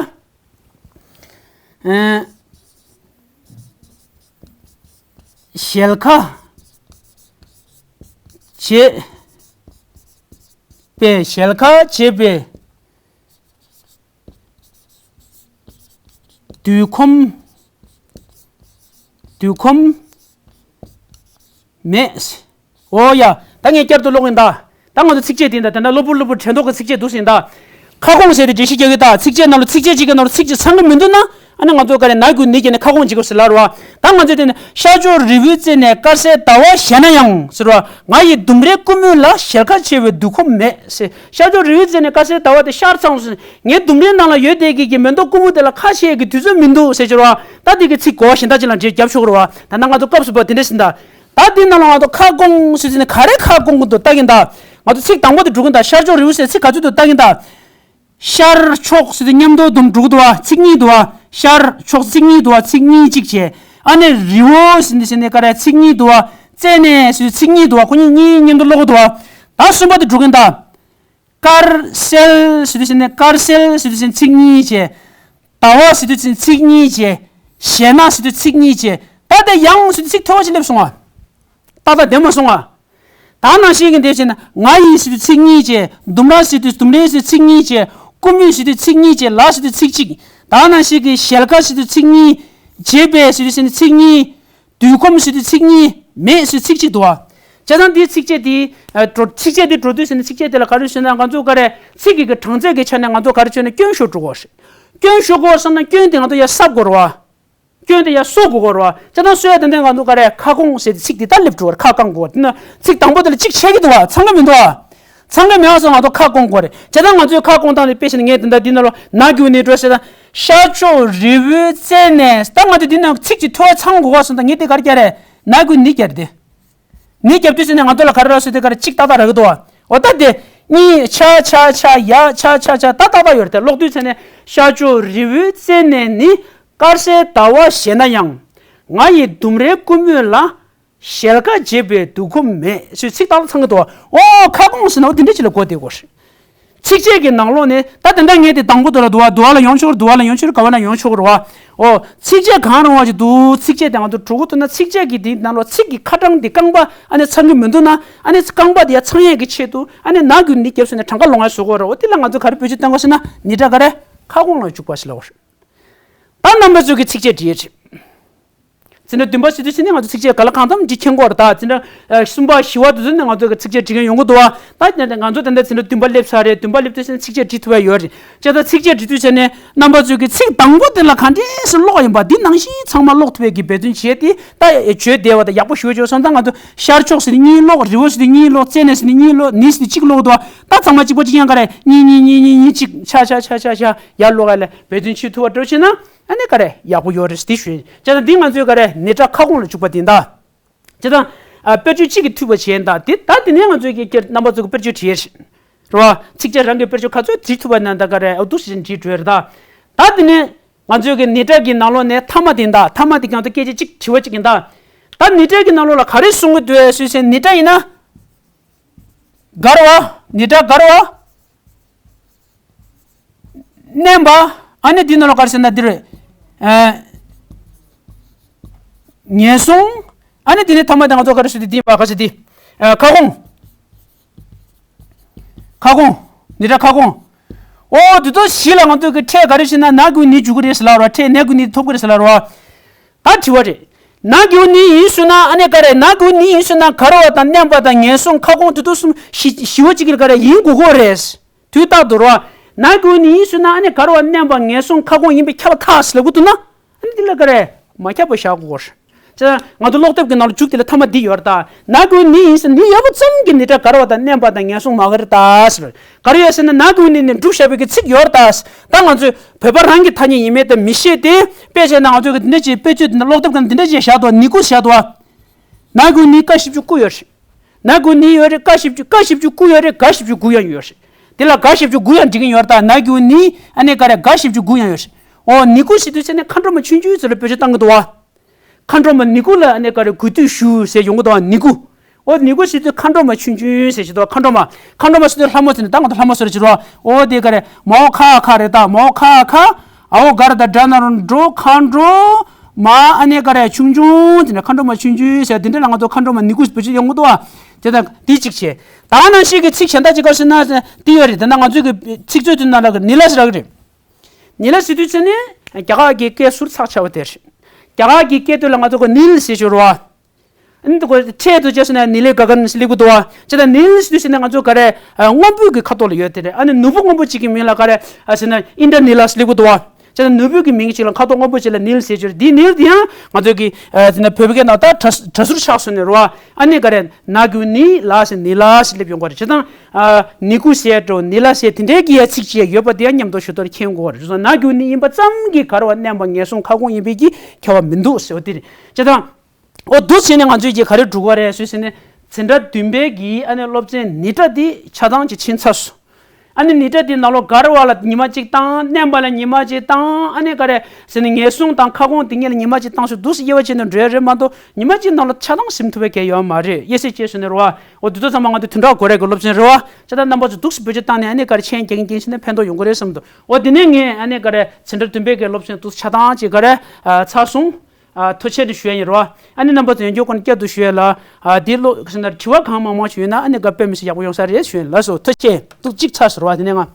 ཨ། ཞལ་ཁ་བྱེད་པའི། ཞལ་ཁ་བྱེད་པའི། དུས་ཁོམ། དུས་ཁོམ་མེད། འོ་ཡ། ད་ངས་བསྐྱར་དུ་ཀློག་གིན་ད། ད་ང་ཚོ་ཚིགས་བཅད་དེ་འདྲ་དེ་འདྲ་གློ་བུར་གློ་བུར་དྲན་རྟོག་གི་ཚིགས་བཅད་འདུག་ཟིན་ད། ཁ་སྐོང་ཟེར་ཏེ་འགྲེལ་བཤད་རྒྱག་གི་ད། ཚིགས་བཅད་ནང་ལ་ཚིགས་བཅད་གཅིག་གི་ནང་ལ་ཚིག་གཅིག་ཚང་གི་མི་འདུག་ན། ཨ་ནི་ང་ཚོ་ག་རེ་ན་རྒྱུ་ནི་རྒྱུ་ནི་ཁ་སྐོང་བྱེད་དགོས་ཟེར་ལབ་རེད་བ། ད་ང་ཚོས་དེ་ནི་ཤར་ཕྱོགས་རི་བོའི་རྩེ་ནས་དཀར་གསལ་ཟླ་བ་གཞན་ན་ཡང་ཟེར་བ། ང་ཡི་ལྡུམ་རའི་ཀུ་མུད་ལ་ཞལ་ཁ་ཕྱེ་བའི་དུས་ཁོམ་མེད་ཟེར། ཤར་ཕྱོགས་རི་བོའི་རྩེ་ནས་དཀར་གསལ་ཟླ་བ་དེ་ཤར་ཚར་སོང་ཟེར། ངའི་ལྡུམ་རའི་ནང་ལ་ཡོད་བསྡད་ཀྱི་གི་མེ་ཏོག་ཀུ་མུད་དེ་ལ་ཁ་ཕྱེ་གི་དུས་ཚོད་མི་འདུག་ཟེར་གྱི་རེད་བ། ད་དེ་གི་ཚིག་གོ་བ་གཞན་དག་ཅིག་ལ་འགྲེལ་རྒྱབ་ཆོག་གི་རེད་བ། ད་ནང་ང་ཚོ་སྐབས་སུ་བབ་དེ་འདྲ་ཟིན་ད། ད་འདི་ནང་ལ་ང་ཚོ་ཁ་སྐོང་ཟེར་ཟིན་ནས་ག་རེ་ཁ་སྐོང་གི་འདུག་ལྟ་གིན་ད། ང་ཚོ་ཚིག་དང་པོ་དེ་འགྲོ་གིན་ད། ཤར་ཕྱོགས་རི་བོ་ཟེར་ཚིག་ག་ཚོད་འདུག་ལྟ་གིན་ད། ཤར་ཕྱོགས་ཟེར་དུས་མཉམ་དུ་དུམ་འགྲོ་གི་འདུག་བ། ཚིག་གཉིས་འདུག་བ། ཤར་ཕྱོགས་ཚིག་གཉིས་འདུག་བ། ཚིག་གཉིས་གཅིག་བྱས། ཨ་ནི་རི་བོ་ཟེར་དུས་ཟེར་ནས་ག་རེ་ཚིག་གཉིས་འདུག་བ། རྩེ་ནས་ཟེར་དུས་ཚིག་གཉིས་འདུག་བ། ཁོ་གཉིས་གཉིས་མཉམ་དུ་ཀློག་གི་འདུག་བ། ད་གསུམ་པ་དེ་འགྲོ་གིན་ད། དཀར་གསལ་ཟེར་དུས་ཟེར་ནས་དཀར་གསལ་ཟེར་དུས་ཟེར་ནས་ཚིག་གཉིས་བྱས། ཟླ་བ་ཟེར་དུས་ཚིག་གཉིས་བྱས། གཞན་ན་ཟེར་དུས་ཚིག་གཉིས་བྱས། ད་ལྟ་ཡང་ཟེར་དུས་ཚིག་ཐོལ་པ་ཅིག་སླེབས་སོང་ང་། ཏག་ཏག་བདེ་མ་སོང་ང་། ད་ནང་བཞིན་གྱི་འདི་བྱས་ན་ང་ཡི་ཟེར་དུས་ཚིག་གཉིས་བྱས། ལྡུམ་ར་ཟེར་དུས་ལྡུམ་རའི་ཟེར་ཚིག་གཉིས་བྱས། ཀུ་མུད་ཟེར་དུས་ཚིག་གཉིས་བྱས། ལ་ཟེར་དུས་ཚིག་གཅིག། ད་ནང་བཞིན་གྱི་ཞལ་ཁ་ཟེར་དུས་ཚིག་གཉིས། བྱེད་པའི་ཟེར་དུས་ཟེར་ནས་ཚིག་གཉིས། དུས་ཁོམ་ཟེར་དུས་ཚིག་གཉིས། མེད་ཟེར་ཚིག་གཅིག་འདུག་བ། བྱས་ཙང་འདིའི་ཚིགས་བཅད་འདི། ཨ། འགྲོ་ཚིགས་བཅད་འདི་འགྲོ་དུས་ཟེར་ནས་ཚིགས་བཅད་དེ་ལ་ག་རེ་ཟེར་ན་ང་ཚོ་ག་རེ་ཚིག་གི་གི་གྲངས་ཚད་ཀྱི་ཆ་ནས་ང་ཚོ་ག་རེ་བྱས་ན་སྐྱོན་ཤོར་འགྲོ་གི་རེད། སྐྱོན་ཤོར་དགོས་བསམ་ན་སྐྱོན་དེ་ང་ཚོ་ཡར་གསབ་དགོས་རེད་བ། སྐྱོན་དེ་ཡར་གསོ་དགོས་ཀྱི་རེད་བ། བྱས་ཙང་གསོ་ཡ་དེ་འདྲ་ང་ཚོ་ག་རེ་ཁ་སྐོང་ཟེར་ཏེ་ཚིག་འདི་ལྟར་སླེབས་འགྲོ་བར་ཁ་བསྐང་དགོས་བ། དེ་ན་ཚིག་དང་པོ་དེ་ལ་གཅིག་ཆད་ཀྱི་འདུག་བ། ཚང་གི་མི་འདུག་བ། ཚང་གི་མེད་པ་སོང་ང་ཚོ་ཁ་སྐོང་དགོས་རེད། བྱས་ཙང་ང་ཚོས་ཁ་སྐོང་སྟངས་དེ་དཔེ་བཞག་ན་ངས་དེ་འདྲ་འདི་ནང་ལོ་ན་རྒྱུ་ནི་འགྲོ་ཟེར་ན། ཤར་ཕྱོགས་རི་བོའི་རྩེ་ནས། ད་ང་ཚོས་འདི་ནང་ཚིག་གཅིག་ཐོལ་པ་ཚང་དགོས་བ་སོང་ད་ངས་དེ་ག་རེ་རྒྱག་རེད། ན་རྒྱུ་ནི་རྒྱག་རེད་དེ། ནི་རྒྱབ་དུས་ཟེར་ནས་ང་ཚོ་ལ་ག་རེ་རག་སོང་དེ་ག་རེ་གཅིག་ཏག་ཏག་རག་གི་འདུག་བ། འོ་ད་དེ་གཉིས་ཆ་ཆ་ཆ་ཡ་ཆ་ཆ་ཆ་ད་ཏག་ཏག་ཡོད་རེད་དེ། ཀློག་དུས་ཟེར་ནས་ཤར་ཕྱོགས་རི་བོའི་རྩེ་ནས་ནི། དཀར་གསལ་ཟླ་བ་ཞེ་ན་ཡང་། ང་ཡི་ལྡུམ་རའི་ཀུ་མུད་ལ། ཞལ་ཁ་འབྱེད་པའི་དུས་ཁོམ་མེད་ཟེར་ཚིག་ཏག་ཏག་ཚང་གི་འདུག་བ། འོ་ཁ་སྐོང་ཟེར་ན་འོ་དེ་འདྲ་ཅིག་ལ་གོ་བདེ་གོ་རེད། ཚིགས་བཅད་ཀྱི་ནང་ལོགས་ནས་ད་དེ་འདྲ་ངས་དེ་དང་པོ་དེ་ལ་འདུག་བ། འདུག་བ་ལ་ཡོང་ཆོག་རེད། འདུག་བ་ལ་ཡོང་ཆོག་རེད། ག་བ་ན་ཡོང་ཆོག་རེད་བ། འོ། ཚིགས་བཅད་གང་རུང་བ་ཞིག་འདུག་ཚིགས་བཅད་དེ་ང་ཚོ་འགྲོ་གི་འདུག་ན་ཚིགས་བཅད་ཀྱི་དེའི་ནང་ལོགས་ཚིག་གི་ཁ་གྲངས་དེ་རྐང་པ་ཨ་ནི་ཚང་གི་མི་འདུག་ན། ཨ་ནི་རྐང་པ་དེ་ཡ་ཚང་ཡས་ཀྱི་ཆེད་དུ་ཨ་ནི་ན་རྒྱུ་ནི་རྒྱབ་ཟེར་ནས་གྲངས་ཀ་ལོང་ཡ་བཟོ་དགོས་རེད། འོ་དེ་ལ་ང་ཚོ་ག་རེ་བེད་སྤྱོད་གཏོང་དགོས་ཟེར་ན་ནི་སྒྲ་ག་རེ་ཁ་སྐོང་ལ་འཇུག་པ་ཞིག་ལབ་དགོས་རེད། ད་རྣམ་པ་ཚོས་ཀྱི་ཚིགས་བཅད་འབྲི་ཡས་རེད། འཛིན་གྲྭ་བདུན་པ་ཟེར་དུས་ཙམ་ནས་ང་ཚོ་ཚིགས་བཅད་ག་ལ་གང་འཚམ་འབྲི་མཁྱེན་གྱི་ཡོད་རེད་ད། འཛིན་གྲྭ་གསུམ་པ་བཞི་པ་དེ་ཚོ་ནས་ང་ཚོ་གི་ཚིགས་བཅད་འབྲི་མཁན་ཡོང་གི་འདུག་བ། ད་ང་ཚོ་ད་ལྟ་འཛིན་གྲྭ་བདུན་པ་སླེབས་ཚར་རེད། བདུན་པ་སླེབས་དུས་ཙམ་ནས་ཚིགས་བཅད་འབྲི་ཐུབ་ཡ་ཡོད་རེད། བྱས་ཙང་ཚིགས་བཅད་འབྲི་དུས་ཙམ་ནས་རྣམ་པ་ཚོས་ཀྱི་ཚིག་དང་པོ་དེ་ལ་ག་འདྲས་སེ་ཀློག་ཡིན་པ་འདི་ནང་བཞིན་ཚང་མ་ཀློག་ཐུབ་ཡ་གི་འབད་བརྩོན་བྱས་ཏེ་ད་བརྗོད་བདེ་བ་དང་ཡག་པོ་ཞུ་བ་བྱས་སོང་། ད་ང་ཚོ་ཤར་ཕྱོགས་ཟེར་ནས་གཉིས་ཀློག་རི་བོ་ཟེར་ནས་གཉིས་ཀློག་རྩེ་ནས་ཟེར་ནས་གཉིས་ཀློག་ནི་ཟེར་ནས་གཅིག་ཀློག་འདུག་བ། ད་ཚང་མ་གཅིག་པ་གཅིག་རྐྱང་ག་རེ་གཉིས་གཉིས་གཉིས་གཉིས་གཉིས་གཅིག་ཆ་ཆ་ཆ་ཆ་ཆ་ཡར་ཀློག་ཡ་ལ་འབད་བརྩོན་བྱེད་ཐུབ་པ་འདྲ་བྱས་ན། ཨ་ནི་ག་རེ་ཡག་པོ་ཡོད་རེད་དེ་ཞུ། བྱས་ཙང་འདི་ང་ཚོའི་ག་རེ་ནི་སྒྲ་ཁ་སྐོང་ལ་འཇུག་པ་དེ་ཡིན་ད། བྱས་ཙང་ཨ་དཔེར་བརྗོད་གཅིག་གིས་འཐུས་པ་བྱས་ཡིན་ད། དེ་ད་དེ་ནས་ང་ཚོའི་གི་རྣམ་པ་ཚོ་གི་དཔེར་བརྗོད་བྲིས་རེད་བ། ཚིགས་བཅད་རང་གི་དཔེར་བརྗོད་ག་ཚོད་བྲིས་ཐུབ་པ་ན་ད་ག་རེ་ཨ་འདུག་སེ་བྲིས་འགྲོ་ཡ་རེད་ད། ད་དེ་ནས་ ང་ཚོའི་གི་ནི་ཏྲ་གི་ནང་ལོགས་ནས་མཐའ་མ་དེ་ཡིན་ད། མཐའ་མ་དེ་གང་དུ་སྐད་ཆ་གཅིག་དྲི་བ་གཅིག་ཡིན་ད། ད་ནི་ཏྲ་གི་ནང་ལོགས་ལ་ག་རེ་གསུང་གི་འདུག་ཟེར་ཟེར་ནི་ཏྲ་ཡིན་ན། ག་ར་བ། ནི་ཏྲ་ག་ར་བ། མནན་པ། ཨ་ནི་འདི་ནང་ལ་ག་རེ་ཟེར་ན་འདི་རེད། ཨ། ངན་སོང་། ཨ་ནི་འདི་ནི་ཐ་མ་དེ་ང་ཚོ་ག་རེ་ཟེར་དེ་འདི་ཡིན་པ་ག་ཟེར་དེ། ཨ། ཁ་སྐོང་། ཁ་སྐོང་། ནི་ཏྲ་ཁ་སྐོང་། ཨོ་འདི་ཚོ་བཞི་ལ་ང་ཚོ་གི་ཕྲད་ག་རེ་ཟེར་ན་ན་གི་གུ་ནི་འཇུག་གི་རེད་ཟེར་ལབ་ར། ཕྲད་ན་གི་གུ་ནི་ཐོབ་གི་རེད་ཟེར་ལབ་ར། ད་དྲི་བ་རེད། ན་གི་གུ་ནི་ཡིན་ཟེར་ན་ཨ་ནི་ག་རེ། ན་གི་གུ་ནི་ཡིན་ཟེར་ན་ག་ར་བ་དང་མནན་པ་དང་ངན་སོང་ཁ་སྐོང་དེ་ཚོ་གསུམ་བཞི་བཞི་བ་གཅིག་གི་ག་རེ་ཡིན་དགོས་ཀྱི་རེད། དུས་རྟག་ཏུ་རོ། ན་གི་གུ་ནི་ཡིན་ཟེར་ན་ཨ་ནི་ག་ར་བ་མནན་པ་ངན་སོང་ཁ་སྐོང་ཡིན་པས་ཁྱབ་པ་ཐག་ཟེར་ལབ་གི་འདུག་ན། ཨ་ནི་འདི་ལ་ག་རེ་མ་ཁྱབ་པ་བཞག་དགོས་ཀྱི་རེད། ཅེས་ང་ཚོ་ཀློག་དེབ་ཀྱི་ནང་ལ་འཇུག་དེ་ལ་ཐ་མ་འདི་ཡོད་རེད་ད། ན་གི་གུ་ནི་ཡིན་ཟེར་ནི་ཡོད་པ་ཙམ་གྱིས་ནི་ཏྲ་ག་ར་བ་དང་མནན་པ་དང་ངན་སོང་མ་ག་རེ་ད་ཟེར། ག་རེ་ཡོད་ཟེར་ན་ན་གི་གུ་ནི་ནི་གྲུབ་བཞག་པའི་གི་ཚིག་ཡོད་རེད་ད། ད་ང་ཚོས་བོད་པ་རང་གི་ཐ་སྙད་ཡིན་མིན་དེ་མི་ཤེས་ཏེ། དཔེ་བྱས་ན་ང་ཚོས་གི་འདི་འདྲ་ཅིག་དཔེ་ཆོས་འདི་འདྲ་ཀློག་དེབ་ཀྱི་ནང་འདི་འདྲ་ཅིག་བཞག་འདུག་ནི་གུ་བཞག་འདུག་ན་གི་གུ་ནི་ཀ་བཞི་བཅུ་དགུ་ཡོད་རེད། ན་གི་གུ་ནི་ཡོད་རེད། ཀ་བཞི་བཅུ། ཀ་བཞི་བཅུ་དགུ་ཡོད་རེད། ག་བཞི་བཅུ་དགུ་ཡང་ཡོད་རེད། དེ་ལ་ག་བཞི་བཅུ་དགུ་ཡང་འགྲིག་གི་ཡོད་རེད་ད། ན་གི་གུ་ནི་ཨ་ནི་ག་རེ་ག་བཞི་བཅུ་དགུ་ཡང་ཡོད་རེད། ཨོ་ནི་གུ་ཟེར་དུས་ཚེ་ནི་མཁའ་འགྲོ་མ་ཆུང་ཆུང་ཚོ་ལ་བེད་སྤྱོད་བཏང་གི་འདུག་བ། མཁའ་འགྲོ་མ་ནི་གུ་ལ་ཨ་ནི་ག་རེ་གུས་འདུད་ཞུ་ཟེར་ཡོང་གི་འདུག་བ་ནི་གུ། ཨོ་ནི་གུ་ཟེར་དུས་མཁའ་འགྲོ་མ་ཆུང་ཆུང་ཟེར་གྱི་འདུག་མཁའ་འགྲོ་མ། མཁའ་འགྲོ་མ་ཟེར་དུས་ལྷ་མོ་ཟེར་ནས་ད་ང་ཚོ་ལྷ་མོ་ཟེར་གྱི་རེད་བ། ཨོ་དེ་ག་རེ་མའོ་ཁ་ཁ་རེད་ད། མའོ་ཁ་ཁ། ཨའོ་ག་ར་ད་དྲ་ན་རོ་འགྲོ་མཁའ་འགྲོ་མ་ཨ་ནི་ག་རེ་ཆུང་ཆུང་དེ་ནས་མཁའ་འགྲོ་མ་ཆུང་ཆུང་ཟེར་དེ་འདྲ་ལ་ང་ཚོ་མཁའ་འགྲོ་མ་ནི་གུ་བེད་སྤྱོད་ཡོང་གི་འདུག་བ། དེ་དང་དེ་གཅིག་བྱས། ད་ནང་བཞིན་གྱི་ཚིག་གཞན་དག་ཅིག་ག་རེ་ཟེར་ན་དེ་ཡོད་རེད། དེ་ན་ང་ཚོའི་གི་ཚིག་མཛོད་དེ་ནང་ལ་གི་ནི་ལ་ཟེར་གི་རེད། ནི་ལ་ཟེར་དུས་ཚེ་ནི་རྒྱ་གར་གྱི་སྐད་ཟུར་ཚགས་ཆེ་བ་དེ་རེད། རྒྱ་གར་གྱི་སྐད་དུ་ལ་ང་ཚོ་གི་ནིལ་ཟེར་ཞོར་བ། ཨ་ནི་འདི་གོ་ཕྲད་དུ་བྱས་སོང་ན་ནི་ལེ་ག་ག་ནི་ལེགས་པོ་འདུག་བ། ཅེ་ད་ནིལ་ཟེར་དུས་ཟེར་ན་ང་ཚོ་ག་རེ་ཨ་སྔོན་པོའི་གི་ཁ་ཐོག་ལ་ཡོད་དེ་རེད། ཨ་ནི་ནོར་བུ་སྔོན་པོ་གཅིག་གི་མིང་ལ་ག་རེ་ཨ་ཟེར་ན་ཨིན་དྲ་ནི་ལ་ལེགས་པོ་འདུག་བ། ཅེ་ད་ནོར་བུ་གི་མིང་གཅིག་ལ་ཁ་དོག་སྔོན་པོ་གཅིག་ལ་ནིལ་ཟེར་གྱི་རེད། འདི་ནིལ་འདི་ཡང་ང་ཚོ་གི་ཨ་ཟེར་ན་བོད་པའི་སྐད་ནང་ད་གྲྭ་གྲྭ་ཟུར་ཆགས་སོང་ནས་རེད་བ། ཨ་ནི་ག་རེ་ན་གི་གུ་ནི་ལ་ཟེར་ནི་ལ་ཟེར་སླེབས་ཡོང་གི་རེད། ཅེ་ད་ཨ་ནི་གུ་ཟེར་འགྲོ་ནི་ལ་ཟེར་དེ་འདྲའི་གི་ཡ་ཚིག་ཅིག་ཡོད་པ་དེ་ཡང་མཉམ་དུ་ཞུ་དོར་མཁྱེན་དགོས་རེད། ན་གི་གུ་ནི་ཡིན་པ་ཙམ་གྱིས་ག་རེ་བ་མནན་པ་ངན་སོང་ཁ་སྐོང་ཡིན་པའི་གི་ཁྱབ་པ་མི་འདུག་ཟེར་བ་དེ་རེད། ཅེ་ད། འོ་འདུག་བྱས་ནས་ང་ཚོས་ཀྱིས་ག་རེ་སྒྲུབ་པ་རེད་ཟེར་ཟེར་ནས། འཛིན་གྲྭ་བདུན་པའི་གི་ཨ་ནི་སློབ་ཚན་ནི་ཏྲ་འདི་ཆ་ཚང་ཅིག་ཕྱིན་ཚར་སོང་། ཨ་ནི་ནི་ཏྲ་འདི་ནང་ལོགས་ག་རེ་བ་ལ་ཉི་མ་གཅིག་བཏང་། མནན་པ་ལ་ཉི་མ་གཅིག་བཏང་། ཨ་ནི་ག་རེ་ཟེར་ནས་ངན་སོང་དང་ཁ་སྐོང་དེ་གཉིས་ལ་ཉི་མ་གཅིག་བཏང་སོང་། འདུག་སེ་དབྱེ་བ་ཕྱེ་ནས་འགྲོ་ཡ་རེད་མ་གཏོགས་ཉི་མ་གཅིག་ནང་ལ་ཆ་ཚང་ཟིན་ཐུབ་པའི་གལ་ཡོད་མ་རེད། དབྱེ་གསེས་བཅད་ཟེར་ནས་རེད་བ། འོ་འདི་ཚོ་ཚང་མ་ང་ཚོ་དོན་དག་གོ་རེད་གི་སློབ་ཚན་རེད་བ། ཅེ་ད་རྣམ་པ་ཚོ་འདུག་སེ་བེད་སྤྱོད་བཏང་ནས་ཨ་ནི་ག་རེ་མཆན་རྒྱག་གིན་རྒྱག་གིན་ཕྱིན་ན་ཕན་ཐོགས་ཡོང་གི་རེད་བསམ་འདུག་འོ་དེ་ནས་ངས་ཨ་ནི་ག་རེ་འཛིན་གྲྭ་བདུན་པའི་གི་སློབ་ཚན་འདུག་སེ་ཆ་ཚང་ཅིག་ག་རེ་ཨ་ཚར་སོང་། ཨ་ཐུགས་རྗེ་ཆེ་ཞུ་ཡ་ཡིན་རོ། ཨ་ནི་རྣམ་པ་ཚོ་ཡང་བསྐྱར་ཁོ་ན་བསྐྱར་དུ་ཞུ་ཡ་ལ། ཨ་འདི་ལོ་ཟེར་ན་དྲི་བ་གང་མང་མང་ཞིག་ཡོད་ན་ཨ་ནི་ག་དཔེ་མི་སྲིད་ཡག་པོ་ཡོང་ས་རེད་ཞུ་ཡ་ཡིན། ལགས་སོ། ཐུགས་རྗེ་ཆེ། འདུག་གཅིག་ཚར་སོང་རོ། ཨ་དེ་ནས་ང་